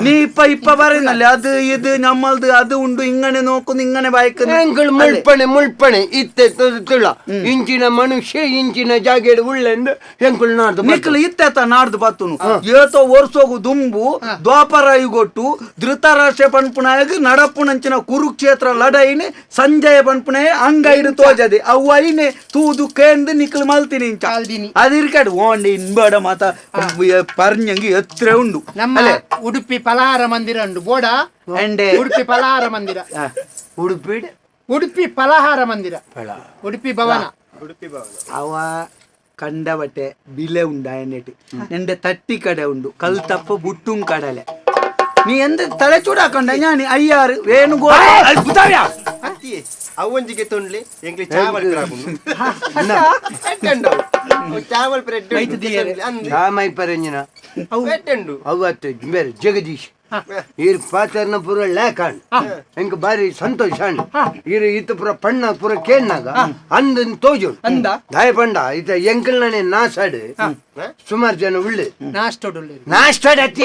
ನೀ ಇಪ್ಪ ಇಪ್ಪ ಬರೇನಲ್ಲಿ ಅದು ಇದು ನಮ್ಮಲ್ದು ಅದು ಉಂಡು ಇಂಗನೆ ನೋക്കുന്നു ಇಂಗನೆ ಬಾಯ್ക്കുന്നു. ಎಂಕುಳು ಮುಳ್ಪಣೆ ಮುಳ್ಪಣೆ ಇತ್ತೆ ತುಳ ಇಂಚಿನ ಮನುಷ್ಯ ಇಂಚಿನ ಜಾಗೆಡ್ ಉಳ್ಳೆಂದು ಎಂಕುಳು ನಾಡ್ದು. ನಿಕ್ಲು ಇತ್ತೆತ ನಾಡ್ದು ಬತ್ತುನು. ಏತೋ ವರ್ಷೋಗು ದುಂಬು ದ್ವಾಪರ ಯುಗೊಟ್ಟು ಧೃತರಾಷ್ಟ್ರ ಪನ್ಪುನಾಯಗ ನಡಪುನಂಚಿನ ಕುರುಕ್ಷೇತ್ರ ಲಡೈನೆ ಸಂಜಯ ಪನ್ಪುನಾಯ ಅಂಗೈಡು ತೋಜದೆ ಅವು ಐನೆ ತೂದು ಕೇಂದು ನಿಕ್ಲು ಮಲ್ತಿನಿ ಇಂಚ. ಮಲ್ದಿನಿ. ಅದಿರ್ಕಡ್ ಓಂಡಿ ಇನ್ಬೇಡ ಮಾತ ಪರ್ഞ്ഞಂಗಿ ಎತ್ರೆ ಉಂಡು. ನಮ್ಮ ಉಡುಪಿ ಫಲಹಾರ ಮಂದಿರ ಉಂಡು ಬೋಡ. ಎಂಡೆ? ಉಡುಪಿ ಫಲಹಾರ ಮಂದಿರ. ಉಡುಪಿ. ಉಡುಪಿ ಫಲಹಾರ ಮಂದಿರ, ಉಡುಪಿ ಭವನ. ಅವ ಕಂಡಬಟ್ಟೆ ಬಿಲೆ ಉಂಡು ಅಯನೆಟ್ ನಿಂಡೆ ತಟ್ಟಿ ಕಡೆ ಉಂಡು ಕಲ್ ತಪ್ಪ ಬುಟ್ಟುಂ ಕಡಲೆ. ನೀ ಎಂದ ತಲೆ ಚೂಡಾಕೊಂಡ ഞാൻ ಅಯ್ಯಾರು ವೇಣುಗೋಪಾಲ್. ಅತ್ತಿಯೇ ಅವೊಂಜಿಗೆ ತೊಂಡ್ಲಿ ಎಂಕ್ಲಿ ಚಾವಲ್ ಚಾವಲ್ ಬ್ರೆಡ್. ರಾಮೈ ಪರಂಜಿನ ಬೆಟ್ಟುಂಡು. ಅವು ಅತ್ತೆ ಬೇರೆ ಜಗದೀಶ್. ಈರ್ ಪಾತರ್ನ ಪೂರ ಲೇಖಾಣ್ ಎಂಕ್ ಬಾರಿ ಸಂತೋಷ ಈರ್ ಇತ್ತ ಪೂರ ಪಣ್ಣ ಪೂರ ಕೇಣ್ಣಾಗ ಅಂದನ್ ತೋಜು ಅಂದ ದಾಯ ಪಂಡ ಇತ್ತ ಎಂಕಲ್ನೇ ನಾಸಾಡು ಸುಮಾರು ಜನ ಉಳ್ಳೆ ನಾಷ್ಟೊಡುಳ್ಳೆ ನಾಷ್ಟಾಡ್ ಅತ್ತಿ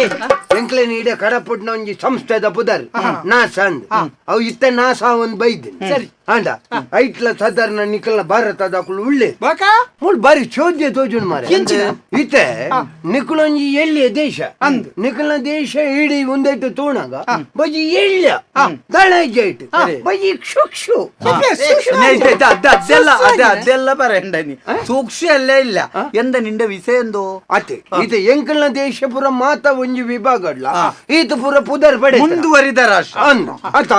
ಎಂಕ್ಲೇನ ಇಡ ಕಡಪುಟ್ನ ಒಂಜಿ ಸಂಸ್ಥೆದ ಪುದರ್ ನಾಸ ಅಂದ್ ಅವು ಇತ್ತ ನಾಸ ಒಂದ್ ಬೈದ್ ಸರಿ. ಅಂಡ ಐಟ್ಲ ಸಾಧಾರಣ ನಿಕಲ್ನ ಭಾರತದ ಅಕುಲು ಉಳ್ಳೆ ಬಾಕಾ ಮುಳ್ ಬಾರಿ ಚೋದ್ಯ ತೋಜುನ್ ಮಾರೆ ಎಂಚಿನ? ಇತ್ತೆ ನಿಕುಲೊಂಜಿ ಎಲ್ಲಿಯ ದೇಶ ಅಂದ್. ನಿಕಲ್ನ ದೇಶ ಇಡೀ ಒಂದೈಟು ತೋಣಾಗ ಬಜಿ ಎಳ್ಯ ದಳ ಇಜ್ಜೈಟ್ ಬಜಿ ಕ್ಷುಕ್ಷು ಅದೆಲ್ಲ ಅದೆಲ್ಲ ಬರಂಡ ನೀ ಸೂಕ್ಷ್ಮ ಅಲ್ಲೇ ಇಲ್ಲ ಎಂದ ನಿಂಡ ವಿಷಯ ಎಂದೋ ಅತ್ತೆ ಈತ ಎಂಕಲ್ನ ದೇಶ ಪೂರ ಮಾತ ಒಂಜಿ ವಿಭಾಗ ಅಡ್ಲ ಈತ ಪೂರ ಪುದರ್ ಪಡೆ ಮುಂದುವರಿದ ರಾಷ್ಟ್ರ ಅಂದ್ ಅತ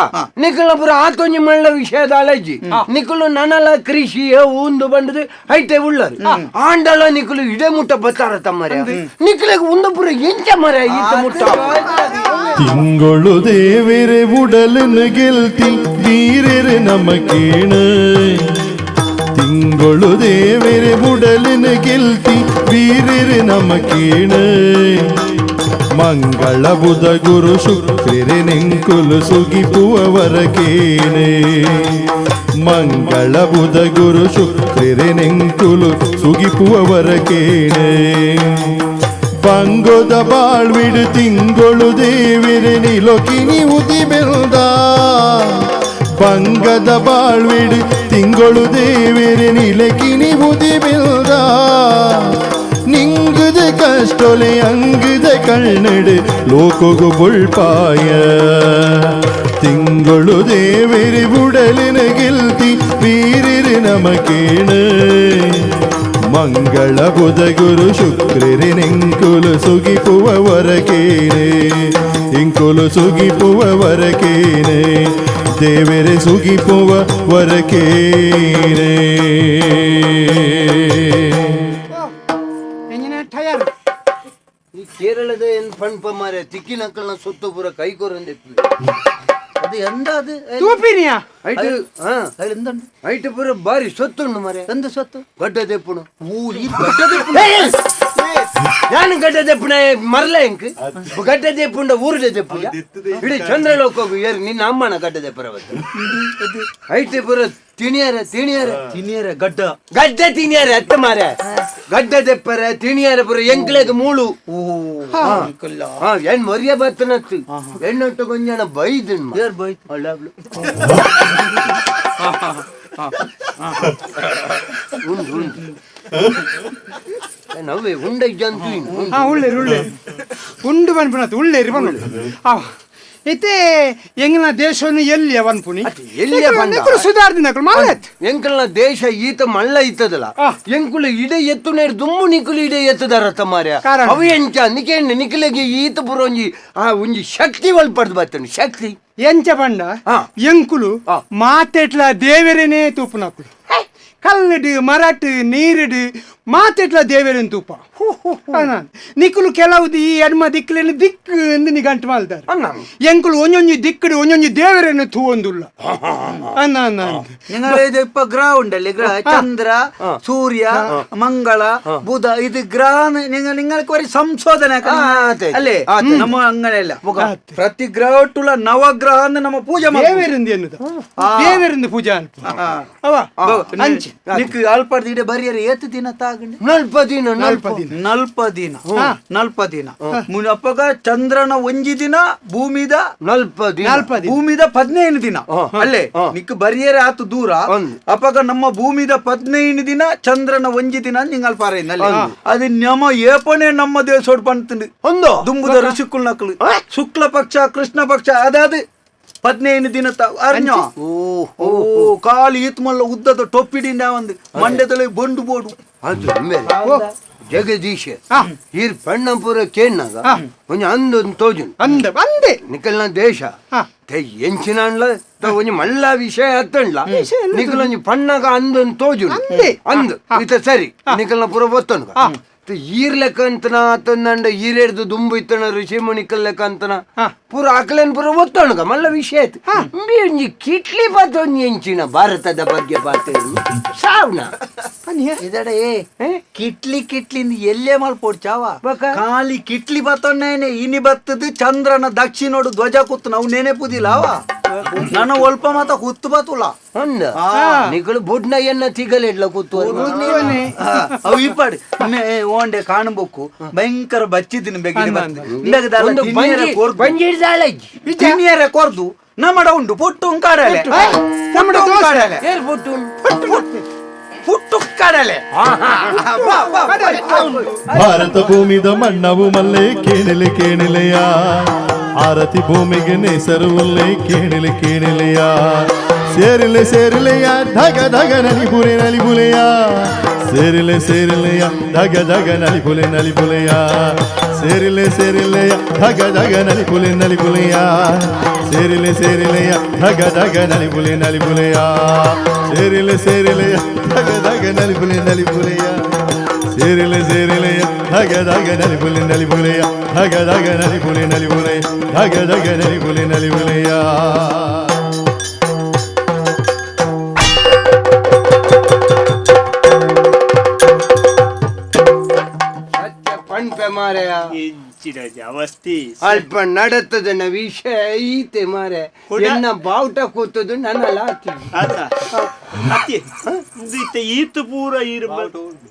ನಿಕಲ್ನ ಪೂರ ಆತೊಂಜಿ ಮಳ್ಳ ವಿಷಯದ ಅಲಜಿ ನಿಕುಲು ನನಲ ಕೃಷಿಯ ಉಂದು ಬಂಡದು ಐತೆ ಉಳ್ಳರು ಆಂಡಲ ನಿಕುಲು ಇಡೆ ಮುಟ್ಟ ಬತ್ತಾರ ತಮ್ಮರೆ ನಿಕುಲಿಗೆ ಉಂದು ಪೂರ ಎಂಚ ಮರ ಈತ ಮುಟ್ಟ ತಿಂಗಳು ದೇವೆರೆ ಉಡಲನ್ನು ಗೆಲ್ತಿ ವೀರರೆ ನಮಕೇಣ ತಿಂಗಳು ದೇವೆರೆ ಉಡಲಿನ ಗೆಲ್ತಿ ವೀರರೆ ನಮಕೇಣ ಮಂಗಳ ಬುಧ ಗುರು ಶುಕ್ರರೆ ನೆಂಕುಲು ಸುಗಿಪುವವರ ಕೇಣೆ ಮಂಗಳ ಬುಧ ಗುರು ಶುಕ್ರರೆ ನೆಂಕುಲು ಸುಗಿಪುವವರ ಕೇಣೆ ಬಂಗೊದ ಬಾಳ್ವಿಡು ತಿಂಗಳು ದೇವಿರೆ ನಿಲೊಕಿನಿ ಉದಿ ಬೆಲ್ದ ಬಂಗದ ಬಾಳ್ವಿಡು ತಿಂಗಳು ದೇವಿರೆ ನಿಲಕಿನಿ ಉದಿ ಬೆಲ್ದ ನಿಂಗುದ ಕಷ್ಟೊಲೆ ಅಂಗುದ ಕಣ್ಣಡು ಲೋಕೊಗು ಬುಳ್ಪಾಯ ತಿಂಗಳು ದೇವಿರಿ ಬುಡಲಿನ ಗೆಲ್ತಿ ವೀರಿರಿ ನಮಕೇಣ ಮಂಗಳ ಬುಧ ಗುರು ಶುಕ್ರರಿ ನಿಂಕುಲು ಸುಗಿಪುವವರ ಕೇನೆ ಇಂಕುಲು ಸುಗಿಪುವವರ ಕೇನೆ ದೇವರೆ ಸುಗಿಪುವ ವರಕೇನೆ ಎಂಜಿನ ಟಯರ್ ಈ ಕೇರಳದ ಏನ್ ಪಣ್ಪ ಮಾರೆ ತಿಕ್ಕಿನಕ್ಕಲ್ನ ಸುತ್ತು ಪೂರ ಕೈ ಕೊರಂದಿತ್ತು ಅದು ಎಂದ ಅದು ತೂಪಿನಿಯಾ ಐಟು ಹಾ ಎಂದುಂಡು ಐಟು ಪೂರ ಬಾರಿ ಸೊತ್ತುಂಡು ಮಾರೆ ಎಂದ ಸೊತ್ತು ಗಡ್ಡ ದೆಪ್ಪುನು ಊ ಈ ಗಡ್ಡ ದೆಪ್ಪುನು. ನಾನು ಗಡ್ಡ ದೆಪ್ಪುನ ಮರಲ ಎಂಕ್ ಗಡ್ಡ ದೆಪ್ಪುಂಡ ಊರುದ ದೆಪ್ಪು ಇಡೀ ಚಂದ್ರಲೋಕಗು ಏರ್ ನಿನ್ನ ಅಮ್ಮನ ಗಡ್ಡ ದೆಪ್ಪರ ಐಟು ಪೂರ ತಿಣಿಯರ ತಿಣಿಯರ ತಿನಿಯರ ಗಡ್ಡ ಗಡ್ಡ ತಿಣಿಯರ ಅತ್ತ ಮಾರೆ ಗಡ್ಡ ದೆಪ್ಪರ ತಿಣಿಯರ ಪೂರ ಎಂಕ್ಲೆಗ್ ಮೂಳು ಓ ಅಂಕಲ್ಲ ಹಾ ಏನ್ ಮೊರಿಯ ಬತ್ತನತ್ತು ಹೆಣ್ಣೊಟ್ಟು ಕೊಂಜನ ಬೈದನ್ ಏರ್ ಬೈತು ಉಂಡು ಉಂಡು ನವ್ವೆ ಉಂಡ ಜಂತು ಹಾ ಉಳ್ಳೇರು ಉಳ್ಳೇರು ಉಂಡು ಪನ್ಪುನತ್ತು ಉಳ್ಳೇರು ಪನ್ಪುನು ಆ ಇತ್ತೆ ಎಂಗಿನ ದೇಶವನ್ನು ಎಲ್ಲಿಯ ಪನ್ಪುನಿ ಎಲ್ಲಿಯ ಪಂಡ? ನಿಕುಲು ಸುಧಾರ್ದಿನಕುಲು ಮಾಲತ್ ಎಂಕಲ್ನ ದೇಶ ಈತ ಮಳ್ಳ ಇತ್ತದಲ್ಲ ಎಂಕುಲು ಇಡೆ ಎತ್ತು ನೇರು ದುಮ್ಮು ನಿಕುಲು ಇಡೆ ಎತ್ತದಾರ ತಮಾರ್ಯ ಕಾರಣ? ಅವು ಎಂಚ ನಿಕೇಂಡ ನಿಕುಲೆಗೆ ಈತ ಪೂರ ಒಂಜಿ ಆ ಒಂಜಿ ಶಕ್ತಿ ಒಲ್ಪಡ್ದು ಬತ್ತನು ಶಕ್ತಿ ಎಂಚ ಪಂಡ ಆ. ಎಂಕುಲು ಆ. ಮಾತೆಟ್ಲ ದೇವರೇನೇ ತೂಪುನಕುಲು ಕಲ್ಲಡು ಮರಟ್ ನೀರುಡು ಮಾತೆಟ್ಲ ದೇವರೇನ್ ತೂಪ ನಿಕುಲು ಕೆಲವು ಈ ಎಡ್ಮ ದಿಕ್ಕುಲೇನು ದಿಕ್ಕು ಎಂದು ನಿಗಂಟು ಮಾಲ್ದಾರೆ ಅನ್ನ. ಎಂಕುಲು ಒಂಜೊಂಜಿ ದಿಕ್ಕಡು ಒಂಜೊಂಜಿ ದೇವರೇನು ತೂವೊಂದುಲ್ಲ ಅನ್ನ ಅನ್ನ നിങ്ങൾ ഇത് ഇപ്പൊ ഗ്രഹ ഉണ്ടല്ലേ ഗ്രഹ ചന്ദ്ര സൂര്യ മംഗള ബുധ ഇത് ഗ്രഹ നിങ്ങൾ നിങ്ങൾക്ക് ഒരു സംശോധന ആ, അതെ. അല്ലേ അതെ. നമ്മ അങ്ങനെയല്ല പ്രതി ഗ്രഹട്ടുള്ള നവഗ്രഹ എന്ന് നമ്മ പൂജ ಮಾಡ್ಬೋದು. ದೇವರಿಂದ ಎನ್ನುದ ದೇವರಿಂದ ಪೂಜೆ ಅಲ್ಪ ಅವ ಅಂಚೆ ನಿಕ್ ಅಲ್ಪರ್ದು ಇಡೆ ಬರಿಯರೆ ಏತು ದಿನ ತಾಗಂడి ನಲ್ಪ ದಿನ ನಲ್ಪ ದಿನ. ನಲ್ಪ ದಿನ ನಲ್ಪ ದಿನ ಮುನಪ್ಪಗ ಚಂದ್ರನ ಒಂಜಿ ದಿನ ಭೂಮಿದ ನಲ್ಪ ದಿನ ನಲ್ಪ ದಿನ. ಭೂಮಿದ 15 ದಿನ ಅಲ್ಲೇ ನಿಕ್ ಬರಿಯರೆ ಆತು ದೂರ ಅಂದು. ಅಪ್ಪಗ ನಮ್ಮ ಭೂಮಿದ 15 ದಿನ ಚಂದ್ರನ ಒಂಜಿ ದಿನ ನಿಂಗಲ್ ಪಾರೈನಲ್ಲಿ ಅದು ನಮ್ಮ ಏಪನೆ ನಮ್ಮ ದೇಶೋಡ್ ಬಂತಂದು ಒಂದು ದುಂಬುದ ಋಷಿಕುಲ್ ನಕಲು ಶುಕ್ಲ ಪಕ್ಷ ಕೃಷ್ಣ ಪಕ್ಷ ಅದಾದ 15 ದಿನ ಅರ್ಞ ಓ ಕಾಲು ಈತ್ ಮಲ್ಲ ಉದ್ದದ ಟೊಪ್ಪಿಡಿಂದ ಒಂದು ಮಂಡ್ಯದಲ್ಲಿ ಬೊಂಡು ಬೋಡು ಅದು ಮೇಲೆ ಜಗದೀಶ ಈರ್ ಪಣ್ಣಪುರ ಕೇಣ್ಣಾಗ ಒಂಜಿ ಅಂದೊಂದು ತೋಜುನ್ ಅಂದ ಅಂದೆ ನಿಕಲ್ನ ದೇಶ ಹಾ. ತೆ ಎಂಚಿನ ಒಂಜಿ ಮಲ್ಲ ವಿಷಯ ಅತ್ತಂಡ್ಲ ನಿಕಲೊಂಜಿ ಪಣ್ಣಗ ಅಂದೊಂದು ತೋಜುನ್ ಅಂದೆ. ಅಂದ್ ಇತ ಸರಿ ನಿಕಲ್ನ ಪುರ ಒತ್ತೊನ್ಗ ಈರ್ಲೆಕ್ಕ ಅಂತನ ತಂದಂಡ ಈರೆಡ್ದು ದುಂಬು ಇತ್ತನ ಋಷಿ ಮುನಿಕಲ್ ಲೆಕ್ಕ ಅಂತನ ಪೂರ ಅಕ್ಲೇನ್ ಪೂರ ಒತ್ತಣಗ ಮಲ್ಲ ವಿಷಯ ಆಯ್ತು. ಒಂಜಿ ಕಿಟ್ಲಿ ಬಾತ ಒಂಜಿ ಎಂಚಿನ ಭಾರತದ ಬಗ್ಗೆ ಬಾತ ಸಾವ್ನ ಇದಡ ಏ ಕಿಟ್ಲಿ ಕಿಟ್ಲಿ ಎಲ್ಲೇ ಮಲ್ಪೋಡ್ ಚಾವ ಖಾಲಿ ಕಿಟ್ಲಿ ಬತ್ತೊನ್ನೇನೆ ಇನಿ ಬತ್ತದು ಚಂದ್ರನ ದಕ್ಷಿಣೋಡು ಧ್ವಜ ಕೂತು ನಾವು ನೆನೆಪುದಿಲ್ಲ ಅವ ನನ್ನ ಒಲ್ಪ ಮಾತ ಕೂತು ಬತ್ತುಲ ಅಂದ ನಿಗಳು ಬುಡ್ನ ಎನ್ನ ತಿಗಲೆಡ್ಲ ಕೂತು ಅವು ಇಪ್ಪಾಡು ಓಂಡೆ ಕಾಣಬೇಕು ಭಯಂಕರ ಬಚ್ಚಿದ್ದೀನಿ ಬೆಗಿನ ತಿನ್ನಿಯರೆ ಕೊರ್ದು ನಮ್ಮಡ ಉಂಡು ಪುಟ್ಟು ಕಾಡಲೆ ನಮ್ಮಡ ಕಾಡಲೆ ಪುಟ್ಟು ಪುಟ್ಟು ಕಡಲೆ ಭಾರತ ಭೂಮಿದ ಮಣ್ಣವು ಮಲ್ಲೆ ಕೇಣಿಲೆ ಕೇಣಿಲೆಯ ಆರತಿ ಭೂಮಿಗೆ ನೇಸರುವಲ್ಲೇ ಕೇಣಿಲೆ ಕೇಣಿಲೆಯ ಸೇರಿಲೆ ಸೇರಿಲೆಯ ಧಗ ಧಗ ನಲಿಪುಲೆ ನಲಿಪುಲೆಯ ಸೇರಿಲೆ ಸೇರಿಲೆಯ ಧಗ ಧಗ ನಲಿಪುಲೆ ನಲಿಪುಲೆಯ ಸೇರಿಲೆ ಸೇರಿಲೆಯ ಧಗ ಧಗ ನಲಿಪುಲೆ ನಲಿಪುಲೆಯ ಸೇರಿಲೆ ಸೇರಿಲೆಯ ಧಗ ಧಗ ನಲಿಪುಲೆ ನಲಿಪುಲೆಯ ಸೇರಿಲೆ ಸೇರಿಲೆಯ ಧಗ ಧಗ ನಲಿಪುಲೆ ನಲಿಪುಲೆಯ ಸೇರಿಲೆ ಸೇರಿಲೆಯ ಧಗ ಧಗ ನಲಿಪುಲೆ ನಲಿಪುಲೆಯ ಧಗ ಧಗ ನಲಿಪುಲೆ ನಲಿಪುಲೆಯ ಧಗ ಧಗ ನಲಿಪುಲೆ ನಲಿಪುಲೆಯ. ಪಣ್ಪೆ ಮಾರೆಯ ಇಂಚಿನ ಅವಸ್ಥಿ ಅಲ್ಪ ನಡತದನ ವಿಷಯ ಐತೆ ಮಾರೆ ಎನ್ನ ಬಾವುಟ ಕೂತದು ನನ್ನ ಲಾತಿ ಆತ ಅತ್ತಿ ಇದು ಇತ್ತೆ ಈತು ಪೂರ ಇರು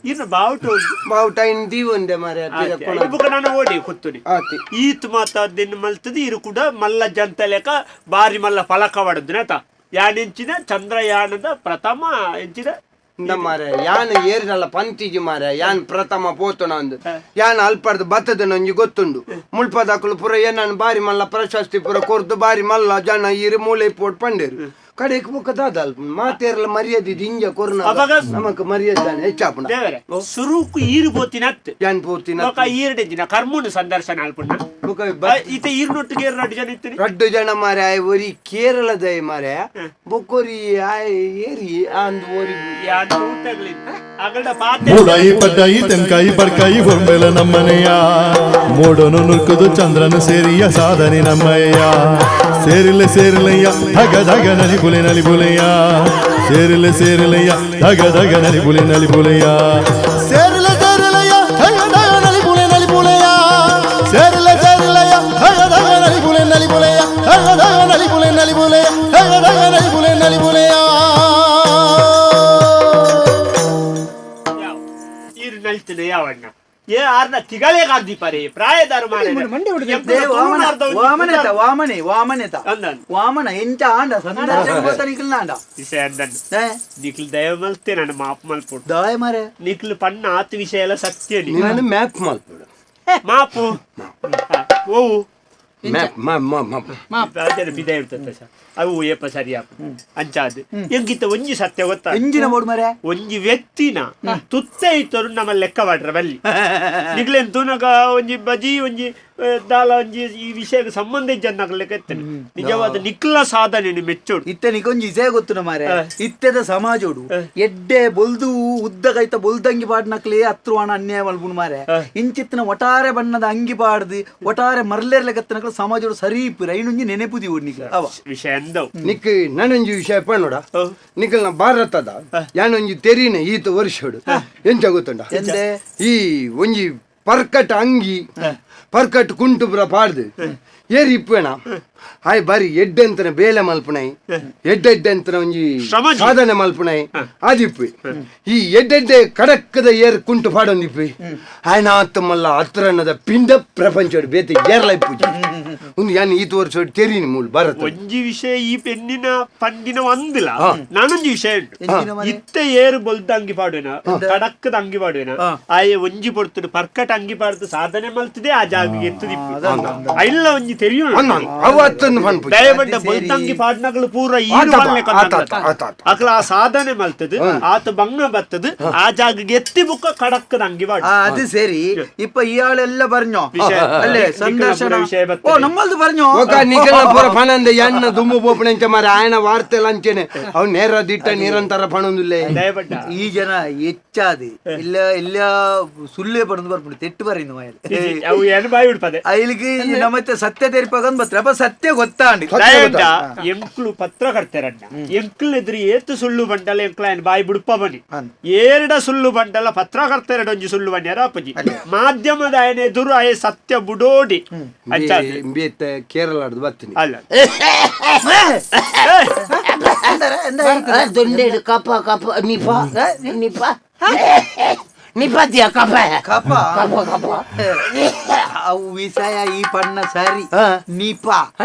ಇನ್ನು ಬಾವುಟ ಉಂಟು. ಬಾವುಟ ಇನ್ ದೀವೊಂದೆ ಮಾರೆ ಆತೆ. ಬುಕ್ಕ ನಾನು ಓಡಿ ಕೂತುನಿ ಆತಿ ಈತ್ ಮಾತಾದಿನ ಮಲ್ತದ ಇರು ಕೂಡ ಮಲ್ಲ ಜಂತಲೆಕ ಬಾರಿ ಮಲ್ಲ ಫಲಕ ಪಡದು ಆತ ಯಾನೆಂಚಿನ ಚಂದ್ರಯಾನದ ಪ್ರಥಮ ಎಂಚಿನ ಮಾರೆ ಯಾನ್ ಏರ್ದಲ್ಲ ಪಂತಿಜಿ ಮಾರೆ ಯಾನ್ ಪ್ರಥಮ ಪೋತುನ ಅಂದು ಯಾನ್ ಅಲ್ಪರ್ದು ಬತ್ತದ ನಂಜಿ ಗೊತ್ತುಂಡು ಮುಳ್ಪದಾಕುಲು ಪೂರ ಏನನ್ ಬಾರಿ ಮಲ್ಲ ಪ್ರಶಸ್ತಿ ಪೂರ ಕೊರ್ದು ಬಾರಿ ಮಲ್ಲ ಜನ ಈರು ಮೂಲೆ ಪೋಟ್ ಪಂಡೇರು ಕಡೆಕ್ ಬೊಕ್ಕ ದಾದ ಅಲ್ಪ ಮಾತೇರ್ಲ ಮರ್ಯಾದೆ ದಿಂಜ ಕೊರ್ನ ಅವಾಗ ನಮಕ್ ಮರ್ಯಾದೆ ಹೆಚ್ಚಾಪುಣ ದೇವರೇ ಸುರುಕು ಈರು ಪೋತಿನ ಅತ್ತು ಯಾನ್ ಪೋತಿನ ಬೊಕ ಈರ್ಡೆಂಚಿನ ಕರ್ಮುನು ಸಂದರ್ಶನ ಅಲ್ಪುಣ ಬೊಕ ಇತ್ತೆ ಈರ್ನೊಟ್ಟಿಗೆ ರಡ್ಡು ಜನ ಇತ್ತಿನಿ ರಡ್ಡು ಜನ ಮಾರೆ ಆಯ್ ಒರಿ ಕೇರಳದ ಮಾರೆ ಬೊಕ್ಕೊರಿ ಆಯ್ ಏರಿ ಅಂದ್ ಒರಿ ಯಾನ್ ತೂತಗ್ಲಿತ್ತ ಅಗಲ್ಡ ಪಾತೆ ಮೂಡಾಯಿ ಪಡ್ಡಾಯಿ ತೆನ್ಕಾಯಿ ಬಡ್ಕಾಯಿ ಹೊಂಬೆಲ ನಮ್ಮನೆಯ ಮೋಡನು ನುರ್ಕುದು ಚಂದ್ರನು ಸೇರಿಯ ಸಾಧನೆ ನಮ್ಮಯ್ಯ ಸೇರಿಲೆ ಸೇರಿಲೆಯ ಧಗ ಧಗ ನಲಿಬುಲೆ ನಲಿಬುಲೆಯ ಸೇರಿಲೆ ಸೇರಿಲೆಯ ಧಗ ಧಗ ನಲಿಬುಲೆ ನಲಿಬುಲೆಯ ಸೇರಿಲೆ ಸೇರಿಲೆಯ ಧಗ ಧಗ ನಲಿಬುಲೆ ನಲಿಬುಲೆಯ ಸೇರಿಲೆ ಸೇರಿಲೆಯ ಧಗ ಧಗ ನಲಿಬುಲೆ ನಲಿಬುಲೆಯ ಧಗ ಧಗ ನಲಿಬುಲೆ ನಲಿಬುಲೆಯ ಧಗ ಧಗ ನಲಿಬುಲೆ ನಲಿಬುಲೆಯ. ಈರು ನಲ್ತಿನ ಯಾವಣ್ಣ ಏ ಆರ್ನ ತಿಗಳೇ ಕಾರ್ದಿಪಾರೆ ಪ್ರಾಯದಾರು ವಾಮನೆತ ವಾಮನೆ ವಾಮನೆತ ವಾಮನ ಎಂಚ ಆಂಡ ಸಂದರ್ಶನ ನಿಖಲ್ನಾಂಡ ವಿಷಯ ಅಂದನ್ ನಿಖಲ್ ದಯ ಮಲ್ತೆ ನಾನು ಮಾಪ್ ಮಲ್ಪೊಡು ದಯ ಮಾರೆ ನಿಖಲ್ ಪಣ್ಣ ಆತ್ ವಿಷಯ ಎಲ್ಲ ಸತ್ಯ ನಾನು ಮ್ಯಾಪ್ ಮಲ್ಪೊಡು ಮಾಪು ಓವು map map map map ಬಿದಾಯ ಇರ್ತದೆ ಸರ್ ಅವು ಏಪ ಸರಿಯಾಪ ಅಂಚಾದ್ ಎಂಗಿತ್ತ ಒಂಜಿ ಸತ್ಯ ಗೊತ್ತಾ ಎಂಜಿನ ಬೋರ್ಡ್ ಮರೆ ಒಂಜಿ ವ್ಯಕ್ತಿನ ತುತ್ತ ಇತ್ತರು ನಮ್ಮ ಲೆಕ್ಕ ಮಾಡ್ರ ಬಲ್ಲಿ ನಿಗ್ಲೇನ್ ತೂನಗ ಒಂಜಿ ಬಜಿ ಒಂಜಿ ದಾಲ ಒಂಜಿ ಈ ವಿಷಯಕ್ಕೆ ಸಂಬಂಧ ಇಜ್ಜನ್ನ ಲೆಕ್ಕ ಇತ್ತೇನೆ ನಿಜವಾದ ನಿಕ್ಲ ಸಾಧನೆ ಮೆಚ್ಚೋಡು ಇತ್ತೆ ನಿಕೊಂಜಿ ಇಸೇ ಗೊತ್ತು ಮಾರೆ ಇತ್ತೆದ ಸಮಾಜೋಡು ಎಡ್ಡೆ ಬೊಲ್ದು ಉದ್ದ ಕೈತ ಬೊಲ್ದಂಗಿ ಪಾಡ್ನಕ್ಲೆ ಹತ್ರವಾಣ ಅನ್ಯಾಯ ಮಲ್ಪುಣು ಮಾರೆ ಇಂಚಿತ್ತಿನ ಒಟಾರೆ ಬಣ್ಣದ ಅಂಗಿ ಪಾಡ್ದು ಒಟಾರೆ ಮರ್ಲೇರ್ ಲೆಕ್ಕತ್ತಿನಕ್ಲೆ ಸಮಾಜೋಡು ಸರಿ ಇಪ್ಪು ರೈನುಂಜಿ ನೆನೆಪುದಿ ಓಡ್ ಅವ ವಿಷಯ ಅಂದವು ನಿಕ್ ನಾನೊಂಜಿ ವಿಷಯ ಪಣ್ಣೋಡ ನಿಖಲ್ನ ಭಾರತದ ಯಾನೊಂಜಿ ತೆರಿನ ಈತ ವರ್ಷೋಡು ಎಂಚ ಗೊತ್ತುಂಡ ಈ ಒಂಜಿ ಪರ್ಕಟ್ ಅಂಗಿ ಪರ್ಕಟ್ ಕುಂಟು ಪುರ ಪಾಡ್ದು ಏರಿ ಇಪ್ಪೇಣ ಆಯ್ ಬಾರಿ ಎಡ್ಡೆಂತನ ಬೇಲೆ ಮಲ್ಪುಣೈ ಎಡ್ಡೆಡ್ಡೆಂತನ ಒಂಜಿ ಸಾಧನೆ ಮಲ್ಪುಣೈ ಆದಿಪ್ಪು ಈ ಎಡ್ಡೆಡ್ಡೆ ಕಡಕ್ಕದ ಏರ್ ಕುಂಟು ಪಾಡೊಂದಿಪ್ಪು ಆಯ್ನಾತ್ ಮಲ್ಲ ಹತ್ರನದ ಪಿಂಡ ಪ್ರಪಂಚೋಡು ಬೇತೆ ಏರ್ಲ ಇಪ್ಪುಜಿ ಒಂದು ಯಾನ್ ಈತ ವರ್ಷ ತೆರಿನಿ ಮೂಲ ಭಾರತ ಒಂಜಿ ವಿಷಯ ಈ ಪೆನ್ನಿನ ಪಂಡಿನ ಒಂದಿಲ್ಲ ನಾನೊಂಜಿ ವಿಷಯ ಉಂಟು ಇತ್ತೆ ಏರು ಬೊಲ್ದ ಅಂಗಿ ಪಾಡುವೆನ ಕಡಕ್ಕದ ಅಂಗಿ ಪಾಡುವೆನ ಆಯೆ ಒಂಜಿ ಪೊರ್ತುಡು ಪರ್ಕಟ್ ಅಂಗಿ ಪಾಡ್ದು ಸಾಧನೆ ಮಲ್ತದೆ ಆ ಜಾಗಕ್ಕೆ ಎತ್ತುದಿಪ್ಪು ಇಲ್ಲ ಒಂಜಿ ತೆರಿಯೋಣ ದಯಪಟ್ಟ ಬೊಲ್ತಂಗಿ ಪಾಡ್ನಗಳು ಪೂರ ಅಕ್ಲ ಆ ಸಾಧನೆ ಮಲ್ತದು ಆತ ಬಂಗ ಬತ್ತದು ಆ ಜಾಗಕ್ಕೆ ಎತ್ತಿ ಬುಕ್ಕ ಕಡಕ್ಕದ ಅಂಗಿ ಪಾಡು ಅದು ಸರಿ ಇಪ್ಪ ಇಯಾಳೆಲ್ಲ ಬರ್ನೋ ಅಲ್ಲೇ ಸಂದರ್ಶನ ಓ ನಮ್ಮ ಮಲ್ದು ಬರ್ನೋ ಒಕ್ಕ ನಿಕಲ್ನ ಪೂರ ಪಣಂದೆ ಎಣ್ಣ ದುಂಬು ಪೋಪುಣಂಚ ಮಾರೆ ಆಯನ ವಾರ್ತೆ ಲಂಚನೆ ಅವು ನೇರ ದಿಟ್ಟ ನಿರಂತರ ಪಣೊಂದುಲ್ಲೆ. ದಯಪಟ್ಟ ಈ ಜನ ಹೆಚ್ಚಾದಿ ಇಲ್ಲ ಇಲ್ಲ ಸುಳ್ಳೆ ಪಡಂದು ಬರ್ಪುಂಡು ತೆಟ್ಟು ಬರೀನು ಮಯಲ್ ಅವು ಏನು ಬಾಯಿ ಬಿಡ್ಪದೆ ಐಲಿಗೆ ನಮ್ಮತ್ತೆ ಸತ್ಯ ತೆರಿಪಾಗಂದ್ ಬತ್ರೆ ಅಪ್ಪ ಸತ್ಯ ಗೊತ್ತಾಂಡಿ. ದಯಂಡ ಎಂಕ್ಲು ಪತ್ರಕರ್ತರಣ್ಣ ಎಂಕ್ಲು ಎದುರು ಏತು ಸುಳ್ಳು ಬಂಡಲ ಎಂಕ್ಲ ಏನ್ ಬಾಯಿ ಬಿಡ್ಪ ಬನ್ನಿ ಏರಡ ಸುಳ್ಳು ಬಂಡಲ ಪತ್ರಕರ್ತರಡ ಒಂಜಿ ಸುಳ್ಳು ಬಂಡ್ಯಾರ ಅಪ್ಪಜಿ ಮಾಧ್ಯಮದ ಆಯನ ಎದುರು ಆಯ ಸತ್ಯ ಬುಡೋಡಿ ಅಂಚಾದ್ ಇಂಬೇತೆ ಕೇರಳದ ಬತ್ತೀನಿ ಅಲ್ಲ ದೊಂಡೆಡು ಕಪ ಕಪ Nipah Nipah ನಿಪಾತಿಯ ಕಪ ಕಪ ಕಪ ಕಪ ಅವು ವಿಷಯ ಈ ಪಣ್ಣ ಸರಿ ನಿಪಾ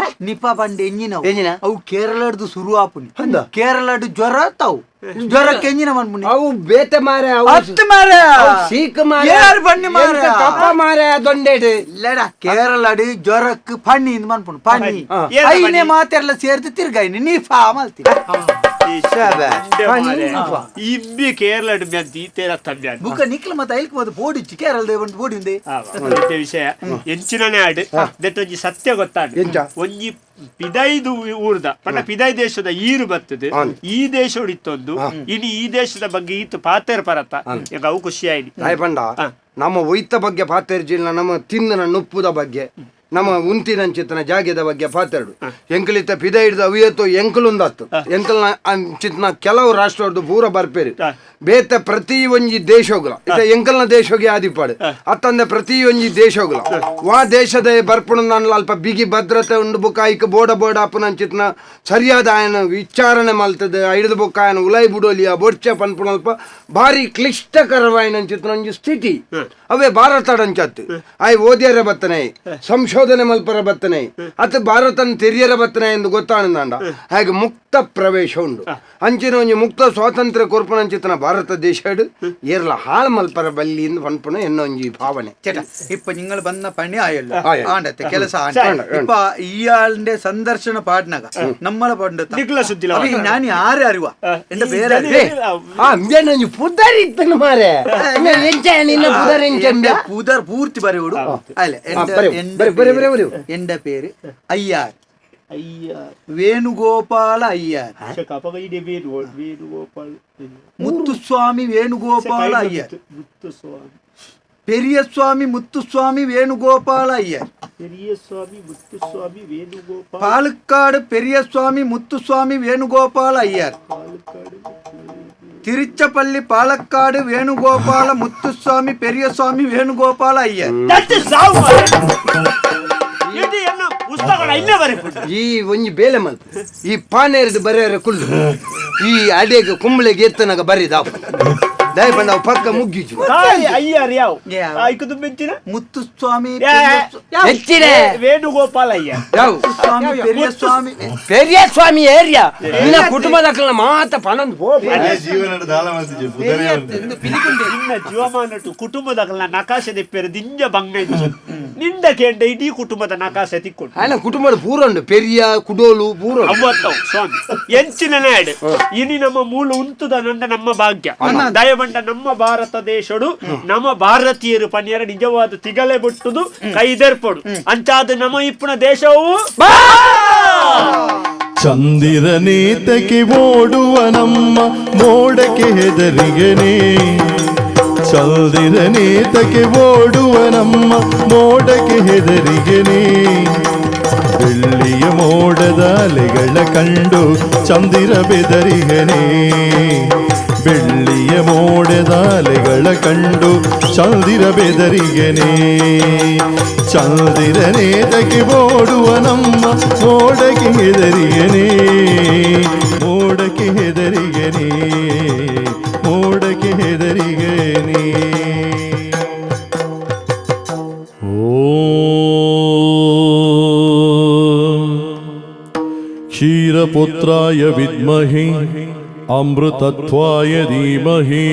ನಿಪಾ ಪಂಡ ಎಂಜಿನ ಎಂಜಿನ? ಅವು ಕೇರಳಡ್ದು ಶುರು ಆಪುನಿ ಕೇರಳಡ್ ಜ್ವರ ತಾವು ಜ್ವರಕ್ಕೆ ಎಂಜಿನ ಮನ್ಪುನಿ ಅವು ಬೇತೆ ಮಾರೆ ಅವು ಅತ್ತು ಮಾರೆ ಅವು ಸೀಕ್ ಮಾರೆ ಏರ್ ಬನ್ನಿ ಮಾರೆ ಎಂತ ಕಪ ಮಾರೆ ದೊಂಡೆಡು ಇಲ್ಲಡ ಕೇರಳಡ್ ಜ್ವರಕ್ಕೆ ಪಣ್ಣಿ ಇಂದ್ ಮನ್ಪುನು ಪಣ್ಣಿ ಏನ್ ಐನೇ ಪಣ್ಣಿ? ಮಾತೆಲ್ಲ ಸೇರ್ದು ತಿರ್ಗಾಯಿನಿ ನಿಫಾ ಮಲ್ತಿ ಇಬ್ಬಿ ಕೇರಳಡ್ ಮ್ಯಾನ್ ದೀತೇರ ತಮ್ಯಾನ್ ಬುಕ್ಕ ನಿಕ್ಲ ಮತ್ತೆ ಐಲ್ಕ್ ಮತ್ತೆ ಬೋಡಿಚ್ಚು ಕೇರಳದ ಒಂದು ಬೋಡಿ ಉಂದೆ ವಿಷಯ ಎಂಚಿನನೇ ಆಡು ದೆಟ್ಟೊಂಜಿ ಸತ್ಯ ಗೊತ್ತಾಡು ಎಂಚ? ಒಂಜಿ ಪಿದೈದು ಊರ್ದ ಪಂಡ ಪಿದೈ ದೇಶದ ಈರು ಬರ್ತದೆ ಈ ದೇಶೋಡು ಇತ್ತೊಂದು ಇನಿ ಈ ದೇಶದ ಬಗ್ಗೆ ಈತು ಪಾತೆರ್ ಪರತ ಎಂಗ ಅವು ಖುಷಿ ಆಯ್ನಿ ದಾಯ ಪಂಡ ನಮ್ಮ ಒಯ್ತ ಬಗ್ಗೆ ಪಾತೆರ್ಜಿಲ್ಲ ನಮ್ಮ ತಿಂದನ ನುಪ್ಪುದ ಬಗ್ಗೆ ನಮ್ಮ ಉಂತಿನಂಚಿತನ ಜಾಗೆದ ಬಗ್ಗೆ ಪಾತೆರಡು ಎಂಕಲಿತ ಪಿದ ಹಿಡಿದು ಅವಿಯತ್ತು ಎಂಕಲುಂದತ್ತು ಎಂಕಲ್ನ ಅಂಚಿತ್ನ ಕೆಲವು ರಾಷ್ಟ್ರದ್ದು ಪೂರ ಬರ್ಪೇರು ಬೇತ ಪ್ರತಿ ಒಂಜಿ ದೇಶೋಗುಲ ಇತ್ತ ಎಂಕಲ್ನ ದೇಶೋಗೆ ಆದಿಪಾಡು ಅತ್ತಂದೆ ಪ್ರತಿ ಒಂಜಿ ದೇಶೋಗುಲ ವಾ ದೇಶದ ಬರ್ಪುಣ ಅಲ್ಪ ಬಿಗಿ ಭದ್ರತೆ ಉಂಡು ಬುಕ್ಕ ಐಕ್ ಬೋಡ ಬೋಡ ಅಪ್ಪನಂಚಿತ್ನ ಸರಿಯಾದ ಆಯನ ವಿಚಾರಣೆ ಮಲ್ತದೆ ಐದು ಬುಕ್ಕ ಆಯನ ಉಲೈ ಬುಡೋಲಿಯ ಬೊಡ್ಚ ಪನ್ಪುಣ ಅಲ್ಪ ಭಾರಿ ಕ್ಲಿಷ್ಟಕರವಾಯಿನಂಚಿತ್ನ ಒಂಜಿ ಸ್ಥಿತಿ ಅವೇ ಭಾರತಡಂಚತ್ತು ಆಯ್ ಓದ್ಯರ ಬತ್ತನೆ ಸಂಶೋಧನೆ ಮಲ್ಪರ ಬತ್ತನೆ ಅತ್ ಭಾರತನ ತೆರಿಯರ ಬತ್ತನೆ ಎಂದು ಗೊತ್ತಾನಂದಾಂಡ ಹಾಗೆ ಮುಕ್ತ ಪ್ರವೇಶ ಉಂಡು ಅಂಚಿನ ಒಂಜಿ ಮುಕ್ತ ಸ್ವಾತಂತ್ರ್ಯ ಕೊರ್ಪುನಂಚಿತನ ಭಾರತ ದೇಶ ಏರ್ಲ ಹಾಳ್ ಮಲ್ಪರ ಬಲ್ಲಿ ಎಂದು ಪನ್ಪುನ ಎನ್ನೊಂಜಿ ಭಾವನೆ. ചേട്ടാ ഇപ്പൊ നിങ്ങൾ വന്ന പണി ആയല്ലോ ആയി. ആണ്ടത്തെ ಕೆಲಸ ആണ്ട് ഇപ്പൊ ഇയാളിന്റെ സന്ദർശന പാടുന്നക നമ്മളെ പണ്ടത്തെ നിക്കുള്ള ಸುದ್ದಿಲ അപ്പൊ ഞാൻ ആരെ അറിവാ എന്റെ പേര് ಏ, ಆ ಇಂದೇನೊಂಜಿ ಪುದರ್ ಇತ್ತನ ಮಾರೆ ಎಂಚ ನಿನ್ನ ಪುದರ್ ಎಂಚ എന്റെ പുതർ പൂർത്തി പറയോടു അല്ല എന്റെ പറയൂ. എന്റെ പറയൂ, പറയൂ, പേര് പറയൂ. എന്റെ പേര് അയ്യാർ വേണുഗോപാല അയ്യാർ ವೇಣುಗೋಪಾಲ್ മുത്തുസ്വാമി വേണുഗോപാല അയ്യർ ಮುತ್ತುಸ್ವಾಮಿ പെരിയസ്വാമി മുത്തുസ്വാമി വേണുഗോപാല അയ്യർ പെരിയസ്വാമി മുത്തുസ്വാമി വേണുഗോപാൽ പാലക്കാട് പെരിയസ്വാമി മുത്തുസ്വാമി വേണുഗോപാല അയ്യർ തിരുച്ചപ്പള്ളി പാലക്കാട് വേണുഗോപാല മുത്തുസ്വാമി പെരിയസ്വാമി വേണുഗോപാല അയ്യർ ತಟ್ಟು ಸಾವು ಮಾರ್ರೆ. ಇದು ಎನ್ನ ಪುಸ್ತಕಗಳ ಇಲ್ಲೇ ಬರೆಪುಂಡು. ಈ ಒಂಜಿ ಬೇಲೆ ಮಲ್ತು ಈ ಪಾನೇರ್ದು ಬರೆಯರ ಕುಲ್ಲು ಈ ಅಡೆಗೆ ಕುಂಬಳೆಗೆ ಎತ್ತನಾಗ ಬರೀದ ದಯ ಬಂದ ಅವು ಪಕ್ಕ ಮುಗ್ಗಿಜು ತಾಯಿ ಅಯ್ಯರ್ ಯಾವ ಯಾವ? ಆಯ್ಕುದು ಮೆಂಚಿನ ಮುತ್ತುಸ್ವಾಮಿ ಹೆಚ್ಚಿನ ವೇಣುಗೋಪಾಲ ಅಯ್ಯರ್ ಯಾವ ಸ್ವಾಮಿ ಪೆರಿಯಸ್ವಾಮಿ ಪೆರಿಯ ಸ್ವಾಮಿ ಏರಿಯಾ ನಿನ್ನ ಕುಟುಂಬದ ಮಾತ ಪಣಂದು ಜೀವನ ದಾಳ ಮಲ್ತಿಜೆ ಪುದರೇ ಉಂಟು. ನಿನ್ನ ಜೀವಮಾನಟು ಕುಟುಂಬದಗಲ್ನ ನಕಾಶೆ ದೆಪ್ಪೆರು ದಿಂಜ ಬಂಗ ಇಜ್ಜಿ. ನಿಂದ ಕೇಂಡ ಇಡೀ ಕುಟುಂಬದ ನಕಾಶೆ ತಿಕ್ಕೊಂಡು ఆయన ಕುಟುಂಬದ ಪೂರ ಉಂಡು ಪೆರಿಯ ಕುಡೋಲು ಪೂರ ಉಂಡು. ಅವ್ವತ್ತವು ಸ್ವಾಮಿ ಎಂಚಿನ ನಾಡು ಇನಿ ನಮ್ಮ ಮೂಲ ಉಂತುದ ನಂಡ ನಮ್ಮ ಭಾಗ್ಯ ದಯವಂಡ ನಮ್ಮ ಭಾರತ ದೇಶಡು ನಮ್ಮ ಭಾರತೀಯರು ಪನಿಯರ ನಿಜವಾದ ತಿಗಲೆ ಬಿಟ್ಟುದು ಕೈದೆರ್ಪಡು ಅಂಚಾದ ನಮ್ಮ ಇಪ್ಪುನ ದೇಶವು ಚಂದಿರನೇತಕ್ಕೆ ಓಡುವ ನಮ್ಮ ಮೋಡಕ್ಕೆ ಹೆದರಿಗನೇ ಚಂದಿರನೇತಕ್ಕೆ ಓಡುವ ನಮ್ಮ ಮೋಡಕ್ಕೆ ಹೆದರಿಗನೇ ಬೆಳ್ಳಿಯ ಮೋಡದ ಅಲೆಗಳ ಕಂಡು ಚಂದಿರ ಬೆದರಿಗನೇ ಬೆಳ್ಳಿಯ ಮೋಡದ ಅಲೆಗಳ ಕಂಡು ಚಂದಿರ ಬೆದರಿಗನೇ ಚಂದಿರನೇತಕ್ಕೆ ಓಡುವ ನಮ್ಮ ಮೋಡಕ್ಕೆ ಹೆದರಿಗನೇ ಮೋಡಕ್ಕೆ ಹೆದರಿಗನೇ ಮೋಡಕ್ಕೆ ಹೆದರಿಗನೇ. ಓಂ ಕ್ಷೀರಪುತ್ರಾಯ ವಿದ್ಮಹಿ ಅಮೃತತ್ವಾಯ ಧೀಮಹಿ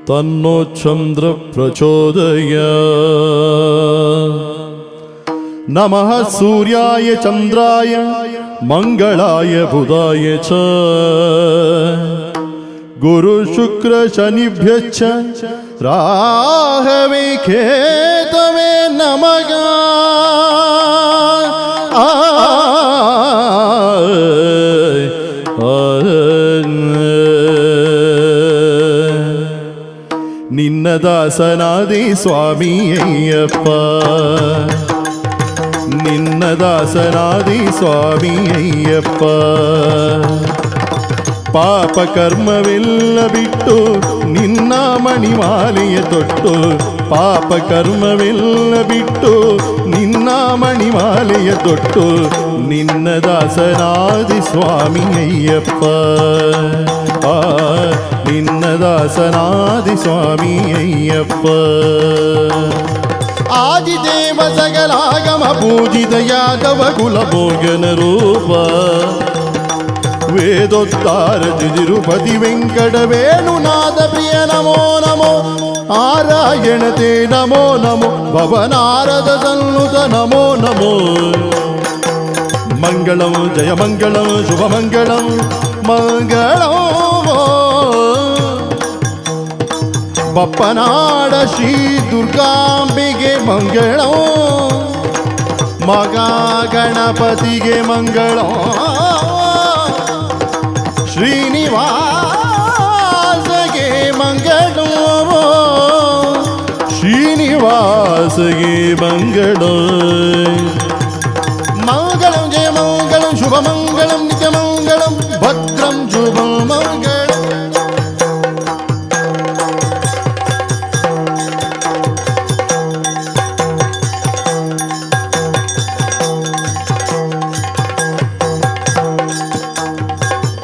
ತನ್ನೋ ಚಂದ್ರ ಪ್ರಚೋದಯಾತ್. ನಮಃ ಸೂರ್ಯಾಯ ಚಂದ್ರಾಯ ಮಂಗಳಾಯ ಬುಧಾಯ ಚ ಗುರು ಶುಕ್ರ ಶನಿಭ್ಯಶ್ಚ ರಾಹವೇ ಕೇತವೇ ನಮಃ. ನಿನ್ನ ದಾಸನಾದಿ ಸ್ವಾಮಿ ಅಯ್ಯಪ್ಪ, ನಿನ್ನ ದಾಸನಾದಿ ಸ್ವಾಮಿ ಅಯ್ಯಪ್ಪ. ಪಾಪ ಕರ್ಮವೆಲ್ಲ ಬಿಟ್ಟು ನಿನ್ನ ಮಣಿಮಾಲೆಯ ತೊಟ್ಟು, ಪಾಪ ಕರ್ಮವೆಲ್ಲ ಬಿಟ್ಟು ನಿನ್ನ ಮಣಿಮಾಲೆಯ ತೊಟ್ಟು, ನಿನ್ನ ದಾಸನಾದಿ ಸ್ವಾಮಿ ಅಯ್ಯಪ್ಪ, ಆ ನಿನ್ನ ದಾಸನಾದಿ ಸ್ವಾಮಿ ಅಯ್ಯಪ್ಪ. ಆದಿದೇವ ಸಕಲಾಗಮ ಪೂಜಿತ ಯಾದವ ಕುಲ ಭೋಗನ ರೂಪ, ವೇದೋತ್ತಾರ ತಿರುಪತಿ ವೆಂಕಟ ವೇಣುನಾಥ ಪ್ರಿಯ ನಮೋ ನಮೋ, ನಾರಾಯಣತೆ ನಮೋ ನಮೋ, ಭವನಾರದ ಸನ್ನುತ ನಮೋ ನಮೋ. ಮಂಗಳಂ ಜಯ ಮಂಗಳಂ ಶುಭ ಮಂಗಳಂ ಮಂಗಳಂ. ಬಪ್ಪನಾಡ ಶ್ರೀ ದುರ್ಗಾಂಬಿಗೆ ಮಂಗಳಂ, ಮಗ ಗಣಪತಿಗೆ ಮಂಗಳಂ, ಶ್ರೀನಿವಾಸಗೆ ಮಂಗಳಂ, ಶ್ರೀನಿವಾಸಗೆ ಮಂಗಳಂ. ಮಂಗಳಂ ಜಯ ಮಂಗಳಂ ಶುಭ ಮಂಗಳಂ ನಿತ್ಯ ಮಂಗಳಂ ಭದ್ರಂ ಶುಭ ಮಂಗಳಂ.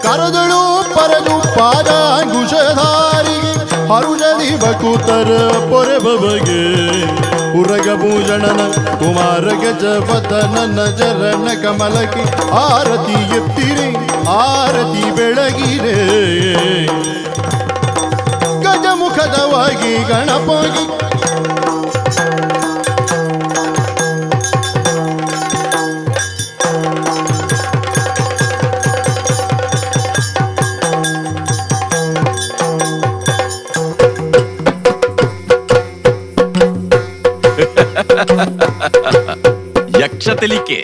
ಕರದಳು ಪರದು ಪಾದಾಂಕುಶಧಾರಿಗೆ ಹರುಷದಿ ಬಕುತರ ಪೊರೆಬಗೆ, ಉರಗಭೂಷಣನ ಕುಮಾರ ಗಜವದನನ ಚರಣ ಕಮಲಕ್ಕೆ ಆರತಿ ಎತ್ತಿರೆ ಆರತಿ ಬೆಳಗಿರೆ. ಗಜಮುಖದವಾಗಿ ಗಣಪಗಿ Yaksha Telike.